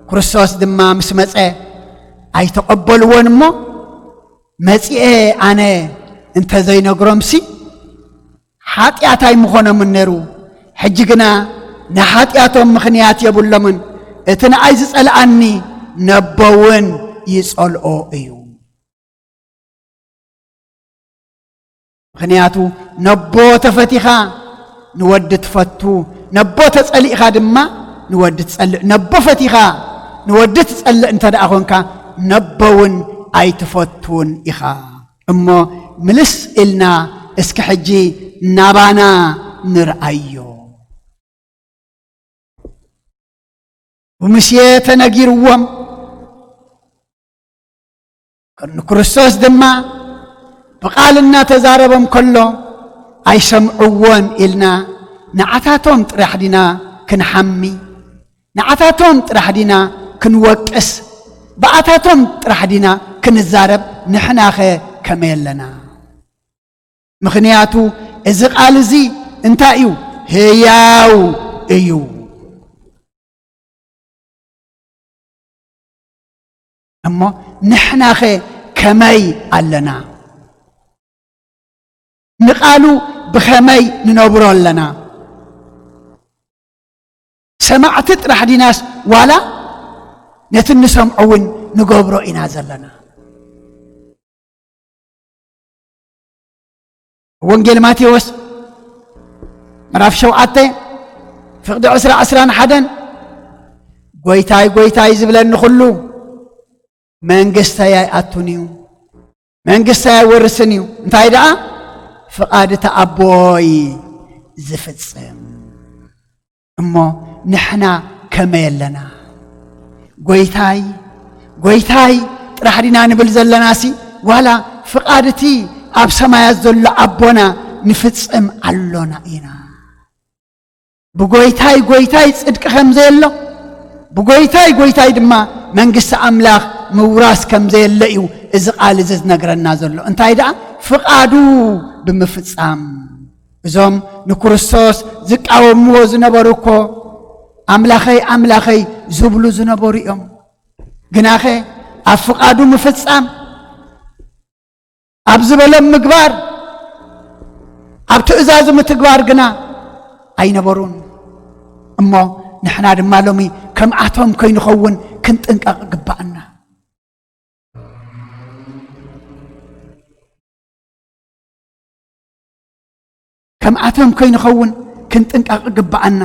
ክርስቶስ ድማ ምስ መጸ ኣይተቐበልዎን እሞ፣ መጺኤ ኣነ እንተ ዘይነግሮምሲ፣ ሓጢኣት ኣይምኾኖምን ነይሩ። ሕጂ ግና ንሓጢኣቶም ምኽንያት የብሎምን። እቲ ንኣይ ዝጸልኣኒ ነቦ እውን ይጸልኦ እዩ። ምኽንያቱ ነቦ ተፈቲኻ ንወዲ ትፈቱ፣ ነቦ ተጸሊእኻ ድማ ንወዲ ትጸልእ። ነቦ ፈቲኻ ንወዲ ትጸልእ እንተ ደኣ ኾንካ፣ ነቦ እውን ኣይትፈቱን ኢኻ። እሞ ምልስ ኢልና እስኪ ሕጂ ናባና ንርኣዮ። ብሙሴ ተነጊርዎም፣ ንክርስቶስ ድማ ብቓል እናተዛረቦም ከሎ ኣይሰምዕዎን ኢልና፣ ንዓታቶም ጥራሕ ዲና ክንሓሚ? ንዓታቶም ጥራሕ ዲና ክንወቅስ? ብኣታቶም ጥራሕ ዲና ክንዛረብ? ንሕናኸ ከመይ ኣለና? ምኽንያቱ እዚ ቃል እዚ እንታይ እዩ? ህያው እዩ። እሞ ንሕናኸ ከመይ ኣለና? ንቃሉ ብኸመይ ንነብሮ ኣለና? ሰማዕቲ ጥራሕ ዲናስ ዋላ ነቲ እንሰምዖ እውን ንገብሮ ኢና ዘለና? ወንጌል ማቴዎስ ምዕራፍ ሸውዓተ ፍቕዲ ዕስራ ዕስራን ሓደን፣ "ጎይታይ፣ ጎይታይ ዝብለኒ ኩሉ መንግስተይ ኣይኣቱን እዩ፣ መንግስተይ ኣይወርስን እዩ። እንታይ ደኣ? ፍቓድ እቲ ኣቦይ ዝፍጽም።" እሞ ንሕና ከመይ ኣለና? "ጎይታይ፣ ጎይታይ" ጥራሕ ዲና ንብል ዘለናሲ፣ ዋላ ፍቓድ እቲ ኣብ ሰማያት ዘሎ ኣቦና ንፍጽም ኣሎና ኢና? ብጎይታይ፣ ጎይታይ ጽድቂ ከም ዘየሎ፣ ብጎይታይ፣ ጎይታይ ድማ መንግስቲ ኣምላኽ ምውራስ ከም ዘየለ እዩ እዚ ቃል እዚ ዝነግረና ዘሎ። እንታይ ደኣ? ፍቓዱ ብምፍጻም። እዞም ንክርስቶስ ዝቃወምዎ ዝነበሩ እኮ፣ "ኣምላኸይ፣ ኣምላኸይ" ዝብሉ ዝነበሩ እዮም። ግናኸ ኣብ ፍቓዱ ምፍጻም፣ ኣብ ዝበሎም ምግባር፣ ኣብ ትእዛዙ ምትግባር ግና ኣይነበሩን። እሞ ንሕና ድማ ሎሚ ከምኣቶም ከይንኸውን ክንጥንቀቕ ይግባኣና። ከምኣቶም ከይንኸውን ክንጥንቀቕ ይግባኣና።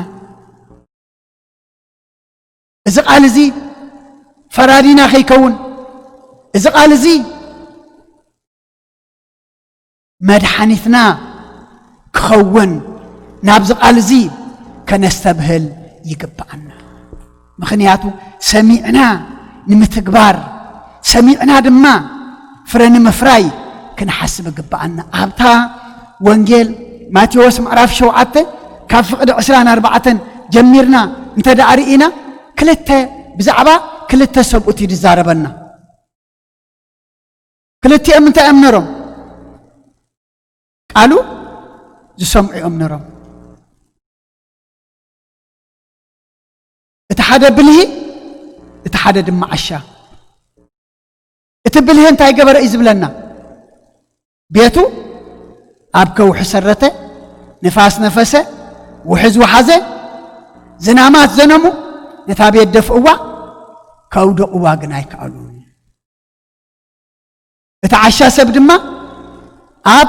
እዚ ቃል እዚ ፈራዲና ከይከውን፣ እዚ ቃል እዚ መድሓኒትና ክኸውን፣ ናብዚ ቃል እዚ ከነስተብህል ይግባኣና። ምኽንያቱ ሰሚዕና ንምትግባር፣ ሰሚዕና ድማ ፍረ ንምፍራይ ክንሓስብ ይግባኣና። ኣብታ ወንጌል ማቴዎስ ምዕራፍ ሸውዓተ ካብ ፍቕዲ ዕስራን ኣርባዕተን ጀሚርና እንተ ደኣ ርኢና፣ ክልተ፣ ብዛዕባ ክልተ ሰብኡት እዩ ዝዛረበና። ክልቲኦም እንታይ እዮም ነሮም? ቃሉ ዝሰምዑ እዮም ነሮም። እቲ ሓደ ብልሂ፣ እቲ ሓደ ድማ ዓሻ። እቲ ብልሂ እንታይ ገበረ እዩ ዝብለና? ቤቱ ኣብ ከውሒ ሰረተ፣ ንፋስ ነፈሰ፣ ውሕዝ ወሓዘ፣ ዝናማት ዘነሙ፣ ነታ ቤት ደፍእዋ፣ ከውድቕዋ ግን ኣይከኣሉን። እቲ ዓሻ ሰብ ድማ ኣብ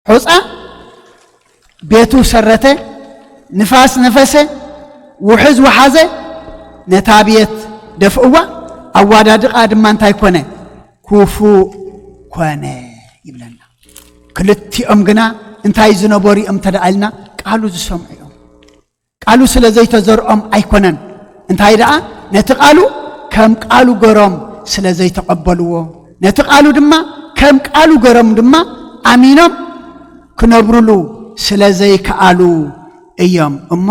ሑጻ ቤቱ ሰረተ፣ ንፋስ ነፈሰ፣ ውሕዝ ወሓዘ፣ ነታ ቤት ደፍእዋ፣ ኣዋዳድቓ ድማ እንታይ ኮነ? ክፉእ ኮነ ይብለና። ክልቲኦም ግና እንታይ ዝነበሩ እዮም እንተ ደኣ ኢልና፣ ቃሉ ዝሰምዑ እዮም። ቃሉ ስለ ዘይተዘርኦም ኣይኮነን። እንታይ ደኣ፣ ነቲ ቃሉ ከም ቃሉ ገሮም ስለ ዘይተቐበልዎ፣ ነቲ ቃሉ ድማ ከም ቃሉ ገሮም ድማ ኣሚኖም ክነብሩሉ ስለ ዘይከኣሉ እዮም። እሞ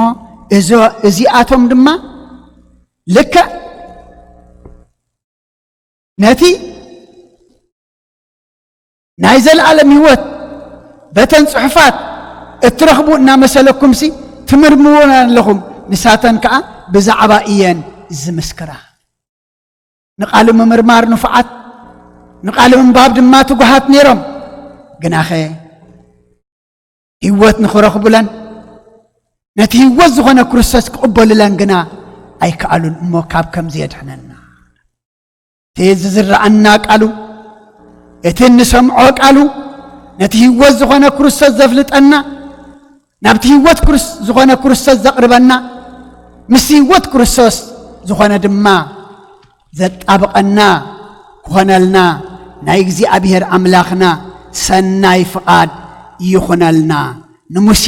እዞ-፣ እዚኣቶም ድማ ልክዕ ነቲ ናይ ዘለኣለም ህይወት በተን ጽሑፋት እትረኽቡ እናመሰለኩምሲ ትምርምሩን ኣለኹም፣ ንሳተን ከኣ ብዛዕባ እየን ዝምስክራ። ንቓሉ ምምርማር ንፉዓት፣ ንቓሉ ምንባብ ድማ ትጉሃት ነይሮም። ግናኸ ህይወት ንኽረኽቡለን፣ ነቲ ህይወት ዝኾነ ክርስቶስ ክቕበሉለን ግና ኣይከኣሉን። እሞ ካብ ከምዚ የድሕነና። እቲ ዝዝረኣና ቃሉ፣ እቲ እንሰምዖ ቃሉ፣ ነቲ ህይወት ዝኾነ ክርስቶስ ዘፍልጠና፣ ናብቲ ህይወት ክርስ-፣ ዝኾነ ክርስቶስ ዘቕርበና፣ ምስ ህይወት ክርስቶስ ዝኾነ ድማ ዘጣብቐና ክኾነልና ናይ እግዚኣብሔር ኣምላኽና ሰናይ ፍቓድ ይኹነልና። ንሙሴ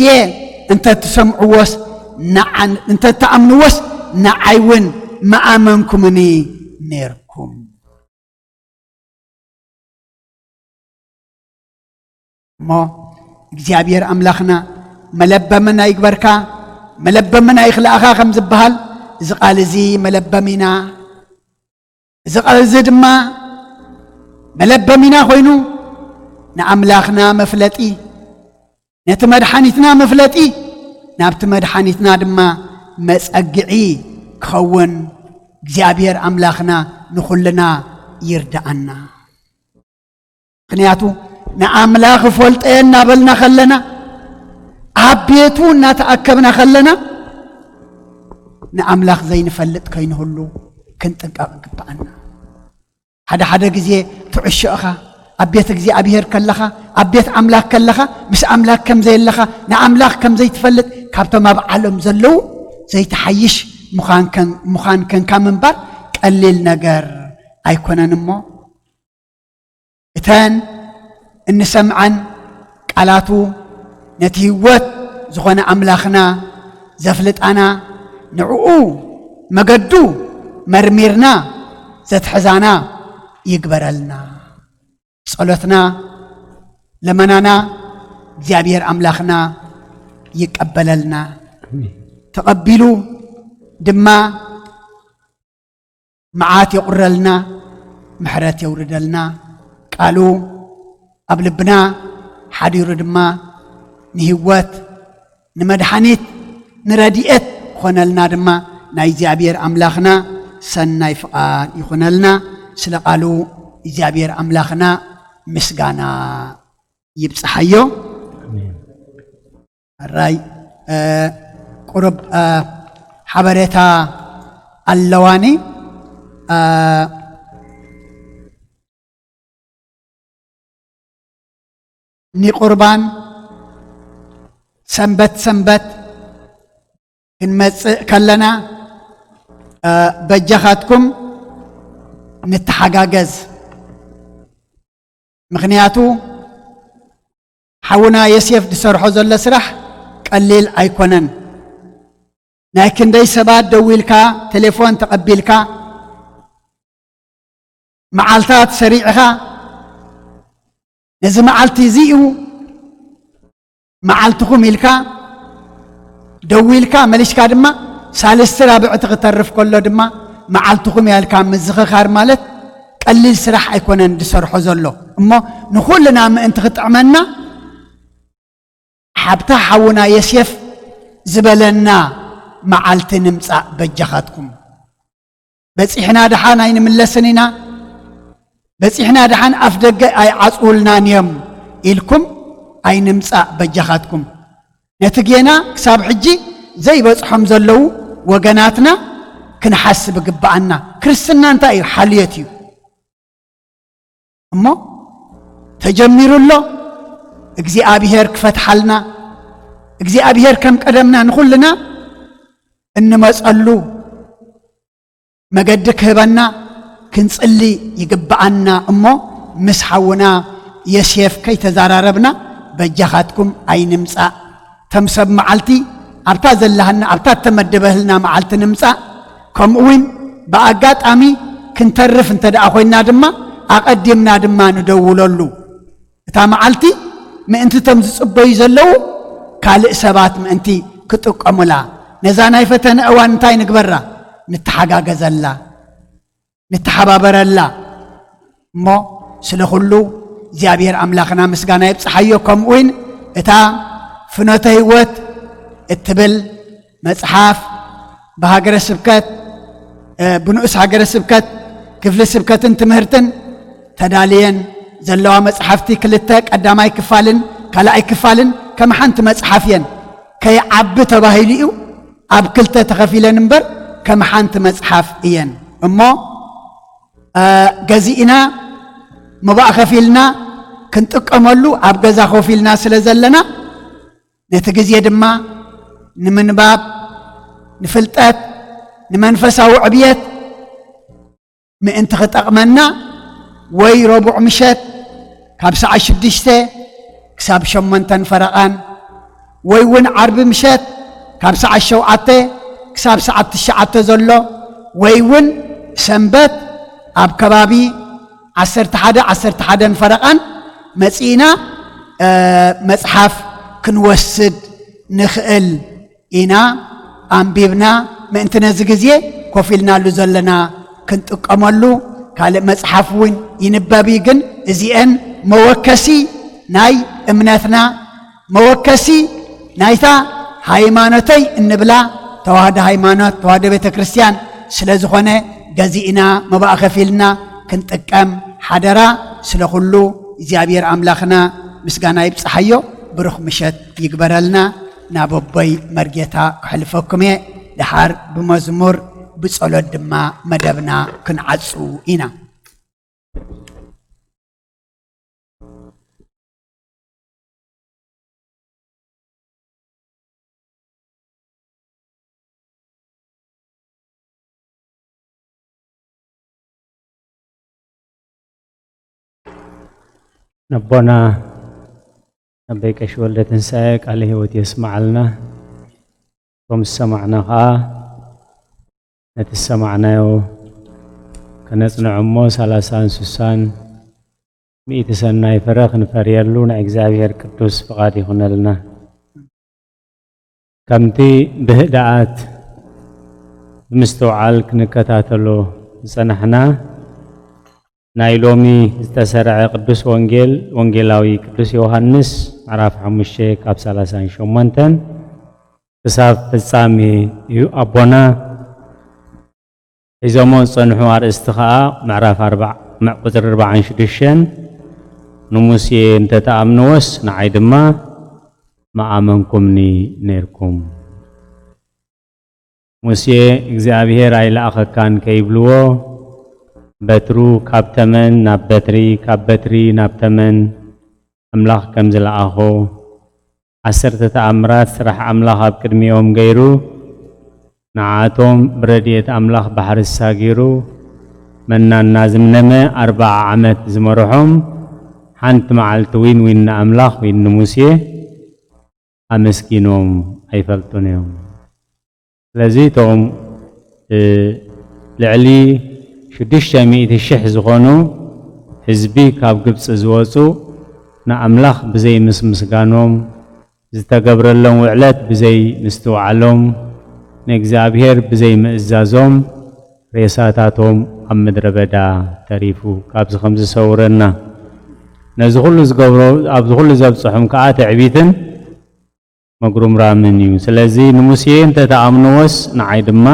እንተ ትሰምዕዎስ ንዓ-፣ እንተ ትኣምንዎስ ንዓይ እውን ምኣመንኩምኒ ነይርኩም። እሞ እግዚኣብሔር ኣምላኽና መለበምና ይግበርካ፣ መለበምና ይኽልኣኻ ከም ዝበሃል፣ እዚ ቃል እዚ መለበሚና፣ እዚ ቃል እዚ ድማ መለበሚና ኮይኑ፣ ንኣምላኽና መፍለጢ፣ ነቲ መድሓኒትና መፍለጢ፣ ናብቲ መድሓኒትና ድማ መጸግዒ ክኸውን እግዚኣብሔር ኣምላኽና ንኹልና ይርድኣና። ምኽንያቱ ንኣምላኽ እፈልጦ እየ እናበልና ከለና፣ ኣብ ቤቱ እናተኣከብና ከለና፣ ንኣምላኽ ዘይንፈልጥ ከይንህሉ ክንጥንቀቕ ይግብኣና። ሓደ ሓደ ግዜ ትዕሾ ኢኻ፣ ኣብ ቤት እግዚኣብሔር ከለኻ፣ ኣብ ቤት ኣምላኽ ከለኻ፣ ምስ ኣምላኽ ከም ዘየለኻ፣ ንኣምላኽ ከም ዘይትፈልጥ፣ ካብቶም ኣብ ዓለም ዘለዉ ዘይትሓይሽ ምዃን ከን-፣ ምዃን ከንካ ምንባር ቀሊል ነገር ኣይኮነን። እሞ እተን እንሰምዐን ቃላቱ ነቲ ህይወት ዝኾነ ኣምላኽና ዘፍልጣና፣ ንዕኡ መገዱ መርሚርና ዘትሕዛና ይግበረልና። ጸሎትና፣ ለመናና እግዚኣብሔር ኣምላኽና ይቀበለልና። ተቐቢሉ ድማ መዓት የቑረልና፣ ምሕረት የውርደልና። ቃሉ ኣብ ልብና ሓዲሩ ድማ ንህይወት፣ ንመድሓኒት፣ ንረድኤት ክኾነልና ድማ ናይ እግዚኣብሔር ኣምላኽና ሰናይ ፍቓድ ይኹነልና። ስለ ቃሉ እግዚኣብሔር ኣምላኽና ምስጋና ይብጽሓዮ። ኣሜን። ሕራይ፣ እ፣ ቁሩብ፣ እ፣ ሓበሬታ ኣለዋኒ። እ፣ ንቁርባን ሰንበት ሰንበት ክንመጽእ ከለና፣ እ፣ በጃኻትኩም ንተሓጋገዝ። ምኽንያቱ ሓውና ዮሴፍ ዝሰርሖ ዘሎ ስራሕ ቀሊል ኣይኮነን። ናይ ክንደይ ሰባት ደዊልካ፣ ቴሌፎን ተቐቢልካ፣ መዓልታት ሰሪዕኻ፣ ነዚ መዓልቲ እዚ እዩ መዓልትኹም ኢልካ ደዊልካ፣ መሊስካ ድማ ሳልስቲ ራብዕቲ ክተርፍ ከሎ ድማ መዓልትኹም እያ ኢልካ ምዝኽኻር ማለት ቀሊል ስራሕ ኣይኮነን ዝሰርሖ ዘሎ። እሞ ንኹልና ምእንቲ ክጥዕመና፣ ሓብታ ሓውና ዮሴፍ ዝበለና መዓልቲ ንምጻእ በጃኻትኩም። በጺሕና ደሓን ኣይንምለስን ኢና፣ በጺሕና ደሓን ኣፍ ደገ ኣይዓጽውልናን እዮም ኢልኩም ኣይንምጻእ በጃኻትኩም። ነቲ ጌና ክሳብ ሕጂ ዘይበጽሖም ዘለዉ ወገናትና ክንሓስብ ይግብኣና። ክርስትና እንታይ እዩ? ሓልዮት እዩ። እሞ ተጀሚሩ ኣሎ። እግዚኣብሔር ክፈትሓልና፣ እግዚኣብሔር ከም ቀደምና ንኹልና እንመጸሉ መገዲ ክህበና ክንጽሊ ይግብኣና። እሞ ምስ ሓውና ዮሴፍ ከይተዛራረብና በጃኻትኩም ኣይንምጻእ። ተም ሰብ መዓልቲ ኣብታ ዘላህና፣ ኣብታ እተመደበህልና መዓልቲ ንምጻእ፣ ከምኡ እውን ብኣጋጣሚ ክንተርፍ እንተ ደኣ ኮይንና ድማ ኣቐዲምና ድማ ንደውለሉ። እታ መዓልቲ ምእንቲ እቶም ዝጽበዩ ዘለዉ ካልእ ሰባት ምእንቲ ክጥቀሙላ፣ ነዛ ናይ ፈተነ እዋን እንታይ ንግበራ? ንተሓጋገዘላ፣ ንተሓባበረላ። እሞ ስለ ኩሉ እግዚኣብሔር ኣምላኽና ምስጋና ይብጽሓዮ። ከምኡ እውን እታ ፍኖተ ህይወት እትብል መጽሓፍ ብሃገረ ስብከት፣ እ፣ ብንኡስ ሃገረ ስብከት፣ ክፍሊ ስብከትን ትምህርትን ተዳልየን ዘለዋ መጽሓፍቲ ክልተ፣ ቀዳማይ ክፋልን ካልኣይ ክፋልን ከም ሓንቲ መጽሓፍ እየን። ከይዓቢ ተባሂሉ እዩ ኣብ ክልተ ተኸፊለን እምበር ከም ሓንቲ መጽሓፍ እየን። እሞ፣ እ፣ ገዚእና መባእ ከፊልና ክንጥቀመሉ ኣብ ገዛ ኮፍ ኢልና ስለ ዘለና፣ ነቲ ግዜ ድማ ንምንባብ፣ ንፍልጠት፣ ንመንፈሳዊ ዕብየት ምእንቲ ክጠቕመና፣ ወይ ረቡዕ ምሸት ካብ ሰዓት ሽዱሽተ ክሳብ ሸሞንተን ፈረቓን፣ ወይ እውን ዓርቢ ምሸት ካብ ሰዓት ሸውዓተ ክሳብ ሰዓት ትሽዓተ ዘሎ፣ ወይ እውን ሰንበት ኣብ ከባቢ ዓሰርተ ሓደ፣ ዓሰርተ ሓደን ፈረቓን መጺእና፣ እ፣ መጽሓፍ ክንወስድ ንኽእል ኢና። ኣንቢብና፣ ምእንቲ ነዚ ግዜ ኮፍ ኢልናሉ ዘለና ክንጥቀመሉ፣ ካልእ መጽሓፍ እውን ይንበብ እዩ። ግን እዚአን መወከሲ ናይ እምነትና፣ መወከሲ ናይታ ሃይማኖተይ እንብላ ተዋህዶ ሃይማኖት፣ ተዋህዶ ቤተ ክርስቲያን ስለ ዝኾነ፣ ገዚእና መባእ ከፊልና ክንጥቀም ሓደራ። ስለ ኩሉ እግዚኣብሔር ኣምላኽና ምስጋና ይብጽሓዮ። ብሩኽ ምሸት ይግበረልና። ናብ ኣቦይ መርጌታ ክሕልፈኩም እየ። ደሓር ብመዝሙር ብጸሎት ድማ መደብና ክንዓጹ ኢና። ነቦና ኣቦይ ቀሺ ወልደ ትንሳኤ ቃለ ህይወት የስምዓልና። ከም ዝሰማዕና ኸዓ ነቲ ዝሰማዕናዮ ከነጽንዖ እሞ ሰላሳን ስሳን ሚእቲ ሰናይ ፍረ ክንፈርየሉ ናይ እግዚኣብሔር ቅዱስ ፍቓድ ይኹነልና። ከምቲ ብህድኣት ብምስትውዓል ክንከታተሎ ዝጸናሕና፣ ናይ ሎሚ ዝተሰርዐ ቅዱስ ወንጌል ወንጌላዊ ቅዱስ ዮሃንስ ምዕራፍ ሓሙሽተ ካብ ሰላሳን ሸሞንተን ክሳብ ፍጻሜ እዩ። ኣቦና ሒዞሞ ዝጸንሑ ኣርእስቲ ኸኣ ምዕራፍ ኣርባዕ ቁጽሪ ኣርባዓን ሽዱሽተን ንሙሴ እንተተኣምንዎስ ንዓይ ድማ ምኣመንኩምኒ ነይርኩም። ሙሴ እግዚኣብሔር ኣይለኣኸካን ከይብልዎ በትሩ ካብ ተመን ናብ በትሪ ካብ በትሪ ናብ ተመን ኣምላኽ ከም ዝለኣኾ ዓሰርተ ተኣምራት ስራሕ ኣምላኽ ኣብ ቅድሚኦም ገይሩ ንዓቶም ብረድኤት ኣምላኽ ባሕሪ ዝሳጊሩ መና እናዝምነመ ኣርብዓ ዓመት ዝመርሖም ሓንቲ መዓልቲ ዊን ዊን ንኣምላኽ ዊን ንሙሴ ኣመስጊኖም ኣይፈልጡን እዮም። ስለዚ እቶም ልዕሊ ሽዱሽተ ሚእቲ ሽሕ ዝኾኑ ህዝቢ ካብ ግብፂ ዝወፁ ንኣምላኽ ብዘይ ምስምስጋኖም ዝተገብረሎም ውዕለት ብዘይ ምስትውዓሎም ንእግዚኣብሔር ብዘይ ምእዛዞም ሬሳታቶም ኣብ ምድረ በዳ ተሪፉ ካብዚ ከም ዝሰውረና ነዚ ኩሉ ዝገብሮ ኣብዚ ኩሉ ዘብፅሖም ከዓ ትዕቢትን መጉርምራምን እዩ። ስለዚ ንሙሴ እንተተኣምንዎስ ንዓይ ድማ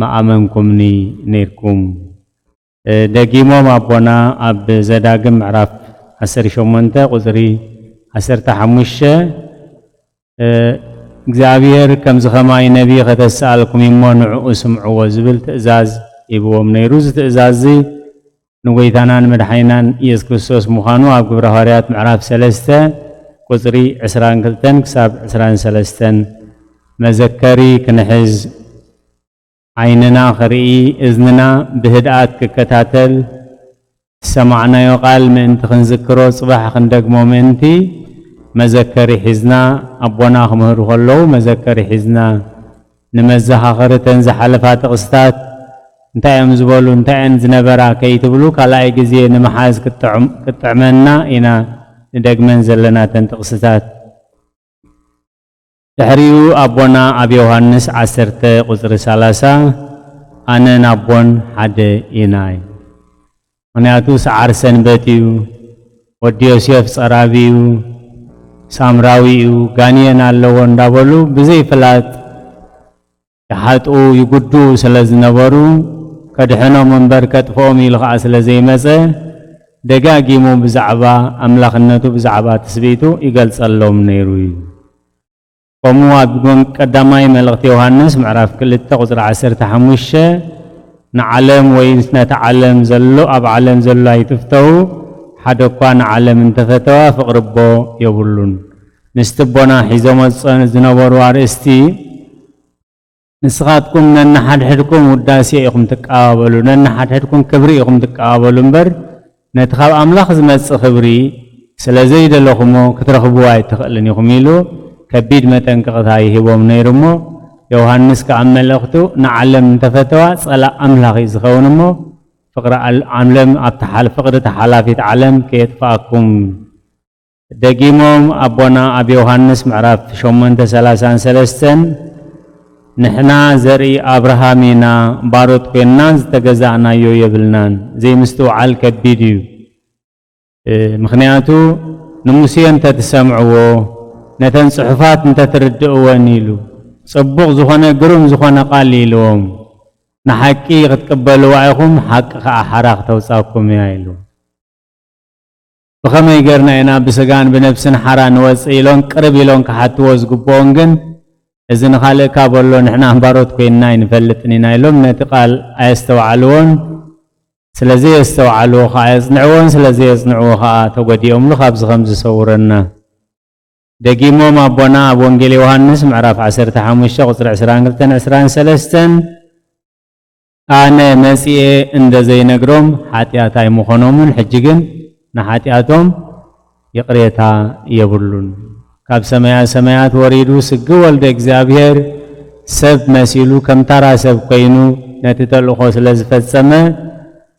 ምኣመንኩምኒ ነይርኩም። ደጊሞም ኣቦና ኣብ ዘዳግም ምዕራፍ ዓሰርተ ሸሞንተ ቁፅሪ ዓሰርተ ሓሙሽተ እግዚኣብሔር ከምዚ ከማይ ነቢ ከተሰኣልኩም እሞ ንዕኡ ስምዕዎ ዝብል ትእዛዝ ሂብዎም ነይሩ። እዚ ትእዛዝ እዚ ንጎይታናን መድሓኒናን ኢየሱስ ክርስቶስ ምዃኑ ኣብ ግብረ ሃዋርያት ምዕራፍ ሰለስተ ቁፅሪ ዕስራን ክልተን ክሳብ ዕስራን ሰለስተን መዘከሪ ክንሕዝ ዓይንና ክርኢ እዝንና ብህድኣት ክከታተል ዝሰማዕናዮ ቃል ምእንቲ ክንዝክሮ ጽባሕ ክንደግሞ ምእንቲ መዘከሪ ሒዝና ኣቦና ክምህሩ ከለዉ መዘከሪ ሒዝና ንመዘኻኸሪ ተን ዝሓለፋ ጥቕስታት እንታይ እዮም ዝበሉ እንታይ እየን ዝነበራ ከይትብሉ ካልኣይ ግዜ ንምሓዝ ክጥዕመና ኢና ንደግመን ዘለና ተን ጥቕስታት። ድሕሪኡ ኣቦና ኣብ ዮሃንስ ዓሰርተ ቁፅሪ ሰላሳ ኣነን ኣቦን ሓደ ኢና እዩ። ምኽንያቱ ሰዓር ሰንበት እዩ፣ ወዲ ዮሴፍ ፀራቢ እዩ፣ ሳምራዊ እዩ፣ ጋንየን ኣለዎ እንዳበሉ ብዘይ ፍላጥ ይሓጥኡ ይጉድኡ ስለ ዝነበሩ ከድሕኖም እምበር ከጥፍኦም ኢሉ ከዓ ስለ ዘይመፀ ደጋጊሙ ብዛዕባ ኣምላኽነቱ ብዛዕባ ትስብእቱ ይገልጸሎም ነይሩ እዩ። ከምኡ ኣብ ጎን ቀዳማይ መልእኽቲ ዮሃንስ ምዕራፍ ክልተ ቁፅሪ ዓሰርተ ሓሙሽተ ንዓለም ወይ ነቲ ዓለም ዘሎ ኣብ ዓለም ዘሎ ኣይትፍተው ሓደ እኳ ንዓለም እንተፈተዋ ፍቕሪ ኣቦ የብሉን። ምስቲ ኣቦና ሒዞሞ ዝጸ- ዝነበሩ ኣርእስቲ ንስኻትኩም ነንሓድሕድኩም ውዳሴ ኢኹም ትቀባበሉ፣ ነንሓድሕድኩም ክብሪ ኢኹም ትቀባበሉ እምበር ነቲ ካብ ኣምላኽ ዝመጽእ ክብሪ ስለ ዘይደለኹሞ ክትረኽብዎ ኣይትኽእልን ኢኹም ኢሉ ከቢድ መጠንቀቕታ ይህቦም ነይሩ እሞ ዮሃንስ ከኣ ኣብ መልእኽቱ ንዓለም እንተፈተዋ ጸላእ ኣምላኽ እዩ ዝኸውን እሞ ፍቕሪ ኣል- ዓለም ኣብቲ ሓል- ፍቕሪ ተሓላፊት ዓለም ከየጥፍኣኩም ደጊሞም ኣቦና ኣብ ዮሃንስ ምዕራፍ ሸሞንተ ሰላሳን ሰለስተን ንሕና ዘርኢ ኣብርሃም ኢና ባሮት ኮይንና ዝተገዛእናዮ የብልናን። ዘይምስትውዓል ከቢድ እዩ። ምኽንያቱ ንሙሴ እንተትሰምዕዎ ነተን ጽሑፋት እንተትርድእወን ኢሉ ጽቡቕ ዝኾነ ግሩም ዝኾነ ቃል ኢልዎም ንሓቂ ክትቅበልዋ ኢኹም ሓቂ ኸዓ ሓራ ክተውጻኩም እያ ኢሉ። ብኸመይ ገርና ኢና ብስጋን ብነብስን ሓራ ንወፅእ ኢሎን ቅርብ ኢሎን ክሓትዎ ዝግብኦን ግን እዚ ንኻልእ ካብ ኣሎ ንሕና ኣንባሮት ኮይንና ኣይንፈልጥን ኢና ኢሎም ነቲ ቃል ኣየስተውዓልዎን ስለዘየስተውዓልዎ ከዓ የፅንዕዎን ስለዘየፅንዕዎ ከዓ ተጎዲኦምሉ ካብዚ ከም ዝሰውረና ደጊሞም ኣቦና ኣብ ወንጌል ዮሃንስ ምዕራፍ ዓሰርተ ሓሙሽተ ቁፅሪ ዕስራን ክልተን ዕስራን ሰለስተን ኣነ መጺኤ እንደ ዘይነግሮም ሓጢኣት ኣይምኾኖምን፣ ሕጂ ግን ንሓጢኣቶም ይቕሬታ የብሉን። ካብ ሰማያ ሰማያት ወሪዱ ስግ ወልደ እግዚኣብሔር ሰብ መሲሉ ከም ታራ ሰብ ኮይኑ ነቲ ተልእኾ ስለ ዝፈጸመ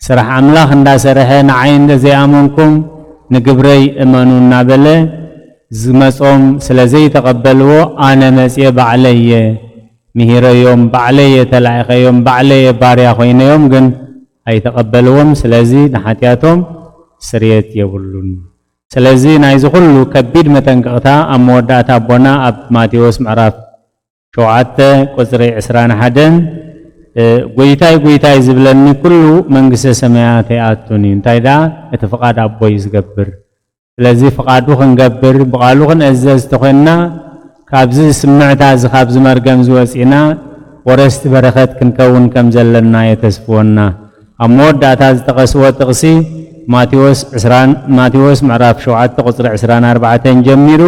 ስራሕ ኣምላኽ እንዳሰርሐ ንዓይ እንደ ዘይኣመንኩም ንግብረይ እመኑ እናበለ ዝመጾም ስለ ዘይተቐበልዎ ኣነ መጺኤ ባዕለይ እየ ምሂረዮም ባዕለየ ተላኢኸዮም ባዕለየ ባርያ ኮይነዮም ግን ኣይተቐበልዎም። ስለዚ ንሓጢኣቶም ስርየት የብሉን። ስለዚ ናይዚ ኩሉ ከቢድ መጠንቀቕታ ኣብ መወዳእታ ኣቦና ኣብ ማቴዎስ ምዕራፍ ሸውዓተ ቁጽሪ ዕስራን ሓደን፣ እ፣ "ጎይታይ፣ ጎይታይ ዝብለኒ ኩሉ መንግስተ ሰማያት ኣይኣቱን እዩ፣ እንታይ ደኣ እቲ ፍቓድ ኣቦይ ዝገብር?" ስለዚ ፍቓዱ ክንገብር፣ ብቓሉ ክንእዘዝ ተኾይንና፣ ካብዚ ስምዕታ እዚ፣ ካብዚ መርገም እዚ ወጺእና፣ ወረስቲ በረኸት ክንከውን ከም ዘለና የተስፍወና። ኣብ መወዳእታ ዝጠቐስዎ ጥቕሲ፣ ማቴዎስ ዕስራን፣ ማቴዎስ ምዕራፍ ሸውዓተ ቁጽሪ ዕስራን ኣርባዕተን ጀሚሩ፣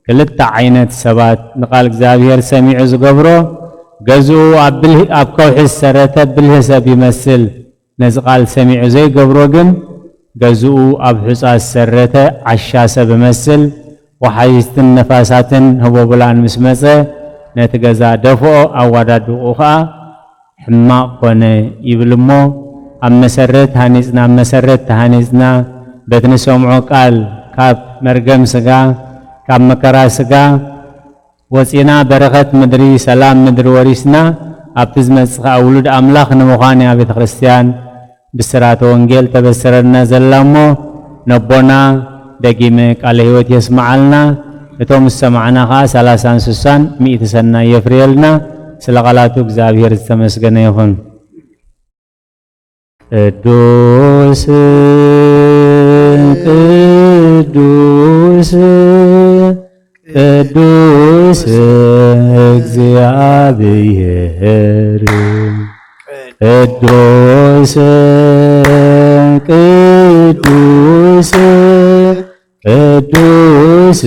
ክልተ ዓይነት ሰባት ንቓል እግዚኣብሔር ሰሚዑ ዝገብሮ፣ ገዝኡ ኣብ ብልህ-፣ ኣብ ከውሒ ዝሰረተ ብልህ ሰብ ይመስል። ነዚ ቃል ሰሚዑ ዘይገብሮ ግን፣ ገዝኡ ኣብ ሑጻ ዝሰረተ ዓሻ ሰብ እመስል። ወሓይዝትን ነፋሳትን ህቦብላን ምስ መጸ፣ ነቲ ገዛ ደፍኦ፣ ኣዋዳድቑ ኸኣ ሕማቕ ኮነ ይብል እሞ፣ ኣብ መሰረት ሃኒጽና፣ ኣብ መሰረት ተሃኒጽና፣ በቲ ንሰምዖ ቃል ካብ መርገም ስጋ፣ ካብ መከራ ስጋ ወጺና በረኸት ምድሪ፣ ሰላም ምድሪ ወሪስና፣ ኣብቲ ዝመጽእ ከኣ ውሉድ ኣምላኽ ንምዃን እያ ቤተ ክርስቲያን ብስራተ ወንጌል ተበስረና ዘላ እሞ፣ ነቦና ደጊመ ቃለ ሕይወት የስምዓልና። እቶም ዝሰማዕና ከኣ ሰላሳን ስሳን ሚእቲ ሰናይ የፍርየልና። ስለ ቃላቱ እግዚኣብሔር ዝተመስገነ ይኹን። ቅዱስ፣ ቅዱስ፣ ቅዱስ እግዚኣብሔር፣ ቅዱስ፣ ቅዱስ፣ ቅዱስ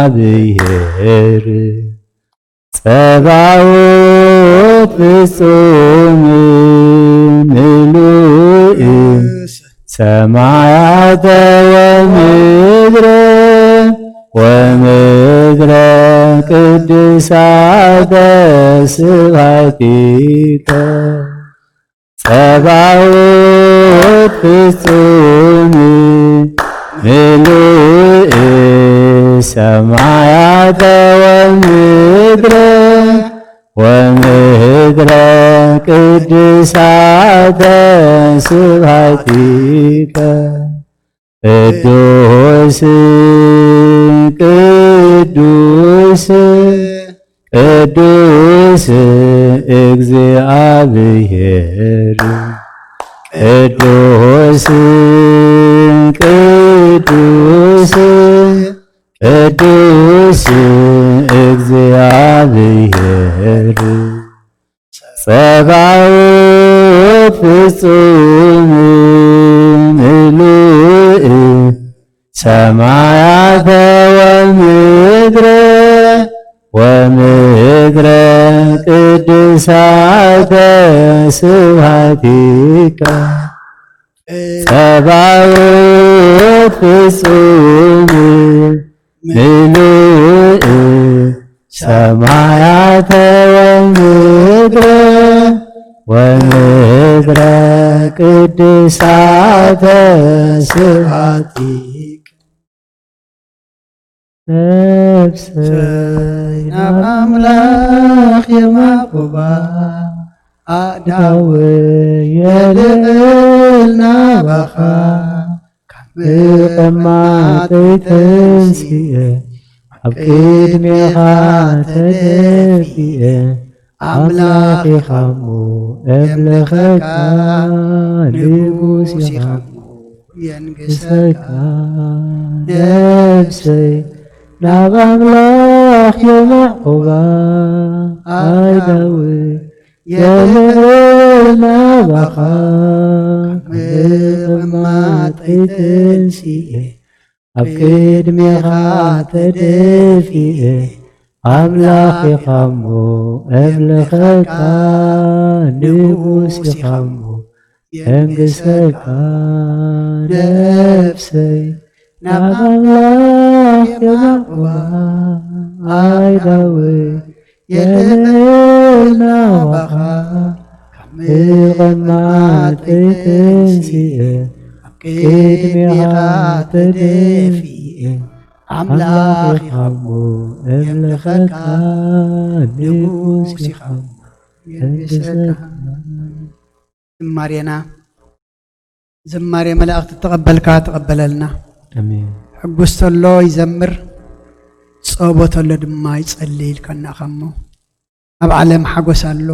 እግዚኣብሔር፣ ጸባኦት ፍጹም ምሉእ ሰማያተ ወምድረ፣ ወምድረ ቅድሳተ ስብሐቲከ። ጸባኦት ፍጹም ምሉእ ሰማያተ ወምድረ፣ ወምድረ ቅድሳተ ስብሐቲከ። ቅዱስ፣ ቅዱስ፣ ቅዱስ እግዚኣብሔር፣ ቅዱስ፣ ቅዱስ፣ ቅዱስ እግዚኣብሔር፣ ጸባኦት ፍጹም ምሉእ ሰማያተ ወምድረ፣ ወምድረ ቅድሳተ ስብሐቲከ። ጸባኦት ፍጹም ምሉእ ሰማያተ ወምድረ፣ ወምድረ ቅድሳተ ስብሐቲከ። ነፍሰይ ናብ ኣምላኽ የማቑባ፣ ኣእዳወይ የልዕል ናባኻ። ካብ ምቕማጠይ ተንሲኤ፣ ኣብ ቅድሜኻ ተደፊኤ፣ ኣምላኽ ኢኻ እሞ እምልኸካ፣ ንጉስ ኢኻ እሞ የንግሰካ። ነፍሰይ ናብ ኣምላኽ የማዕቁባ፣ ኣእዳወይ የልዕል ናባኻ። ካብ ምቕማጠይ ተንሲኤ፣ ኣብ ቅድሜኻ ተደፊኤ፣ ኣምላኽ ኢኻ እሞ እምልኸካ፣ ንጉስ ኢኻ እሞ የንግሰካ። ነፍሰይ ናብ ኣምላኽ የማዕቁባ፣ ኣእዳወይ የልዕል ናባኻ። ካብ ምቕማጠይ ተንሲኤ፣ ኣብ ቅድሜኻ ተደፊኤ፣ ኣምላኽ ኢኻ እሞ እምልኸካ፣ ንጉስ ኢኻ እሞ የንግሰካ። ዝማሬና ዝማሬ መላእኽቲ ተቐበልካ ተቐበለልና። ኣሜን። ሕጉስ ተሎ ይዘምር፣ ጸቦ ተሎ ድማ ይጸልይ ኢልካና ኢኻ እሞ፣ ኣብ ዓለም ሓጎስ ኣሎ፣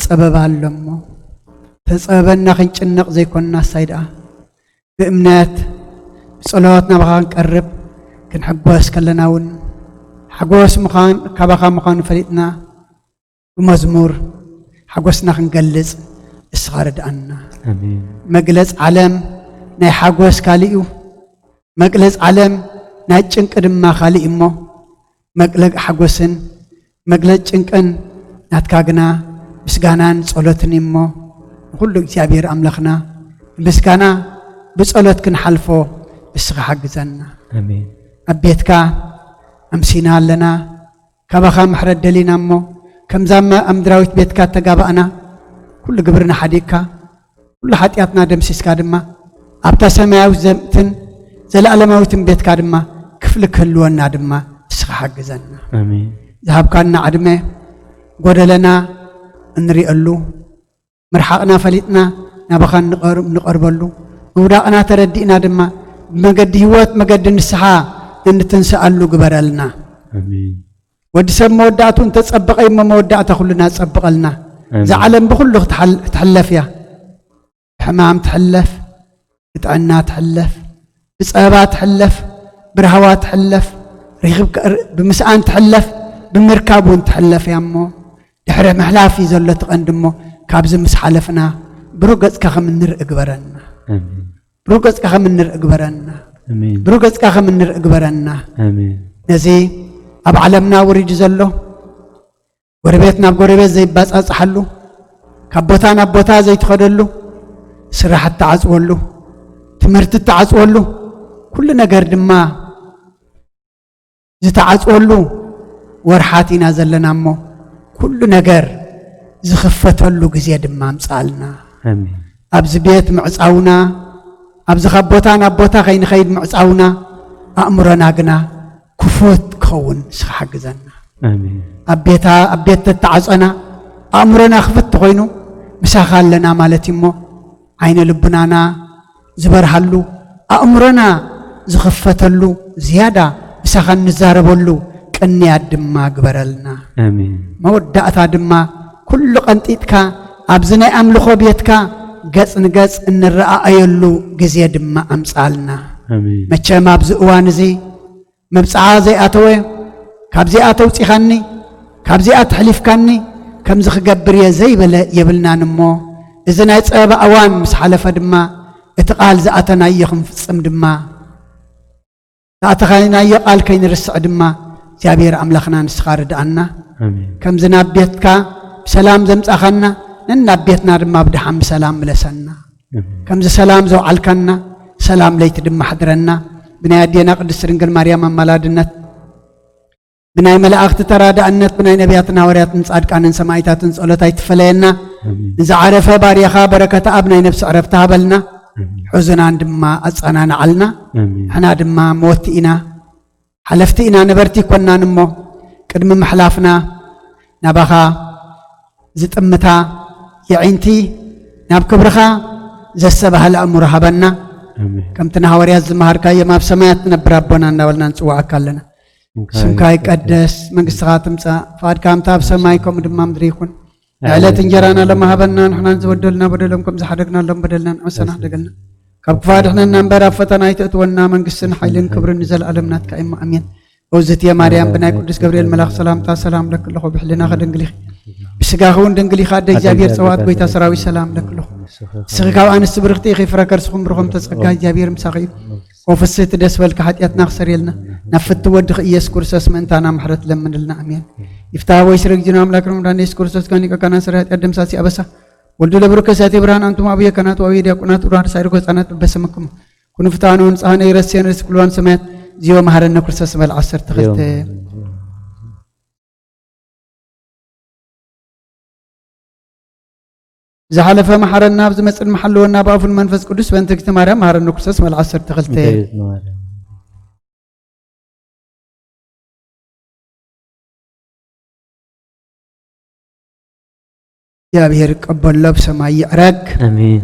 ጸበባ ኣሎ እሞ፣ ተጸበበና ክንጭነቕ ዘይኮንና፣ ሳይ ደኣ ብእምነት ብጸሎት ናባኻ ክንቀርብ፣ ክንሕጎስ ከለና እውን ሓጎስ ምዃን፣ ካባኻ ምዃኑ ፈሊጥና፣ ብመዝሙር ሓጎስና ክንገልጽ እስኻ ርድኣና። ኣሜን። መግለጽ ዓለም ናይ ሓጎስ ካልእ እዩ፣ መግለጽ ዓለም ናይ ጭንቂ ድማ ካልእ እሞ፣ መግለጽ ሓጎስን መግለጽ ጭንቅን ናትካ ግና ምስጋናን ጸሎትን እዩ እሞ፣ ንኹሉ እግዚኣብሔር ኣምላኽና ብምስጋና ብጸሎት ክንሓልፎ እስኻ ሓግዘና። ኣሜን። ኣብ ቤትካ ኣምሲና ኣለና፣ ካባኻ ምሕረት ደሊና እሞ፣ ከምዛ መ-፣ ኣብ ምድራዊት ቤትካ ተጋባእና፣ ኩሉ ግብርና ሓዲግካ፣ ኩሉ ሓጢኣትና ደምሲስካ ድማ፣ ኣብታ ሰማያዊት ዘምትን ዘለኣለማዊትን ቤትካ ድማ ክፍሊ ክህልወና ድማ እስኻ ሓግዘና። ኣሜን። ዝሃብካና ዕድመ፣ ጎደለና እንሪአሉ፣ ምርሓቕና ፈሊጥና ናባኻ እንቐር-፣ እንቐርበሉ፣ ምውዳቕና ተረዲእና ድማ ብመገዲ ህይወት፣ መገዲ ንስሓ እንትንስኣሉ ግበረልና። ኣሜን። ወዲ ሰብ መወዳእቱ እንተጸበቐ እሞ መወዳእታ ኩልና ጸብቐልና። ኣሜን። እዛ ዓለም ብኹሉ ክትሓል-፣ ክትሕለፍ እያ። ብሕማም ትሕለፍ፣ ብጥዕና ትሕለፍ፣ ብጸበባ ትሕለፍ፣ ብራህዋ ትሕለፍ፣ ርኽብ-፣ ብምስኣን ትሕለፍ፣ ብምርካብ እውን ትሕለፍ እያ እሞ፣ ድሕሪ ምሕላፍ እዩ ዘሎ እቲ ቀንዲ እሞ፣ ካብዚ ምስ ሓለፍና ብሩህ ገጽካ ከም እንርኢ ግበረና። ኣሜን። ብሩህ ገጽካ ከም እንርኢ ግበረና። ኣሜን። ብሩህ ገጽካ ከም እንርኢ ግበረና። ኣሜን። ነዚ ኣብ ዓለምና ወሪዱ ዘሎ፣ ጎረቤት ናብ ጎረቤት ዘይባጻጽሓሉ፣ ካብ ቦታ ናብ ቦታ ዘይትኸደሉ፣ ስራሕ እትዓጽወሉ፣ ትምህርቲ እትዓጽወሉ፣ ኩሉ ነገር ድማ ዝተዓጽወሉ ወርሓት ኢና ዘለና እሞ፣ ኩሉ ነገር ዝኽፈተሉ ግዜ ድማ ኣምጽኣልና። ኣሜን። ኣብዚ ቤት ምዕጻውና፣ ኣብዚ ካብ ቦታ ናብ ቦታ ከይንኸይድ ምዕጻውና፣ ኣእምሮና ግና ክፉት ክኸውን ንስኻ ሓግዘና። ኣሜን። ኣብ ቤታ፣ ኣብ ቤት ተተዓጸና፣ ኣእምሮና ክፍት ኮይኑ፣ ምሳኻ ኣለና ማለት እዩ እሞ፣ ዓይነ ልቡናና ዝበርሃሉ፣ ኣእምሮና ዝኽፈተሉ፣ ዝያዳ ምሳኻ እንዛረበሉ ቅንያት ድማ ግበረልና። ኣሜን። መወዳእታ ድማ ኩሉ ቀንጢጥካ ኣብዚ ናይ ኣምልኾ ቤትካ ገጽ ንገጽ እንረኣኣየሉ ግዜ ድማ ኣምጽኣልና። ኣሜን። መቸም ኣብዚ እዋን እዚ መብጽዓ ዘይኣተወ፣ ካብዚኣ ተውጺኻኒ፣ ካብዚኣ ተሕሊፍካኒ፣ ከምዚ ክገብር እየ ዘይበለ የብልናን እሞ፣ እዚ ናይ ጸበባ እዋን ምስ ሓለፈ ድማ፣ እቲ ቃል ዝኣተናዮ ክንፍጽም ድማ፣ ዝኣተኻናዮ ቃል ከይንርስዕ ድማ፣ እግዚኣብሔር ኣምላኽና ንስኻ ርድኣና። ኣሜን። ከምዚ ናብ ቤትካ ብሰላም ዘምጻኻና፣ ነናብ ቤትና ድማ ብደሓን ብሰላም ምለሰና። ኣሜን። ከምዚ ሰላም ዘውዓልካና፣ ሰላም ለይቲ ድማ ሕድረና። ብናይ ኣዴና ቅድስት ድንግል ማርያም ኣማላድነት፣ ብናይ መላእኽቲ ተራዳእነት፣ ብናይ ነቢያትን ሃዋርያትን ጻድቃንን ሰማዕታትን ጸሎት ኣይትፈለየና። ኣሜን። ንዝዓረፈ ባርያኻ በረከት ኣብ ናይ ነፍሲ ዕረፍቲ ሃበልና። ኣሜን። ሕዙናን ድማ ኣጸናንዓልና። ኣሜን። ንሕና ድማ መወቲ ኢና፣ ሓለፍቲ ኢና፣ ነበርቲ ኣይኮናን እሞ፣ ቅድሚ ምሕላፍና ናባኻ ዝጥምታ የዒንቲ፣ ናብ ክብርኻ ዘስተባህል ኣእምሮ ሃበና። ኣሜን። ከምቲ ንሃዋርያት ዝመሃርካዮም፣ ኣብ ሰማያት ትነብር ኣቦና እናበልና ንጽውዓካ ኣለና። ስምካ ይቀደስ፣ መንግስትኻ ትምጻእ፣ ፍቓድካ ከምቲ ኣብ ሰማይ ከምኡ ድማ ምድሪ ይኹን። ዕለት እንጀራና ሎሚ ሃበና፣ ንሕና ዝበደሉና በደሎም ከም ዝሓደግናሎም በደልና ንሕሰና ሓደገልና። ካብ ክፉእ ኣድሕነና እምበር፣ ኣብ ፈተና ኣይተእትወና፣ መንግስትን ሓይልን ክብርን ንዘለኣለም ናትካ እዩ፣ ኣሜን። እግዝእትየ ማርያም፣ ብናይ ቅዱስ ገብርኤል መልኣኽ ሰላምታ ሰላም ለኪ ኣለኹ፣ ብሕልናኺ ድንግል ኢኺ፣ ብስጋኺ እውን ድንግል ኢኻ፣ ኣደ እግዚኣብሔር ጸባኦት፣ ጎይታ ሰራዊት ሰላም ለኪ ኣለኹ። ንስኺ ካብ ኣንስቲ ብርኽቲ ኢኺ፣ ፍረ ከርስኹም ብሩኽ፣ ተጸጋ እግዚኣብሔር ምሳኺ እዩ። ኦ ፍስሕቲ ደስ በልኪ፣ ሓጢኣትና ክሰርየልና፣ ናብ ፍትው ወድኺ ኢየሱስ ክርስቶስ ምእንታና ምሕረት ለምንልና፣ ኣሜን። ይፍታህ ወይ ስረ ጊዜና ኣምላክ ሮም ዳን ኢየሱስ ክርስቶስ ጋኒ ቀቃና ስረ ሓጢኣት ደምሳሲ ኣበሳ፣ ወልዱ ለብሩክ ከሳቴ ብርሃን፣ ኣንቱም ኣቡየ ካህናት ወኣቡየ ዲያቆናት፣ ኡራን ሳይርጎ ህፃናት በበስምኩም ኩኑ ፍትሐነ ወንጽሐነ ይረስየነ ርእሲ ኩሉ ሰማያት፣ ዚዮ መሐረነ ክርስቶስ በል ዓሰርተ ክልተ። ዝሓለፈ መሓረና፣ ኣብ ዝመጽእ ድማ ሓልወና፣ ብኣፉን መንፈስ ቅዱስ በእንተ እግዝእቲ ማርያም መሓረነ ክርስቶስ በል ዓሰርተ ክልተ። እግዚኣብሔር ይቀበሎ፣ ብሰማይ ይዕረግ። ኣሜን።